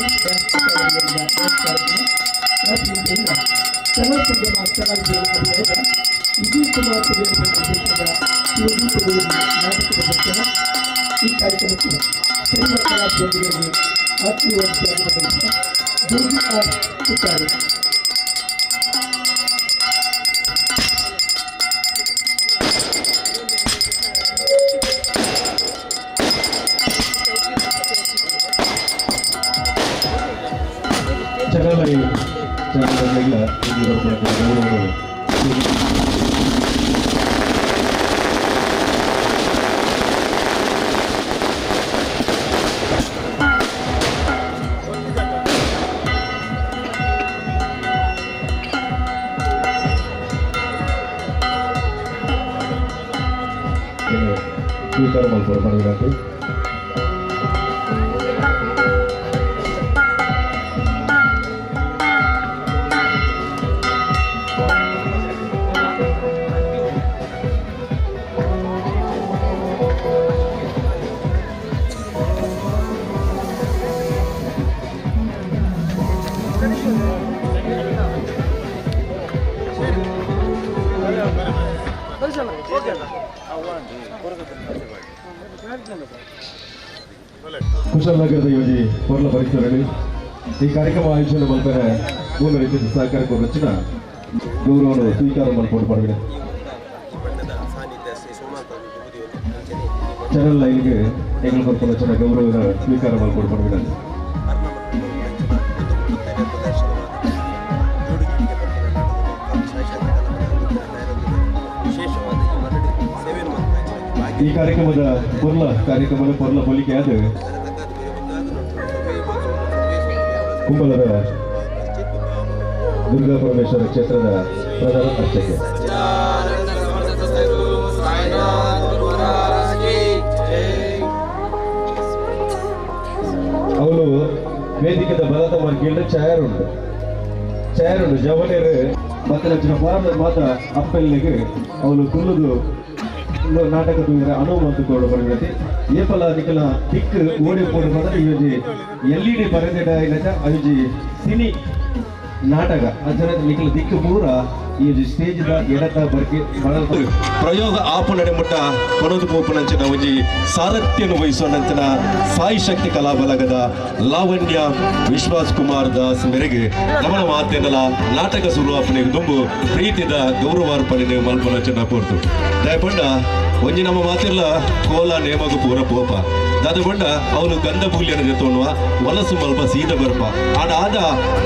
ಮತ್ತು ಡ್ಯಾನ್ಸ್ ಅಕಾಡೆಮಿಗಳಿಂದ ಡ್ಯಾನ್ಸ್ ಕಾರ್ಯಕ್ರಮ. ರಾತ್ರಿ 8ರಿಂದ ಕಲಾ ಸಂಗಮ ಕಲಾವಿದರು ಅಭಿನಯದ ವಿಜಯ್ ಕುಮಾರ್ ಕುಬೇರ ನಿರ್ದೇಶನದ ಶಿವದೂತಗಳು ನಾಟಕದ ದರ್ಶನ. ಈ ಕಾರ್ಯಕ್ರಮ ಕಾರ್ಯಕ್ರಮಕ್ಕೆ ಶ್ರೀಮಂತ ಕಲಾವಿದರಿಗೆ ಆತ್ಮೀಯ ಸ್ವಾಗತ ಜ್ಯೋತಿ ಆರ್ ಕುಟ್ಟಾರು. ಚನ್ನಲೈ ಚನ್ನಲೈಲ ಸ್ವೀಕಾರ ಮಲ್ಪುರ ಪಡೆದಿರಂತೆ. ಕುಶಲನಗರದ ಯೋಜಿ ಪೊರ್ಲ ಪರಿಸರದಲ್ಲಿ ಈ ಕಾರ್ಯಕ್ರಮ ಆಯೋಜನೆ ಮಲ್ಪರೆ ಮೂಲ ರೀತಿಯ ಸಹಕಾರಕ್ಕೂ ರಚನಾ ಗೌರವವನ್ನು ಸ್ವೀಕಾರ ಮಾಡಿಕೊಂಡು ಪಡವಿದೆ. ಚಾನಲ್ ಲೈನ್ಗೆ ಎಂಗಳು ಕೊರ್ಪು ರಚನಾ ಗೌರವದ ಸ್ವೀಕಾರ ಮಾಡಿಕೊಂಡು ಪಡವಿದೆ. ಈ ಕಾರ್ಯಕ್ರಮದ ಪೊರ್ಲ ಕಾರ್ಯಕ್ರಮದ ಪೊರ್ಲ ಪೊಲಿಕೆ ಆದ ಕುಂಬಳದ ದುರ್ಗಾ ಪರಮೇಶ್ವರ ಕ್ಷೇತ್ರದ ಪ್ರಧಾನ ಅರ್ಚಕ ಅವಳು ವೇದಿಕೆದ ಬಲದ ಮರ್ಗಿಲ್ದ ಛಾಯರ್ ಉಂಟು ಛಾಯರ್ ಉಂಟು ಜವನೇರು ಮತ್ತೆ ಲಕ್ಷಣ ಮಾತ್ರ ಅಪ್ಪೆಲ್ಲಿಗೆ ಅವಳು ಕುಲ್ಲುದು ನಾಟಕ ತೂಯಿರ ಅನುವು ಮಂತುಕೋಡು ಪರಿಗಣತಿ ಏಪಲ ನಿಕಲ ದಿಕ್ ಓಡಿ ಪೋಡು ಬಂದ್ರೆ ಇಯೋಜಿ ಎಲ್ ಇ ಡಿ ಪರದೆಡ ಇಲ್ಲಚ ಅಯೋಜಿ ಸಿನಿ ನಾಟಕ ಅಜರ ನಿಕಲ ದಿಕ್ಕು ಪೂರ ಈ ಸ್ಟೇಜ್ the ಎಡತ ಬರ್ಕೆ ಪ್ರಯೋಗ ಆಪು ನಡೆಮುಟ್ಟ ಕೊನದು ಪೋಪುನಂಚಿನ ಒಂಜಿ ಸಾರಥ್ಯನು ವಹಿಸುವನಂಚಿನ ಸಾಯಿ ಶಕ್ತಿ ಕಲಾ ಬಲಗದ ಲಾವಣ್ಯ ವಿಶ್ವಾಸ್ ಕುಮಾರ್ ದಾಸ್ ಮೇರೆಗೆ ನಮನ ಮಾತೇನಲ ನಾಟಕ ಸುರುವಾಪನೆಗೆ ದುಂಬು ಪ್ರೀತಿದ ಗೌರವಾರ್ಪಣೆ ಮಲ್ಪನಂಚಿನ ಪೋರ್ತು ದಯಪಂಡ ಒಂಜಿ ನಮ್ಮ ಮಾತಿಲ್ಲ ಕೋಲ ನೇಮಗು ಪೂರ ಪೋಪ ದಾದ ಬಂಡ ಅವನು ಗಂಧ ಬೂಲ್ಯನ ಜೊತೋಣುವ ವಲಸು ಮಲ್ಪ ಸೀದ ಬರ್ಪ ಆಡ ಆದ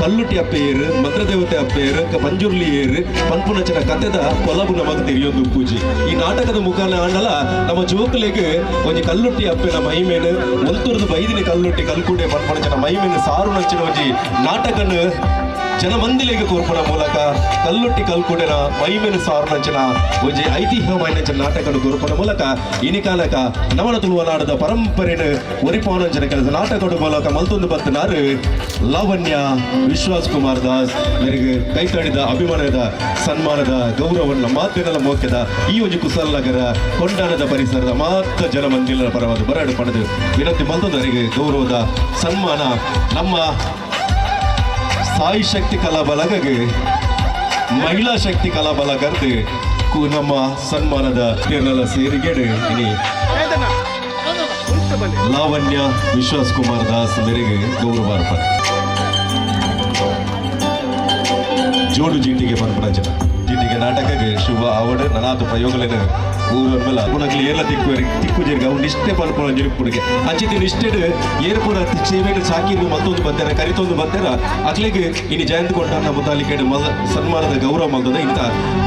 ಕಲ್ಲುಟಿ ಅಪ್ಪೇರು ಮಂತ್ರದೇವತೆ ಅಪ್ಪೇರು ಪಂಜುರ್ಲಿ ಏರು ಪನ್ಪುನಚನ ಕತೆದ ಕೊಲಬು ನಮಗ್ ತೆರಿಯೊಂದು ಪೂಜೆ ಈ ನಾಟಕದ ಮುಖಾನ ಆಂಡಲ ನಮ್ಮ ಜೋಕುಲೆಗ್ ಒಂಜಿ ಕಲ್ಲುಟ್ಟಿ ಅಪ್ಪೆನ ಮಹಿಮೇನು ಒಲ್ತುರ್ದು ಬೈದಿನ ಕಲ್ಲುಟ್ಟಿ ಕಲ್ಕುಡೆ ಪನ್ಪುನಚನ ಮಹಿಮೇನು ಸಾರು ನಂಚಿನ ಒಂಜಿ ನಾಟಕನ ಜನಮಂದಿಲೆಗೆ ಕೋರ್ಪುನ ಮೂಲಕ ಕಲ್ಲುಟ್ಟಿ ಕಲ್ಕುಡೆನ ಮೈಮೇನು ಸಾರು ನಂಚಿನ ಒಂಜಿ ಐತಿಹ್ಯಮಾಯಿನಂಚಿನ ನಾಟಕನು ಕೋರ್ಪುನ ಮೂಲಕ ಇನಿಕಾಲಕ ನವನ ತುಳುವನಾಡದ ಪರಂಪರೆನು ಒರಿಪಾನಂಚಿನ ಕೆಲಸ ನಾಟಕದ ಮೂಲಕ ಮಲ್ತೊಂದು ಬತ್ತನಾರು ಲಾವಣ್ಯ ವಿಶ್ವಾಸ್ ಕುಮಾರ್ ದಾಸ್ ಮೇರೆಗೆ ಕೈತಾಡಿದ ಅಭಿಮಾನದ ಸನ್ಮಾನದ ಗೌರವನ್ನ ಮಾತಿನಲ ಮೋಕ್ಯದ ಈ ಒಂಜಿ ಕುಶಲನಗರ ಕೊಂಡಾಣದ ಪರಿಸರದ ಮಾತ್ರ ಜನಮಂದಿರ ಪರವಾದ ಬರಾಡು ಪಡೆದು ವಿನಂತಿ ಮಲ್ತೊಂದರಿಗೆ ಗೌರವದ ಸನ್ಮಾನ ನಮ್ಮ ಸಾಯಿ ಶಕ್ತಿ ಕಲಾ ಬಲಗಗೆ ಮಹಿಳಾ ಶಕ್ತಿ ಕಲಾ ಬಲಗಂತೆ ನಮ್ಮ ಸನ್ಮಾನದ ತೀರ್ನಲ ಸೇರಿಗೆಡು ಇನಿ ಲಾವಣ್ಯ ವಿಶ್ವಾಸ್ ಕುಮಾರ್ ದಾಸ್ ಮೇರೆಗೆ ಗೌರವಾರ್ಪಣೆ ಜೋಡು ಜೀಟಿಗೆ ಪನ್ಪುನ ಜನ ಜೀಟಿಗೆ ನಾಟಕಕ್ಕೆ ಶುಭ ಆವಡು ನನಾದ ಪ್ರಯೋಗಲೇನು ಊರ ಮೇಲೆ ಪುನಗ್ಲಿ ಏರ್ಲ ತಿಕ್ಕು ಜೀರಿಗೆ ಅವು ನಿಷ್ಠೆ ಪನ್ಪುನ ಜಿರುಪುಡಿಗೆ ಅಂಚಿತಿ ನಿಷ್ಠೆಡ್ ಏರ್ಪುರ ಸೇವೆಯನ್ನು ಸಾಕಿದ್ದು ಮತ್ತೊಂದು ಬತ್ತೇರ ಕರಿತೊಂದು ಬತ್ತೇರ ಅಕ್ಲೆಗೆ ಇನಿ ಜಯಂತ್ ಕೊಂಡಾನ ಮುತಾಲಿಕೆಡ್ ಮಲ್ ಸನ್ಮಾನದ ಗೌರವ ಮಲ್ತದ ಇಂಥ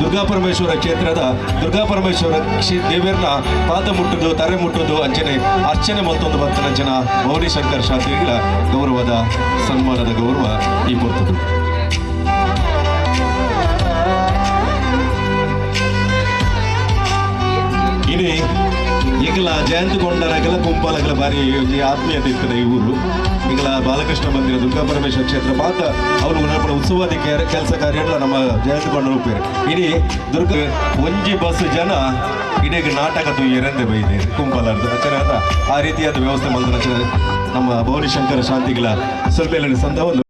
ದುರ್ಗಾ ಪರಮೇಶ್ವರ ಕ್ಷೇತ್ರದ ದುರ್ಗಾ ಪರಮೇಶ್ವರ ದೇವೇರ್ನ ಪಾದ ಮುಟ್ಟುದು ತರೆ ಮುಟ್ಟುದು ಅಂಚನೆ ಅರ್ಚನೆ ಮಲ್ತೊಂದು ಬತ್ತನ ಜನ ಗೌರಿಶಂಕರ್ ಶಾಸ್ತ್ರಿಗಳ ಗೌರವದ ಸನ್ಮಾನದ ಗೌರವ ಈ ಪೊರ್ತುದು. ಇನಿ ಈಗಲ ಜಯಂತ ಕೊಂಡನಗಲ ಕುಂಪಾಲಗಲ ಬಾರಿ ಆತ್ಮೀಯತೆ ಇರ್ತದೆ ಈ ಊರು. ಈಗಲ ಬಾಲಕೃಷ್ಣ ಮಂದಿರ ದುರ್ಗಾ ಪರಮೇಶ್ವರ ಕ್ಷೇತ್ರ ಮಾತ್ರ ಅವರು ನಡಪಡ ಉತ್ಸವಾದಿ ಕೆಲಸ ಕಾರ್ಯ ನಮ್ಮ ಜಯಂತ ಕೊಂಡರು ಉಪ್ಪೇರು. ಇಡೀ ದುರ್ಗ ಒಂಜಿ ಬಸ್ ಜನ ಇಡೀ ನಾಟಕ ತುಯ್ಯರಂದೆ ಬೈದೆ ಕುಂಪಾಲಾರ್ದು ಅಚನ ಆ ರೀತಿಯಾದ ವ್ಯವಸ್ಥೆ ಮಾಡಿದ ನಮ್ಮ ಭವಾನಿಶಂಕರ ಶಾಂತಿಗಳ ಸ್ವಲ್ಪ ಸಂದವನ್ನು.